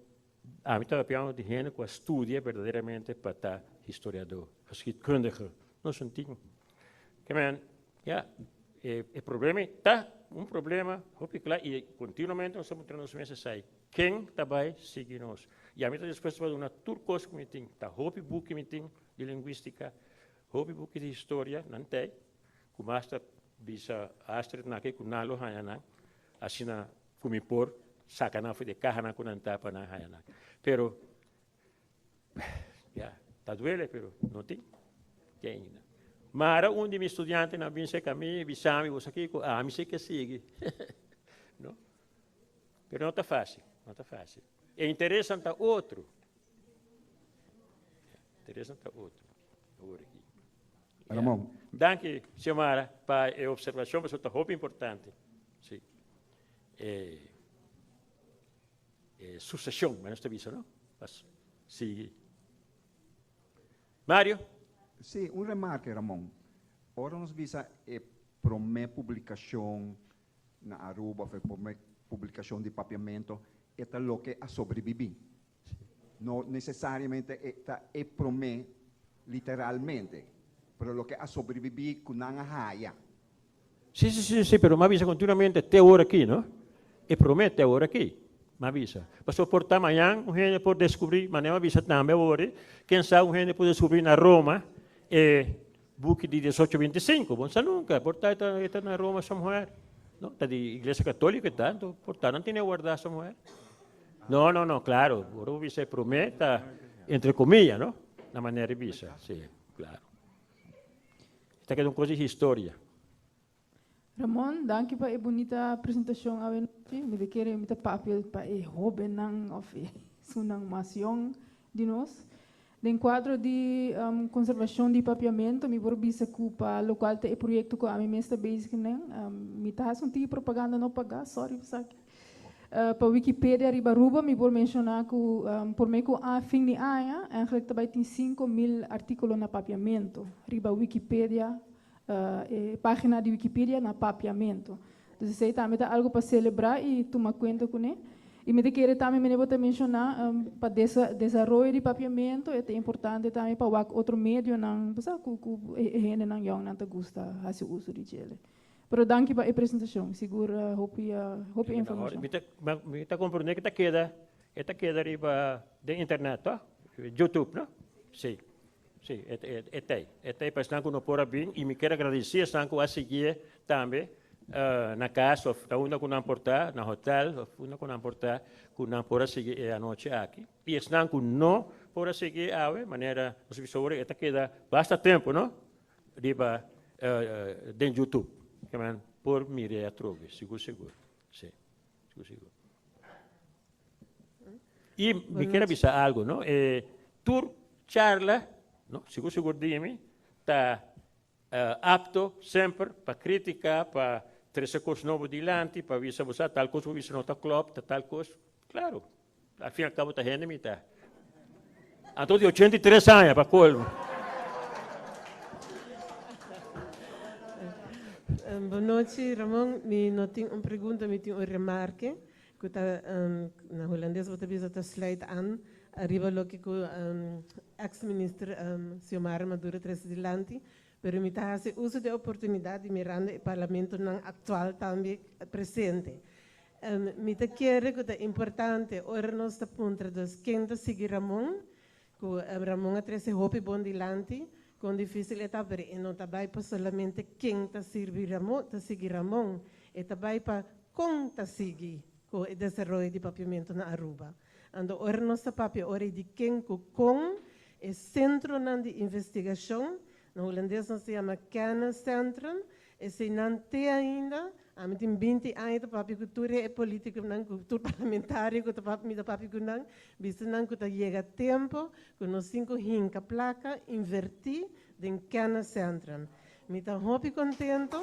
ami ta papiando di hende ku a studia berdaderamente pa ta historiadó, geschiedkundige, nos no tin. Ke men, ya, e e problema ta un problema hopi kla i kontinuamente nos ta puntra nos mes esei, ken ta bai sigui nos? I ami ta dispuesto pa duna tur kos ku mi tin, ta hopi buki mi tin di lingwistika, hopi buki di historia, nan t'ei, ku mas ta bisa Astrid na ke ku nan lo haña nan, asina ku mi por saka nan for di e kahanan ku nan ta pa nan haña nan. Pero Ya, ta duele, pero no tin te ainda. Mara un di mi studiantenan bin serka mi i bisa mi, bo sa kiko? Ami si ke sigui. No? Pero no ta fácil, no ta fácil. E interesnan ta otro. Interesnan ta otro. Awor aki. Ya. Ramon. Danki, Xiomara, pa e observacion, pasobra ta hopi importante. Sí. Eh. E sucesión, nos ta bisa, no? Pa sigui. Mario? Sí, un remarke, Ramon. Ora nos bisa e prome publicacion na Aruba of e prome publicacion di Papiamento, e ta loke a sobrevivi. No necesariamente e ta e prome literalmente, pero loke a sobrevivi cu nan a haya. Sí, sí, sí, sí, pero m'a bisa continuamente te ora aki, no? E promé te ora aki, m'a bisa. Pasobra por ta mañan un hende por descubrí, manera m'a bisa tambe awor, ken sa un hende por descubrí na Roma e buki di diesocho binti i sinku, bo no sa nunca, por ta e ta na Roma somewhere, no? Ta di iglesia catolico e ta, anto por ta nan tene guardá somewhere. No, no, no, claro, ora bo bisa e promé ta entre comilla, no? Na manera di bisa, sí, claro. Ta keda un kos di historia. Ramon, danki pa e bunita presentacion awe nochi. Mi ta kere mi ta papia pa e hobennan of e esunnan mas yong di nos. Den cuadro di conservacion di papiamento mi por bisa cu pa locual ta e proyecto cu ami mes ta bezig nen, mi ta haci un tiki propaganda no paga, sorry pa esaki. Pa Wikipedia riba Aruba mi por menciona cu por me cu a fin di aña eigenlijk ta bay tin 5000 articulo na papiamento riba Wikipedia e pagina di Wikipedia na papiamento. Dus esei tambe ta algo pa celebra y tuma cuenta cune. Y mi ta kere tambe mene bo ta menciona pa desaroyo di papiamento e ta importante tambe pa wak otro medionan bo sa cu cu e hendenan yongnan ta gusta haci uso di djele. Pero danki pa e presentacion, sigur hopi hopi informacion. Mi ta mi ta comprende cu ta keda e ta keda riba den internet toch? Youtube no? Si. Sí, e e t'ei. E t'ei pa esnan ku no por a bin i mi kier a gradisí esnan ku a siguié tambe na kas òf ta unda ku nan por ta, na hotèl òf unda ku nan por ta, ku nan por a sigui e anochi aki. I esnan ku no por a sigui awe, manera nos a bisa ora, e ta keda basta tempu, no? Riba den YouTube. Ke men por mir'é atrobe, sigur sigur. Sí, sigur sigur. I mi kier a bisa algo, no? E tur charla, no, sigur sigur di mi, ta apto semper pa critica, pa trece cos nobo dilanti, pa bisa bo sa tal cos bo bisa no ta klop, ta tal cos. Claro, al fin y al cabo ta hende mi ta. Anto di 83 aña pa colmo. Bonochi Ramon, mi no tin un pregunta, mi tin un remarke. Ku ta na hulandes bo ta bisa ta sluit aan ariba loke ku ex minister Xiomara Maduro trese dilanti, pero mi ta hasi uso di e oportunidat di mirando e parlamentonan aktual tambe presente. Mi ta kere ku ta importante ora nos ta puntra dus ken ta sigui Ramon, ku Ramon a trese hopi bon dilanti, kon difísil e ta, pero e no ta bai pa solamente ken ta sirbi Ramon, ta sigui Ramon, e ta bai pa Kon ta sigui ku e desaroyo di papiamentu na Aruba? Anto ora nos ta papia ora di ken ku kon e sentronan di investigashon, na hulandes nos ta yama kenniscentrum, eseinan te ainda, ami tin binti aña ta papia ku tur e politikonan, ku tur parlamentario ku ta papia, mi ta papia ku nan, bisa nan ku ta yega tempu ku nos tin ku hinka plaka, invertí den kenniscentrum. Mi ta hopi contento.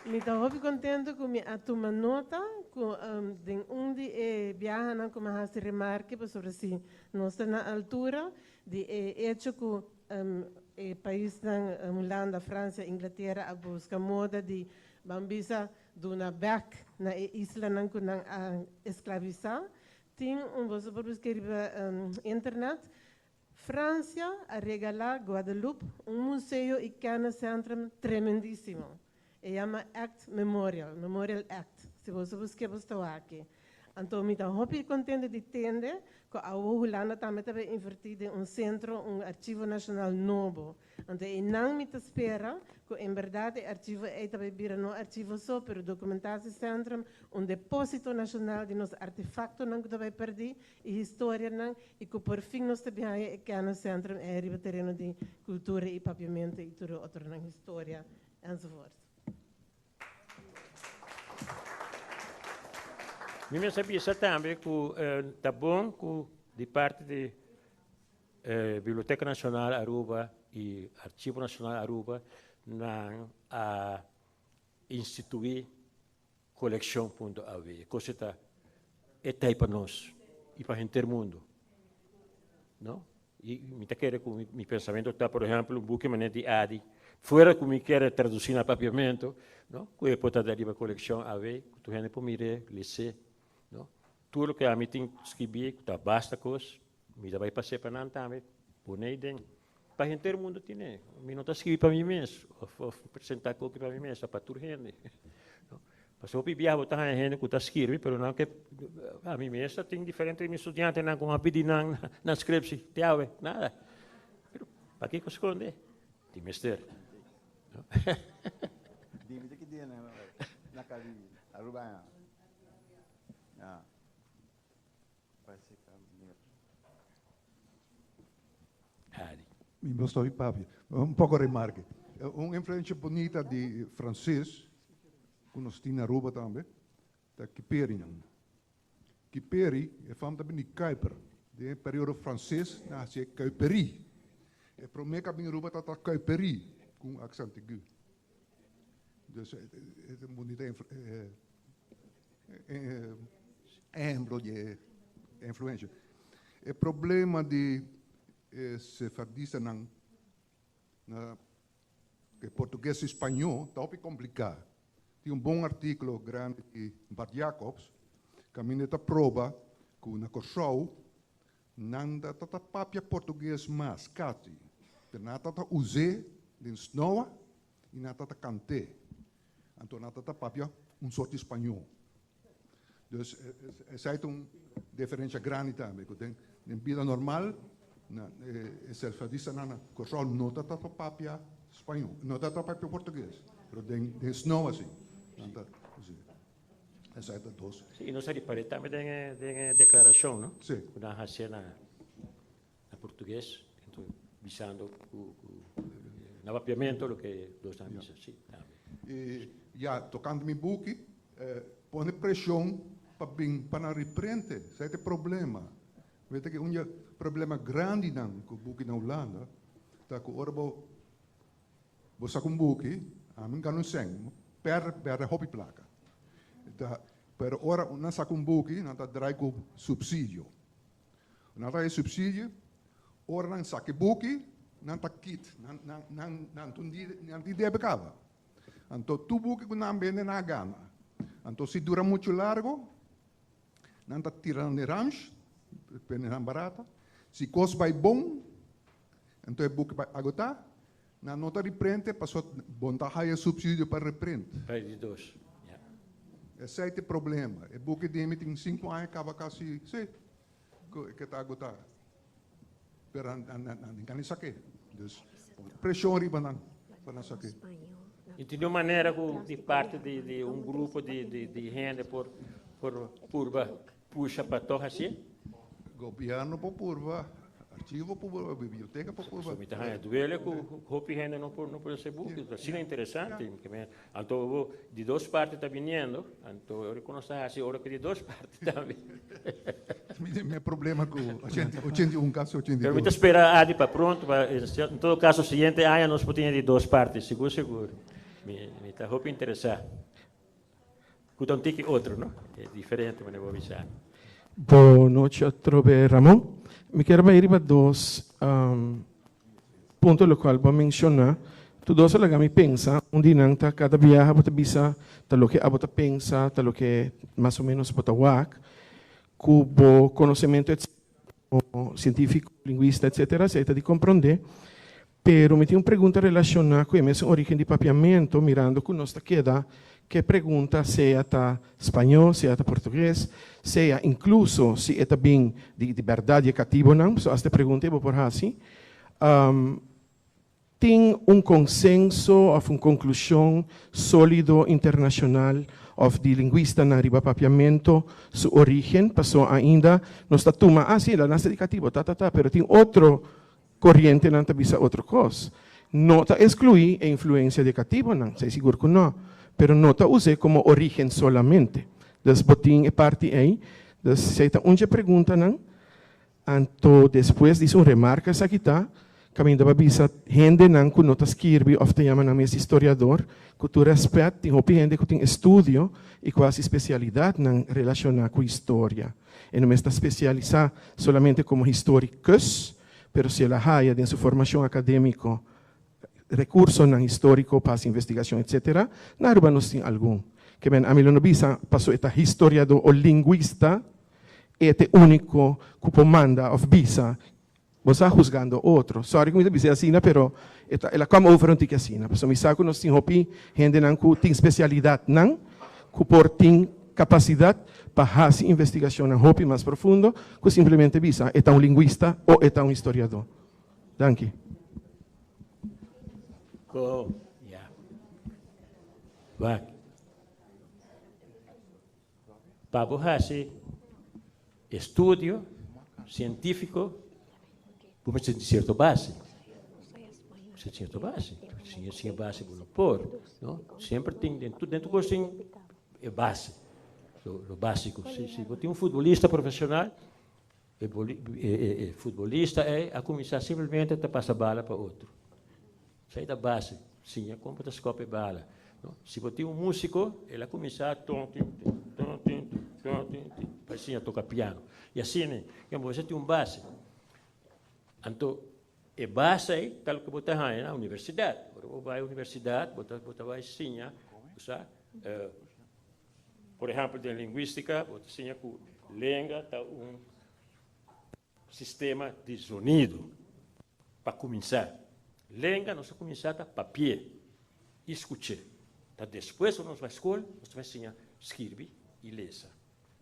Mi ta hopi contento cu mi a tuma nota cu den un di e biahanan cu mi a haci remarke pasobra si nos ta na altura di e hecho cu e paisnan Hulanda, Francia, Inglatera a busca moda di ban bisa duna bek na e islanan cu nan a esclavisa. Tin un boso por busca riba internet Francia a regalá Guadeloupe un museo i kenniscentrum tremendísimo. E yama Act Memorial, Memorial Act. Si boso busk'é boso ta wak. Anto mi ta hopi kontento di tende ku awo Hulanda tambe ta bai invertí den un sentro, un archivo nashonal nobo. Anto einan mi ta spera ku en bèrdat e archivo ei ta bai bira no archivo so, pero dokumentasiecentrum, un depósito nashonal di nos artefaktonan ku ta bai pèrdí i historianan i ku por fin nos ta bin haña e kenniscentrum ei riba tereno di kultura i papiamentu i tur e otronan, historia enzovoort. Mi mester bisa tambe ku ta bon ku di parti di Biblioteca Nacional Aruba i Archivo Nacional Aruba nan a instituí Coleccion punto aw. E cos ta e ta pa nos y pa henter mundo. No? Y mi ta kere cu mi pensamento ta, por ehemplo, un buki manera di Adi, fuera cu mi kere traduci na papiamento, no? Cu e por ta riba coleccion aw, cu tur hende por mir'é, les'é, no? Tur loke ami tin skibi, cu ta basta cos, mi ta bay pas'é pa nan tambe, pon'é den. Pa henter mundo tine. Mi no ta skibi pa mi mes of of presenta koki pa mi mes, ta pa tur hende. No. Pasobra hopi biaha bo ta haña hende ku ta skirbi pero nan ke ami mes ta tin diferente di mi studiantenan ku a pidi nan nan skripsi te awe, nada. Pero pakiko skonde? Tin mester. No. Dimi te ki dia na na Caribe, Aruba ya. Ya. Mi no estoy papia. Un poco remarque. Un influencia bunita di frances, cu nos tin na Aruba tambe, ta Kiperinan. Kiperi, e fam ta bini di Kuiper. Den e periodo frances nan haci e Kuiperi. E prome cu a bini Aruba tabata Kuiperi, cu un accent aigu. Dus e ta un bunita ehemplo di e influencia. E problema di e sefardistanan na e portugues y spañó ta hopi complica. Tin un bon articulo grandi di Bart Jacobs caminda e ta proba cu na Corsou nan ta ta papia portugues mas casi, pero nan ta ta us'é den snoa y nan ta ta cant'é. Anto nan ta ta papia un soort di spañó. Dus esei ta un diferencia grandi tambe, cu den bida normal e selfadistanan na Corsou no ta ta papia spañó, no ta ta papia portugues, pero den snow asi nan ta usa. Esei ta dos. Si, y nos a ripara tambe den e declaracion, no? Si. Cu nan haci na portugues, bisando cu na papiamento loke nos ta bisa, si, tambe. Y ya, tocante mi buki, pone presion pa bin pa nan reprente, esei ta e problema. Wete ke un di e problema grandinan ku buki na Hulanda ta ku ora bo bo saka un buki, ami gana un sèn, pèrdè pèrdè hopi plaka. Ta, pero ora nan saka un buki nan ta drai ku supsidio. Nan ta haña supsidio, ora nan saka e buki nan ta kit, nan nan nan nan nan tin debe kaba. Anto tur buki ku nan bende nan a gana. Anto si dura muchu largo, nan ta tira nan den ramsh, bende nan barata. Si kos bai bon, anto e buki bai agotá, nan no ta reprente pasobra bo no ta haya supsidio pa reprint. Bai di dos, ya. Esei ta e problema. E buki di mi tin sinku aña kaba kasi, si, ku ta agotá. Pero nan nan kan esaki. Dus preshon riba nan pa nan esaki. I tin un manera ku di parti di di un grupo di di di hende por por purba pusha pa tog hasié? Gobierno por purba, archivo por purba, biblioteka por purba. So mi ta haña duele ku hopi hende no por no por hasi buki, ta asina interesante. Anto bo di dos parti ta biniendo, anto ora ku nos ta hasi ora ku di dos parti tambe. Mi tin mi problema ku ochenta, 81 kasi 82. Pero mi ta spera Adi pa pronto, pa en todo caso siguiente aña nos por tin di dos parti, sigur sigur. Mi mi ta hopi interesa. Ku ta un tiki otro, no? E diferente manera bo a bisa. Bo nochi atrobe Ramon. Mi kier bai riba dos punto lokual bo a menshoná. Tur dos a laga mi pensa. Un di nan ta kada biaha bo ta bisa ta loke abo ta pensa, ta loke mas o ménos bo ta wak ku bo konosementu sientífiko, lingwista etcétera, esei ta di komprondé. Pero mi tin un pregunta relashoná ku e mesun orígen di papiamentu, mirando ku nos ta keda ke pregunta sea ta spañó, sea ta portugues, sea inkluso si e ta bin di di bèrdat di e katibonan, pasobra asta e pregunta ei bo por hasi. Tin un konsenso òf un konklushon sólido internashonal òf di lingwistanan riba papiamentu su orígen? Pasobra ainda nos ta tuma, ah sí, el a nase di katibo, ta ta ta, pero tin otro Korientenan ta bisa otro kos. No ta eskluí e influensia di e katibonan, esei sigur ku no, pero no ta us'é komo orígen solamente. Dus bo tin e parti ei. Dus esei ta un dje preguntanan. Anto despues dice un remarka esaki ta, kaminda bo a bisa hendenan ku no ta skirbi òf ta yama nan mes historiador, ku tur rèspèt tin hopi hende ku tin estudio i ku hasi spesialidatnan relashoná ku historia. E no mes ta spesialisá solamente komo historikus, pero si el a haya den su formashon akadémiko rekursonan históriko pa hasi investigashon etsetera, na Aruba nos tin algun. Ke men ami lo no bisa paso e ta historiadó o lingwista e ta e úniko ku por manda òf bisa bo sa husgando otro. Sòri ku mi ta bisa e asina pero e ta el a kòm over un tiki asina. Pasobra mi sa ku nos tin hopi hendenan ku tin spesialidatnan ku por tin kapasidat pa hasi investigashonnan hopi mas profundo ku simplemente bisa e ta un lingwista o e ta un historiadó. Danki. Ko, ya. Wak. Pa bo hasi estudio sientífiko, bo mester tin sierto base. Sin e base. Sin e base bo no por, no? Semper tin den tur den tur kos tin e base, lo lo básiko. Si si bo tin un futbolista profeshonal, e boli e e e futbolista ei a kuminsá simplemente ta pasa bala pa otro. Esei ta base, siña kon bo ta skòp e bala, no? Si bo tin un músiko, el a kuminsá ton tin tin, ton tin tin, ton tin tin, pa e siña toka piano. I asina, bo mester tin un base. Anto e base ei ta loke bo ta haña na universidat. Ora bo bai universidat, bo ta bo ta bai siña, bo sa, por ehèmpel den lingwístika bo ta siña ku lenga ta un sistema di zonido. Pa kuminsá, lenga nos ta kuminsá ta papi'é i skuch'é. Ta despues ora nos bai skol nos ta bai siña skirbi i lesa.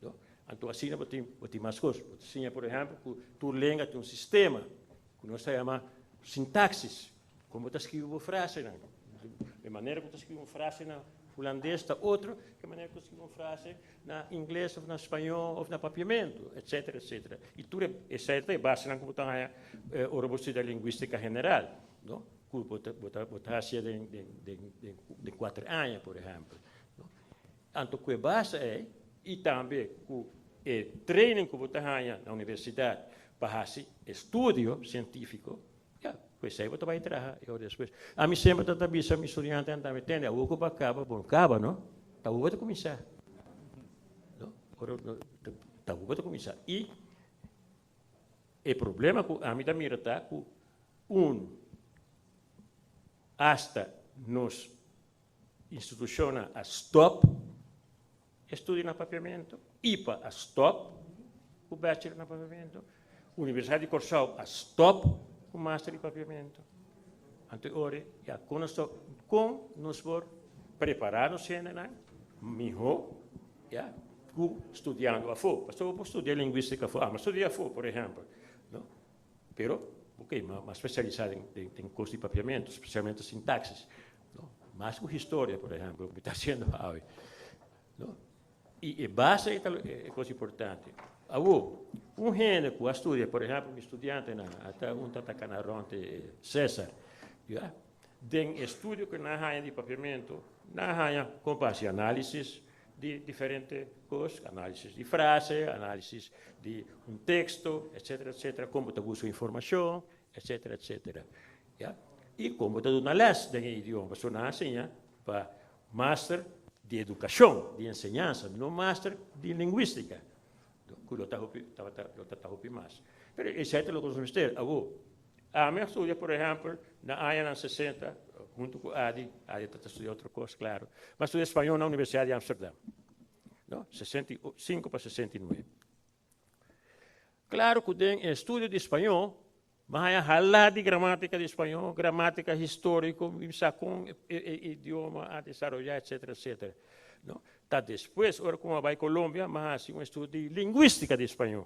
No? Anto asina bo tin bo tin mas kos. Bo ta siña por ehèmpel ku tur lenga tin un sistema ku nos ta yama sintaksis, kon bo ta skirbi bo frasenan. E manera ku bo ta skirbi un frase na hulandes ta otro ku e manera ku bo ta skirbi un frase na ingles òf na spañó òf na papiamentu, etsetera, etsetera. I tur esei ta e basenan ku bo ta haña ora bo studia lingwístika general, no? Ku bo ta bo ta bo ta hasié den den den den kuater aña, por ehèmpel, no? Anto ku e base ei i tambe ku e training ku bo ta haña na universidat pa hasi estudio sientífiko, ya, ku esei bo ta bai traha e ora despues. Ami semper ta ta bisa mi studiantenan tambe, tende, awor ku bo a kaba, bo no kaba no, ta awor bo ta kuminsá, no, ora ta awor bo ta kuminsá. I e problema ku ami ta mira ta ku un, asta nos Institucionnan a stop estudio na Papiamento, ipa a stop cu bachelor na Papiamento, Universidad di Corsou a stop cu master di Papiamento. Anto e ora ya con nos ta con nos por prepara nos hendenan miho ya cu studiando afo. Pasobra bo por studia linguistica afo, ami a studia afo por ehempel, no? Pero, ok, mi a specialisa den cos di Papiamento, specialmente sintaxis. No? Mas ku historia, por ehempel, ku mi ta hasiendo awe. No? I e base ei ta e kos importante. Awor, un hende ku a studia, por ehempel, mi studiantenan, ata un ta kana rònt e Cesar, ya, den e studio ku nan a haña di papiamentu, nan a haña kon pa hasi análisis di diferente kos, análisis di frase, análisis di un teksto, etsetera, etsetera, kon bo ta buska informashon, etsetera, etsetera. Ya. I kon bo ta duna lès den e idioma? Pasobra nan a siña pa master di edukashon, di enseñansa, no master di lingwístika, ku lo ta hopi, tabata, lo ta ta hopi mas. Pero esei ta loke nos mester. Awor, ami a studia, por ehèmpel, na añanan sesenta, huntu ku Adi, Adi ta ta studia otro kos, klaro, mi a studia spañó na Universidat di Amsterdam, no, 65 pa 69. Claro cu den e estudio di spañó, mi a haña hala di gramatica di spañó, gramatica historico, mi sa con e idioma a desaroya, etcetera, etcetera. No? Ta despues, ora cu mi a bay Colombia, mi a haci un estudio di linguistica di spañó.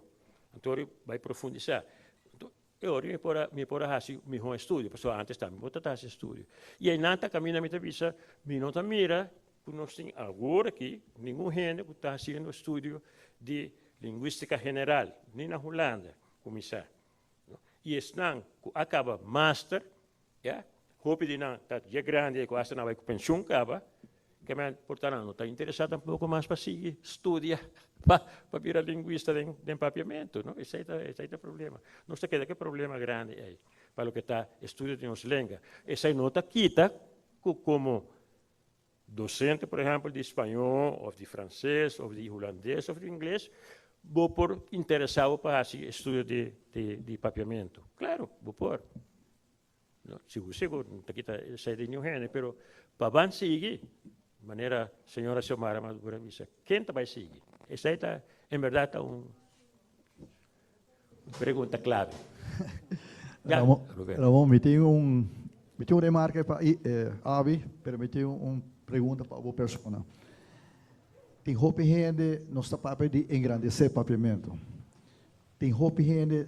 Anto ora bay profundisa. Anto, e ora mi por a, mi por a haci miho estudio, pasobra antes tambe bo ta haci estudio. Y eynan ta caminda mi ta bisa, mi no ta mira cu nos tin awor aki ningun hende cu ta haciendo estudio di linguistica general, ni na Hulanda, cuminsa. Y esnan cu a caba master, ya, hopi di nan ta dje grandi cu hasta nan bay cu pensioen caba, ke men por ta nan no ta interesa tampoco mas pa sigui studia pa pa bira linguista den den papiamento, no. Esey ta esey ta e problema. Nos ta keda cu e problema grandi ey pa loke ta estudio di nos lenga. Esey no ta kita cu como Docente, por ehempel, di spañó of di frances of di hulandes of di ingles, bo por interesa bo pa haci estudio di di di papiamento. Claro, bo por. No, sigur sigur, no ta kita esei di niun hende, pero pa ban sigui, manera señora Xiomara Maduro a bisa, ken ta bai sigui? Esei ta, en berdad ta un Pregunta clave. Ja, Ramon, Roberto. Ramon, mi tin un, mi tin un remarke pa eh, Abi, pero mi tin un pregunta pa bo persona. Tin hopi hende, nos ta papia di engrandecé papiamento. Tin hopi hende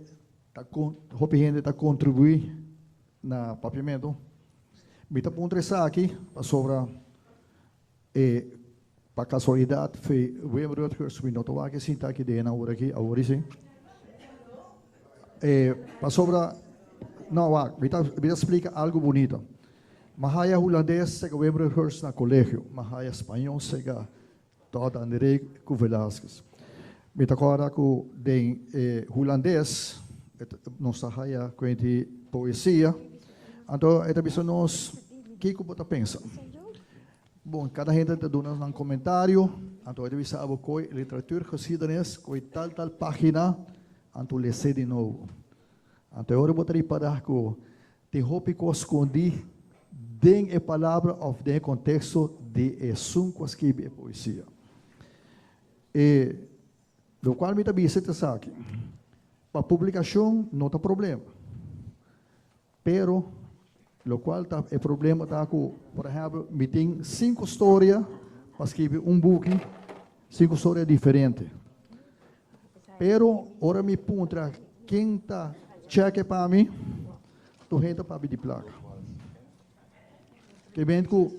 ta con, hopi hende ta contribuí na papiamento. Mi ta puntra esaki pasobra E pa casualidad fe Wim Rutgers mi no ta wak e sinta aki den awor aki, awor i si. E pasobra No, wak, mi ta, mi ta splika algu bunita. M'a haya hulandes serka Wim Hurst na kolegio. M'a haya spañó serka Todd André ku Velasquez. Mi ta kòrda ku den e hulandes nos ta haya kuenti poesia. Anto e ta bisa nos, Kiko bo ta pensa? Bon, kada hende ta duna nan komentario. Anto e ta bisa abo koi literatuurgeschiedenis, koi tal tal página, anto les'é di nobo. Anto e ora bo ta ripará ku tin hopi kos skondí den e palabra òf den e konteksto di esun ku a skibi e poesia. E lokual mi ta bisa ta esaki, pa publikashon no ta problema, pero lokual ta e problema ta ku, por ehèmpel, mi tin sinku storia pa skibi un buki, sinku storia diferente. Pero ora mi puntra ken ta cheke pa mi, tur hende ta papia di plaka. Ke bent ku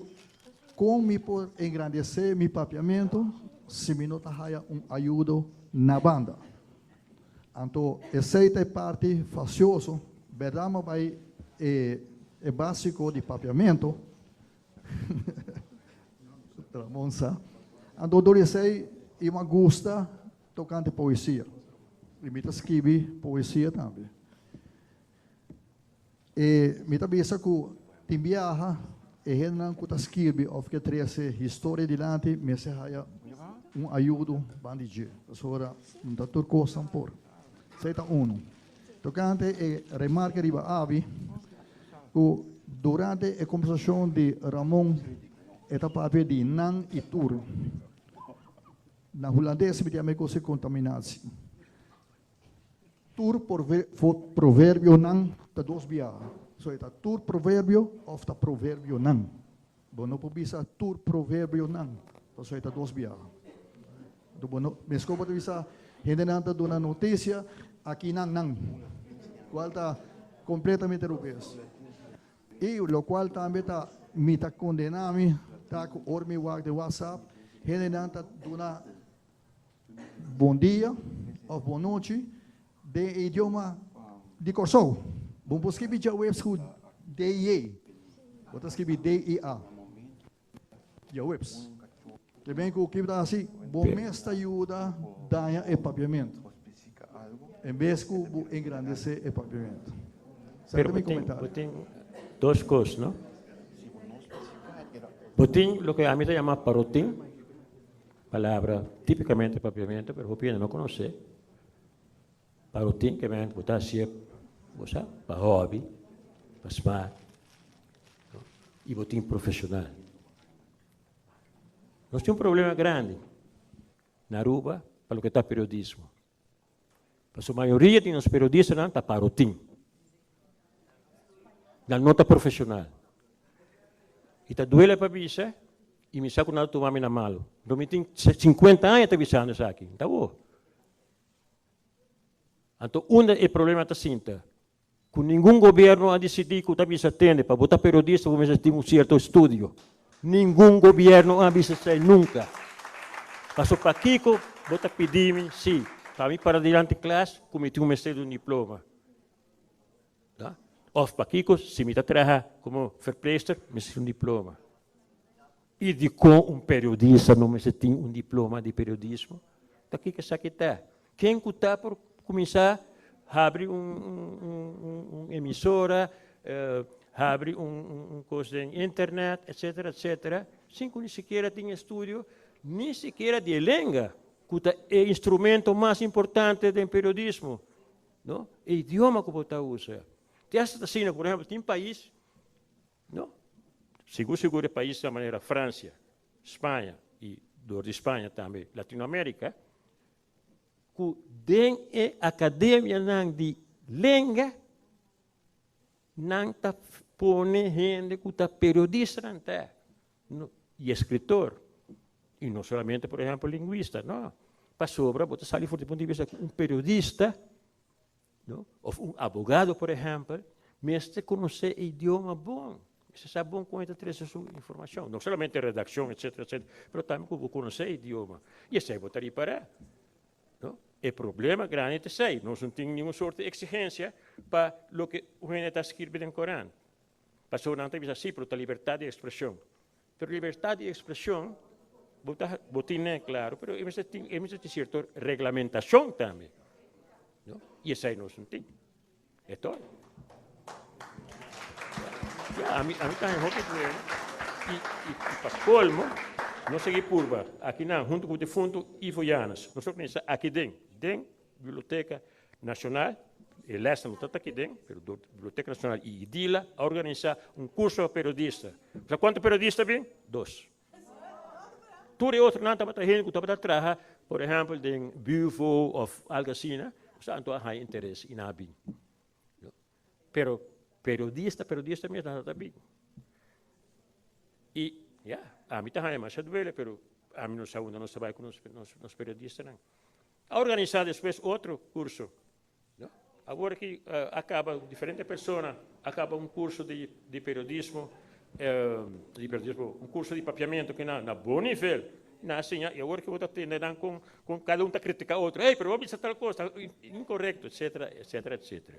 kon mi por engrandesé mi papiamentu si mi no ta haya un ayudo na banda? Anto esei ta e parti fasioso, bèrdat mi a bai e básiko di papiamentu, Ramon sa. Anto dor di esei i mi a gusta tokante poesia. I mi ta skibi poesia tambe. E mi ta bisa ku tin biaha e hendenan ku ta skirbi òf ke trese historia dilanti mester haya un ayudo ban di dje. Pasobra no ta tur kos nan por. Esei ta unu. Tokante e remarke riba abi ku durante e kombersashon di Ramon e ta papia di nan i tur. Na hulandes mi ta yama e kos e kontaminatie. Tur proverbionan ta dos biaha. So e ta tur proverbio òf ta proverbionan. Bo no por bisa tur proverbionan, pasobra e ta dos biaha. Anto bo no, meskos bo ta bisa hendenan ta duna notisia aki nan nan, kual ta kompletamente rubes. I lokual tambe ta mi ta kondena mi ta ku ora mi wak den WhatsApp hendenan ta duna bon dia òf bon nochi den e idioma di Kòrsou. Bo por skibi djaweps ku DIA. Bo ta skibi DIA. Djaweps. Ke ben ku kiba ta hasi, bo mes ta yuda daña e papiamentu. En bes ku bo engrandesé e papiamentu. Esaki Pero ta mi bo tin, komentario. bo tin dos kos, no? Bo tin loke ami ta yama parotin. Palabra tipicamente papiamento pero hopi hende no conoce. Parotin ke men ku ta hacié bo sa pa hobby, pa smaak no? Y bo tin profesional. Nos tin un problema grandi na Aruba pa loke ta periodismo. Pasobra mayoria di nos periodistanan ta parotin. Nan no ta profesional. I ta duele pa bisa, i mi sa ku nan ta tuma mi na malu. Enton mi tin sinkuenta aña ta bisando esaki. N ta wou. Anto unda e problema ta sinta? Ku ningun gobierno a disidí ku ta bisa tende pa bo ta periodista bo mester tin un sierto estudio. Ningun gobierno a bisa esei nunka. Paso pakiko bo ta pidi mi si pa mi para dilanti klas ku mi tin un mester di un diploma? Ta? Of pakiko si mi ta traha komo verpleegster mester tin un diploma? I dikon un periodista no mester tin un diploma di periodismo? Ta kiko esaki ta? Ken ku ta por kuminsá habri un emisora, habri un kos den internet, etcetera, etcetera, sin ku ni sikiera tin estudio, ni sikiera di e lenga, ku ta e instrumento mas importante den periodismo, no? E idioma ku bo ta usa. Te hasta ta asina, por ehempel, tin pais No. Sigur sigur e paisnan manera Francia, Spaña y door di Spaña tambe Latinoamerica cu den e academianan di lenga nan ta pone hende cu ta periodistanan ta y escritor y no solamente por ehempel linguista no pasobra bo ta sali for di punto di vista cu un periodista No? Of un abogado, por ehempel, mester conoce e idioma bon. Mester sa bon con e ta trece su informacion. No solamente redaccion, etcetera, etcetera, pero tambe cu bo conoce e idioma. Y esey bo ta ripara. No? E problema grandi ta esei, nos no tin ningun sorto di eksigensia pa loke un hende ta skirbi den korant. Pasobra nan ta bisa si, pero ta libertad di ekspreshon. Pero libertad di ekspreshon bo ta bo tin klaro, pero e mester tin e mester tin sierto reglamentashon tambe, no? I esei nos no tin. E todo. Ya, ami ami ta hopi bueno i i i pa colmo nos sigui purba aki nan hunto cu defunto Ivo Janus. Nos organisa aki den den Biblioteca Nacional, e lesnan no ta aki den, pero door Biblioteca Nacional i IDILA a organisa un curso pa periodista. Sa cuanto periodista bin? Dos. Tur e otronan tabata hende ku tabata traha, por ehèmpel, den Buvo òf algu asina, sa anto a haña interes i nan a bin. Pero periodista, periodista mes nan no ta bin. I ya, ami ta haña masha duele, pero ami no sa unda nos ta bai ku nos nos periodistanan. A organisá despues otro kurso. Awor aki a kaba diferente persona a kaba un kurso di di periodismo di periodismo un kurso di papiamento ki na na bon nivel nan a siña i awor ki bo ta tende nan kon kon kada un ta kritika otro ey pero bo a bisa tal kos ta inkorekto etsetera etsetera etsetera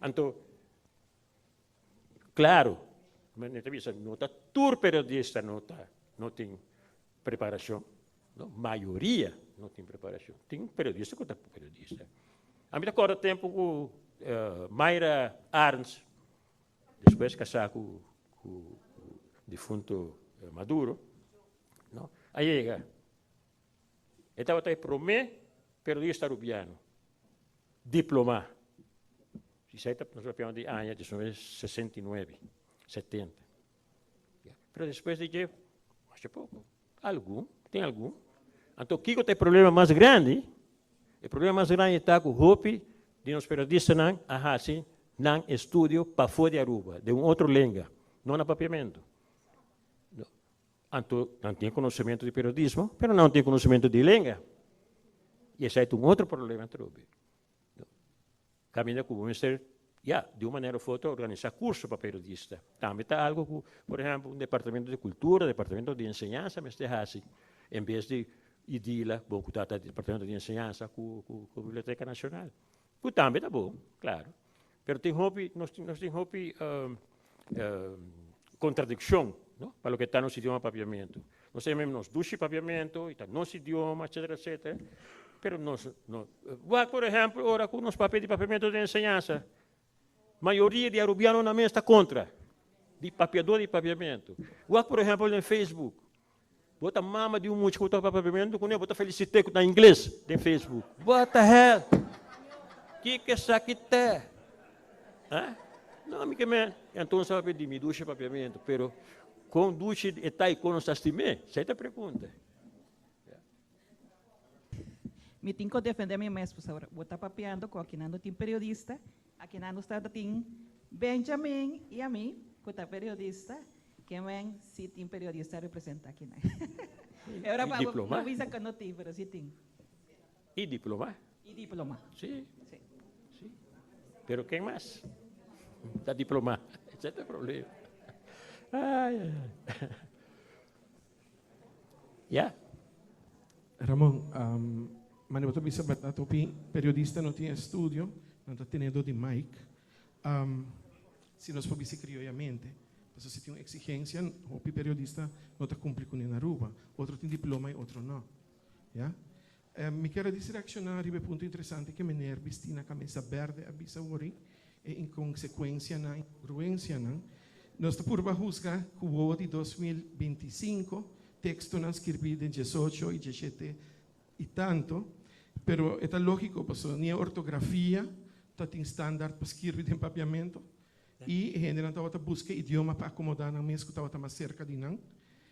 anto klaro mi ta bisa no ta tur periodista no ta no tin preparashon No, mayoria no tin preparacion. Tin periodista cu ta periodista. A mi ta corda tempo cu Mayra Arends, despues casa cu cu difunto Maduro, no, a yega. E tabata e prome periodista Arubiano diploma. Si esey ta nos papiando di aña 1969, 70. Pero despues di dje, masha poco. Algun, tin algun. Anto kiko ta e problema mas grandi? E problema mas grandi ta ku hopi di nos periodistanan a hasi nan estudio pafó di Aruba, den un otro lenga, no na papiamentu. Anto nan tin konosementu di periodismo, pero nan no tin konosementu di lenga. I esei ta un otro problema atrobe. Caminda cu bo mester, ya, di un manera of otro organisa curso pa periodista. Tambe ta algo cu, por ehempel, un departamento di cultura, departamento di enseñansa mester haci, en bes di IDILA, bon cu ta ta departamento di enseñansa cu cu Biblioteca Nacional. Cu tambe ta bon, claro. Pero tin hopi, nos tin, nos tin hopi contradiccion, no, pa loke ta nos idioma Papiamento. Nos ta yama nos dushi Papiamento, y ta nos idioma, etcetera, etcetera. Pero nos no. Wak por ehempel ora ku nos papia di papiamentu den enseñansa, mayoria di arubianonan mes ta kontra di papiadó di papiamentu. Wak por ehempel den Facebook, bo ta mama di un mucha ku ta papia papiamentu kuné, bo ta felisit'é ku ta ingles den Facebook. What the hell? Kiko esaki ta? Ha? No, mi ke men. Anto nos ta papia di mi dushi papiamentu, pero kon dushi e ta i kon nos ta stim'é? Esei ta e pregunta. Mi tin ku defende mi mes pasobra bo ta papiando ku akinan no tin periodista, akinan nos ta tin Benjamin i ami ku ta periodista, kemen si tin periodista representa akinan. E ora pa bo no bisa ku no tin, pero si tin. I diploma. I diploma. Si. Si. Si. Pero ken mas ta diploma? Esei ta e problema. Ai ai ai. Ya. Ramon, mane bo ta bisa berdad hopi periodista no tin estudio, nan ta tenedo di mic. Si nos por bisa crioyamente, pasobra si tin un exigencia hopi periodista no ta cumpli cune na Aruba. Otro tin diploma y otro no. Ya. Mi kier a disi reacciona riba e punto interesante ke meneer bisti na camisa berde a bisa wori, e inconsecuencianan, incongruencianan. Nos ta purba husga cu wowo di 2025, textonan skirbi den diesocho y dieshete y tanto, pero e ta logico pasobra ni e ortografia ta tin standaard pa skirbi den papiamento y e hendenan tabata busca idioma pa acomoda nan mes cu tabata mas cerca di nan.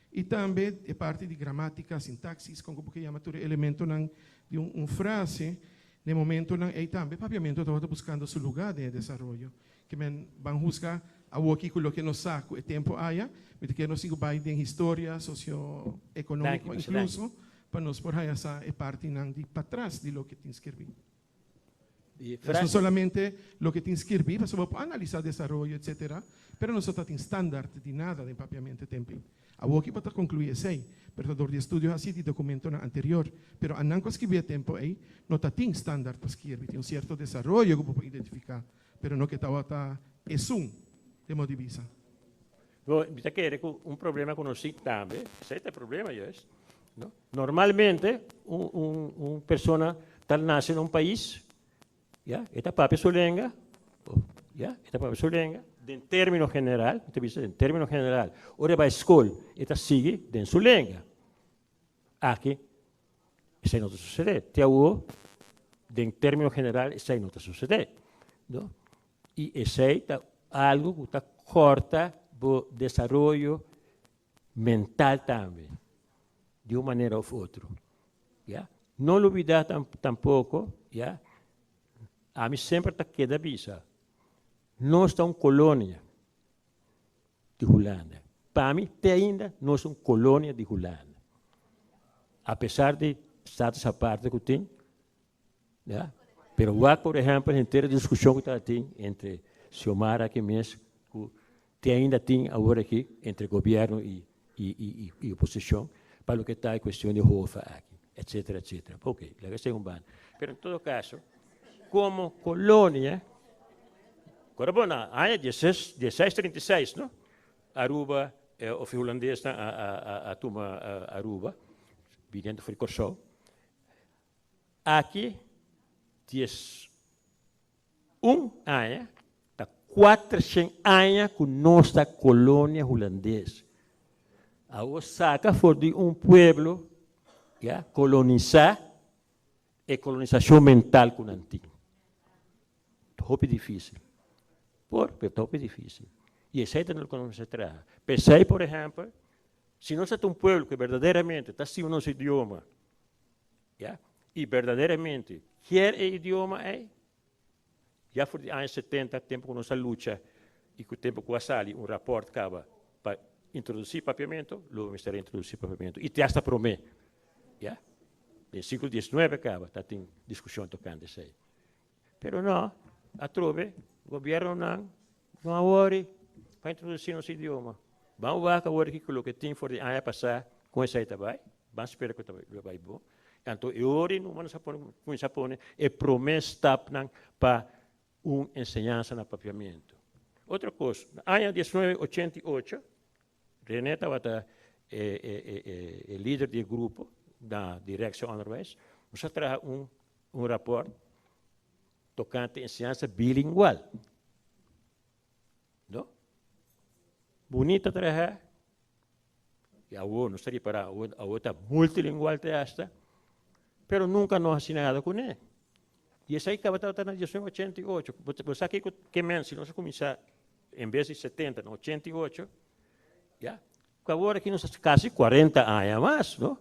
Y tambe e parti di gramatica, sintaxis, con cu bo ke yama tur e elementonan di un frase, Na e momentonan ei tambe Papiamento tabata buscando su luga den e desaroyo. Ke men ban husga awoki ku loke nos sa ku e tempo aya, mi ta kere nos tin ku bai den historia socio-economico incluso pa nos por haya sa e partinan di patras di loke tin skirbi. Dus no solamente loke tin skirbí, pasobra bo por analisá desaroyo etcétera, pero nos no ta tin standaard di nada den papiamento e tempu ei. Awoki bo ta konkluí esei, pero ta dor di estudio hasí di dokumentonan anterior. Pero anan ku a skibí e tempu ei no ta tin standaard pa skirbi. Tin un sierto desaroyo ku bo por identifiká, pero no ke tabata esun den modo di bisa. Bo, mi ta kere ku un problema ku nos tin tambe, esei ta e problema juist, no? Normalmente un un un persona ta nase na un pais, ya, e ta papia su lenga, ya, e ta papia su lenga, den termino general, mi ta bisa den termino general, ora e bai skol e ta sigui den su lenga. Aki esei no ta sucede, te awo den termino general esei no ta sucede, no? I esei ta algo ku ta kòrta bo desaroyo mental tambe, di un manera òf otro, ya. No lubidá tampoko, ya, ami semper ta keda bisa, nos ta un kolonia di Hulanda. Pa mi te ainda nos ta un kolonia di Hulanda. Apesar di status aparte ku tin, Ya. Pero wak por ehempel henter e diskushon ku tabatin entre Xiomara aki mes ku te ainda tin awor aki entre gobièrnu i i i i oposishon pa loke ta e kuestion di HOFA aki, etsetera etsetera. Oke, laga esei un banda. Pero en todo kaso, komo kolonia, kora bo na aña dieses dieseis 36 no, Aruba òf e hulandesnan a a a tuma Aruba biniendo for di Kòrsou. Aki 11 aña, ta 400 aña ku nos ta kolonia hulandes. Awor saka for di un pueblo ya kolonisá e kolonisashon mental ku nan tin. Ta hopi difísil. Por, pero ta hopi difísil. I esei ta loke nos mester traha. P'esei, por ehèmpel, si nos ta un pueblo ku berdaderamente ta stima nos idioma, Ya, y berdaderamente kier e idioma ey, ya for di aña 70, tempo cu nos a lucha y cu tempo cu a sali un rapport caba pa introduci papiamento, lo mester a introduci papiamento y te hasta prome, ya, den siglo 19 caba ta tin discusion tocante esey. Pero no, atrobe gobiernonan no a worry pa introduci nos idioma. Ban wak awor aki cu loke tin for di aña pasa con esey ta bay. Ban spera cu ta lo bay bon. Anto e ora ei numa nos a pone cuminsa pone e prome stapnan pa un enseñansa na papiamento. Otro cos, na aña 1988 Rene tabata e e e e lider di e grupo na Directie Onderwijs. Nos a traha un un raport tocante enseñansa bilingual. No? Bunita traha. Y awor nos ta ripara, awor, awor ta multilingual te hasta, pero nunca no haci nada cune. Y esai tabata na 1988. Bo, bo sa kico ke men si nos a cuminsa en bes di 70 na 88, ya, cu awor aki nos casi 40 aña mas, no?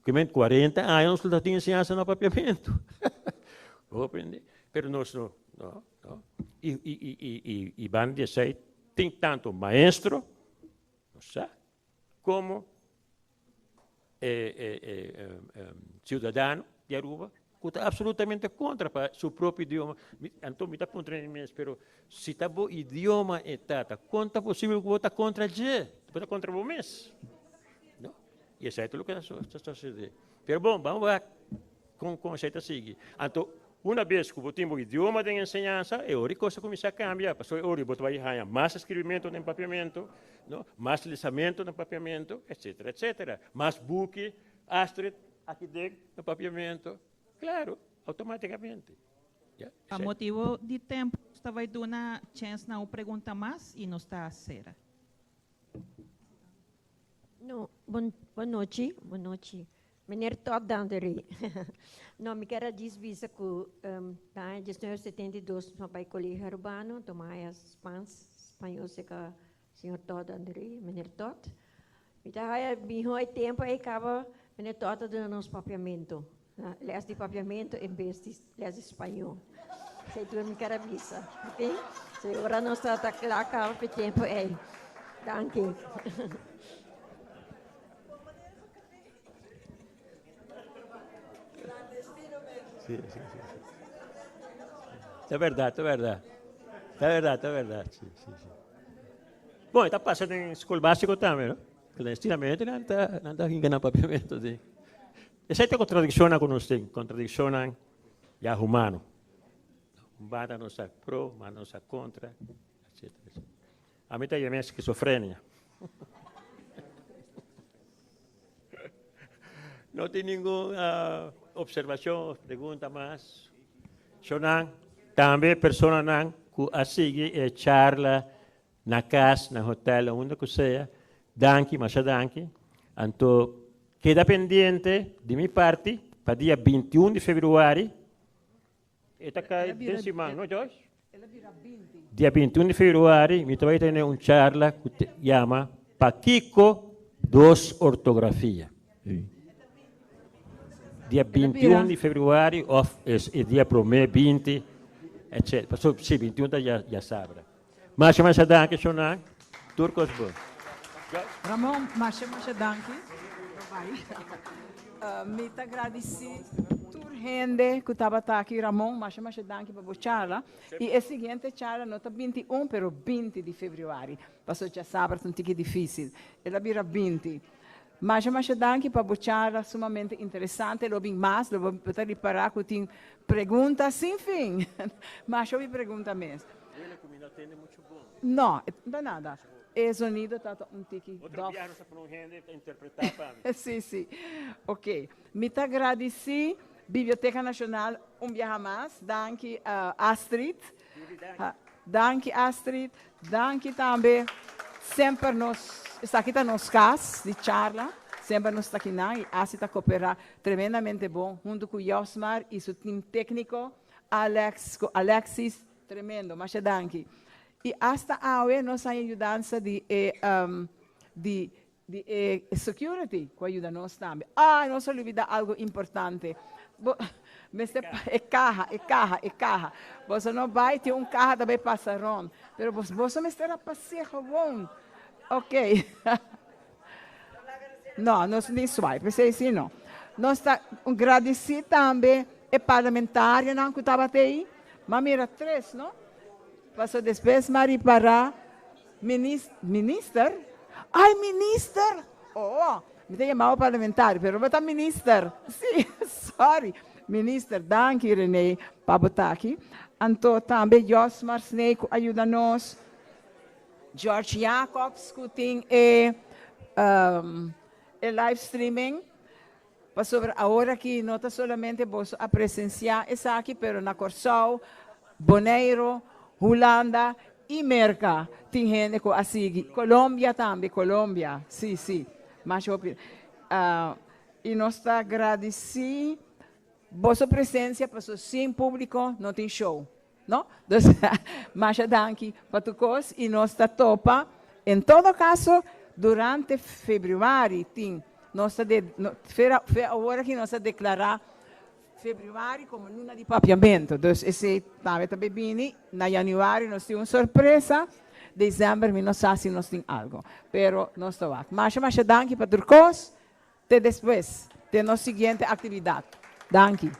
Ke men 40 aña nos lo tin enseñansa na papiamento. Bo comprende? Pero nos no, no, no. Y, y, y, y, y, y banda di esai tin tanto maestro, nos sa, como e, e, e, ciudadano di Aruba cu ta absolutamente contra pa su propio idioma. Anto mi ta puntra mi mes, pero si ta bo idioma e tata, con ta posibel cu bo ta contra dje? Bo ta contra bo mes. No? Y esai ta loke ta sucede. Pero bon, vamos wak con con esai ta sigui. Anto, una bes cu bo tin bo idioma den enseñansa, e ora e cos ta cuminsa cambia, pasobra e ora bo ta bay haya mas escribimento den papiamento, no? Mas lesamento na papiamento, etcetera, etcetera. Mas buki, Astrid, aki den na papiamento, claro, automaticamente. Ya, Pa motibo di tempo nos ta bay duna chens na un pregunta mas y nos ta cera. No, bon, bon nochi, bon nochi. Meneer Todd Danderé. no, mi kier a djis bisa ku um, na aña 1972 mi a bai Colegio Arubano, tuma aña Spans, Spañol seka señor Todd Danderé, meneer Todd. Mi ta haya miho e tempo ei kaba meneer Todd a duna nos papiamento, les di papiamento en bes di les di spañol. Esei tur mi kier a bisa, ok? So ora nos ta ta kla kaba p'e tempo ei. Danki. Sí, sí, sí, sí. Ta bèrdat, ta bèrdat. Ta bèrdat, ta bèrdat. Si, si, si. Bon, e ta pasa den skol básiko tambe, no? Clandestinamente nan ta, nan ta hinka nan papiamentu, si. Esei ta kontradikshonnan ku nos tin, kontradikshonnan ya humano. Un banda nos ta pro, un banda nos ta kontra, etcetera, etcetera. Ami ta yam'é skizofrenia. No tin ningun observacion of pregunta mas? Shonan, tambe personanan cu a sigui e charla na cas, na hotel, unda cu sea, danki, masha danki. Anto keda pendiente di mi parti pa dia 21 di februari. E ta kai den siman, no Joyce? Dia 21 di februari mi ta bai tene un charla ku yama Pakiko dos ortografia. Dia 21 di februari of es e dia prome 20, etc. Paso si 21 ta ya ya sabra. Masha masha danki shona. Tur kos bon. Ramon, masha masha danki. Mi ta gradisí tur hende ku tabata aki. Ramon, masha masha danki pa bo charla. I e siguiente charla no ta 21 pero 20 di febrüari. Pasobra djasabra ta un tiki difísil. El a bira 20. Masha masha danki pa bo charla sumamente interesante. Lo bin mas, lo bo ta ripará ku tin pregunta sin fin. Masha hopi pregunta mes. Duele ku mi no tende muchu bon. No, no ta nada. E zonido ta ta un tiki Otro dof. biaha nos ta pone un hende ta interpretá pa mi. Sí, sí. Ok. Mi ta gradisí Biblioteka Nashonal un biaha mas. Danki Astrid. Danki Astrid. Danki tambe. Semper nos, esaki ta nos kas di charla. Semper nos ta akinan i Astrid ta koperá tremendamente bon huntu ku Josmar i su tim tékniko, Alex ku Alexis. Tremendo, masha danki. I asta awe nos haña yudansa di e di di e security ku a yuda nos tambe. Ah, nos a lubida algo importante. Bo mester e kaha, e kaha, e kaha. Boso no bai tin un kaha ta bai pasa rond, pero bos boso mester a pas'é gewoon. Ok. No, nos no tin swipe, esei si no. Nos ta gradisí tambe e parlamentarionan ku tabata ei. M'a mira tres, no? Pasobra despues m'a ripará minis, minister? Ai, minister! Oh, mi ta yamabo parlamentario, pero bo ta minister. Sí, sorry. Minister, danki Rene pa bo ta aki. Anto tambe Josmar Snake ku a yuda nos. George Jacobs ku tin e e live streaming pasobra awor aki no ta solamente boso a presensiá esaki pero na Kòrsou, Boneiru, Hulanda i Merka tin hende ku a sigui, Colombia tambe, Colombia, si si, masha hopi. I nos ta gradisí boso presensia pasobra sin públiko no tin show. No? Dus, masha danki pa tur kos i nos ta topa. En todo kaso, durante febrüari tin, nos ta de, fe, fe awor aki nos ta deklará febrüari komo luna di papiamentu. Dus esei tambe ta bini. Na yanüari nos tin un sorpresa. Desèmber mi no sa si nos tin algo, pero nos ta wak. Masha, masha danki pa tur kos. Te despues, te nos siguiente actividad. Danki.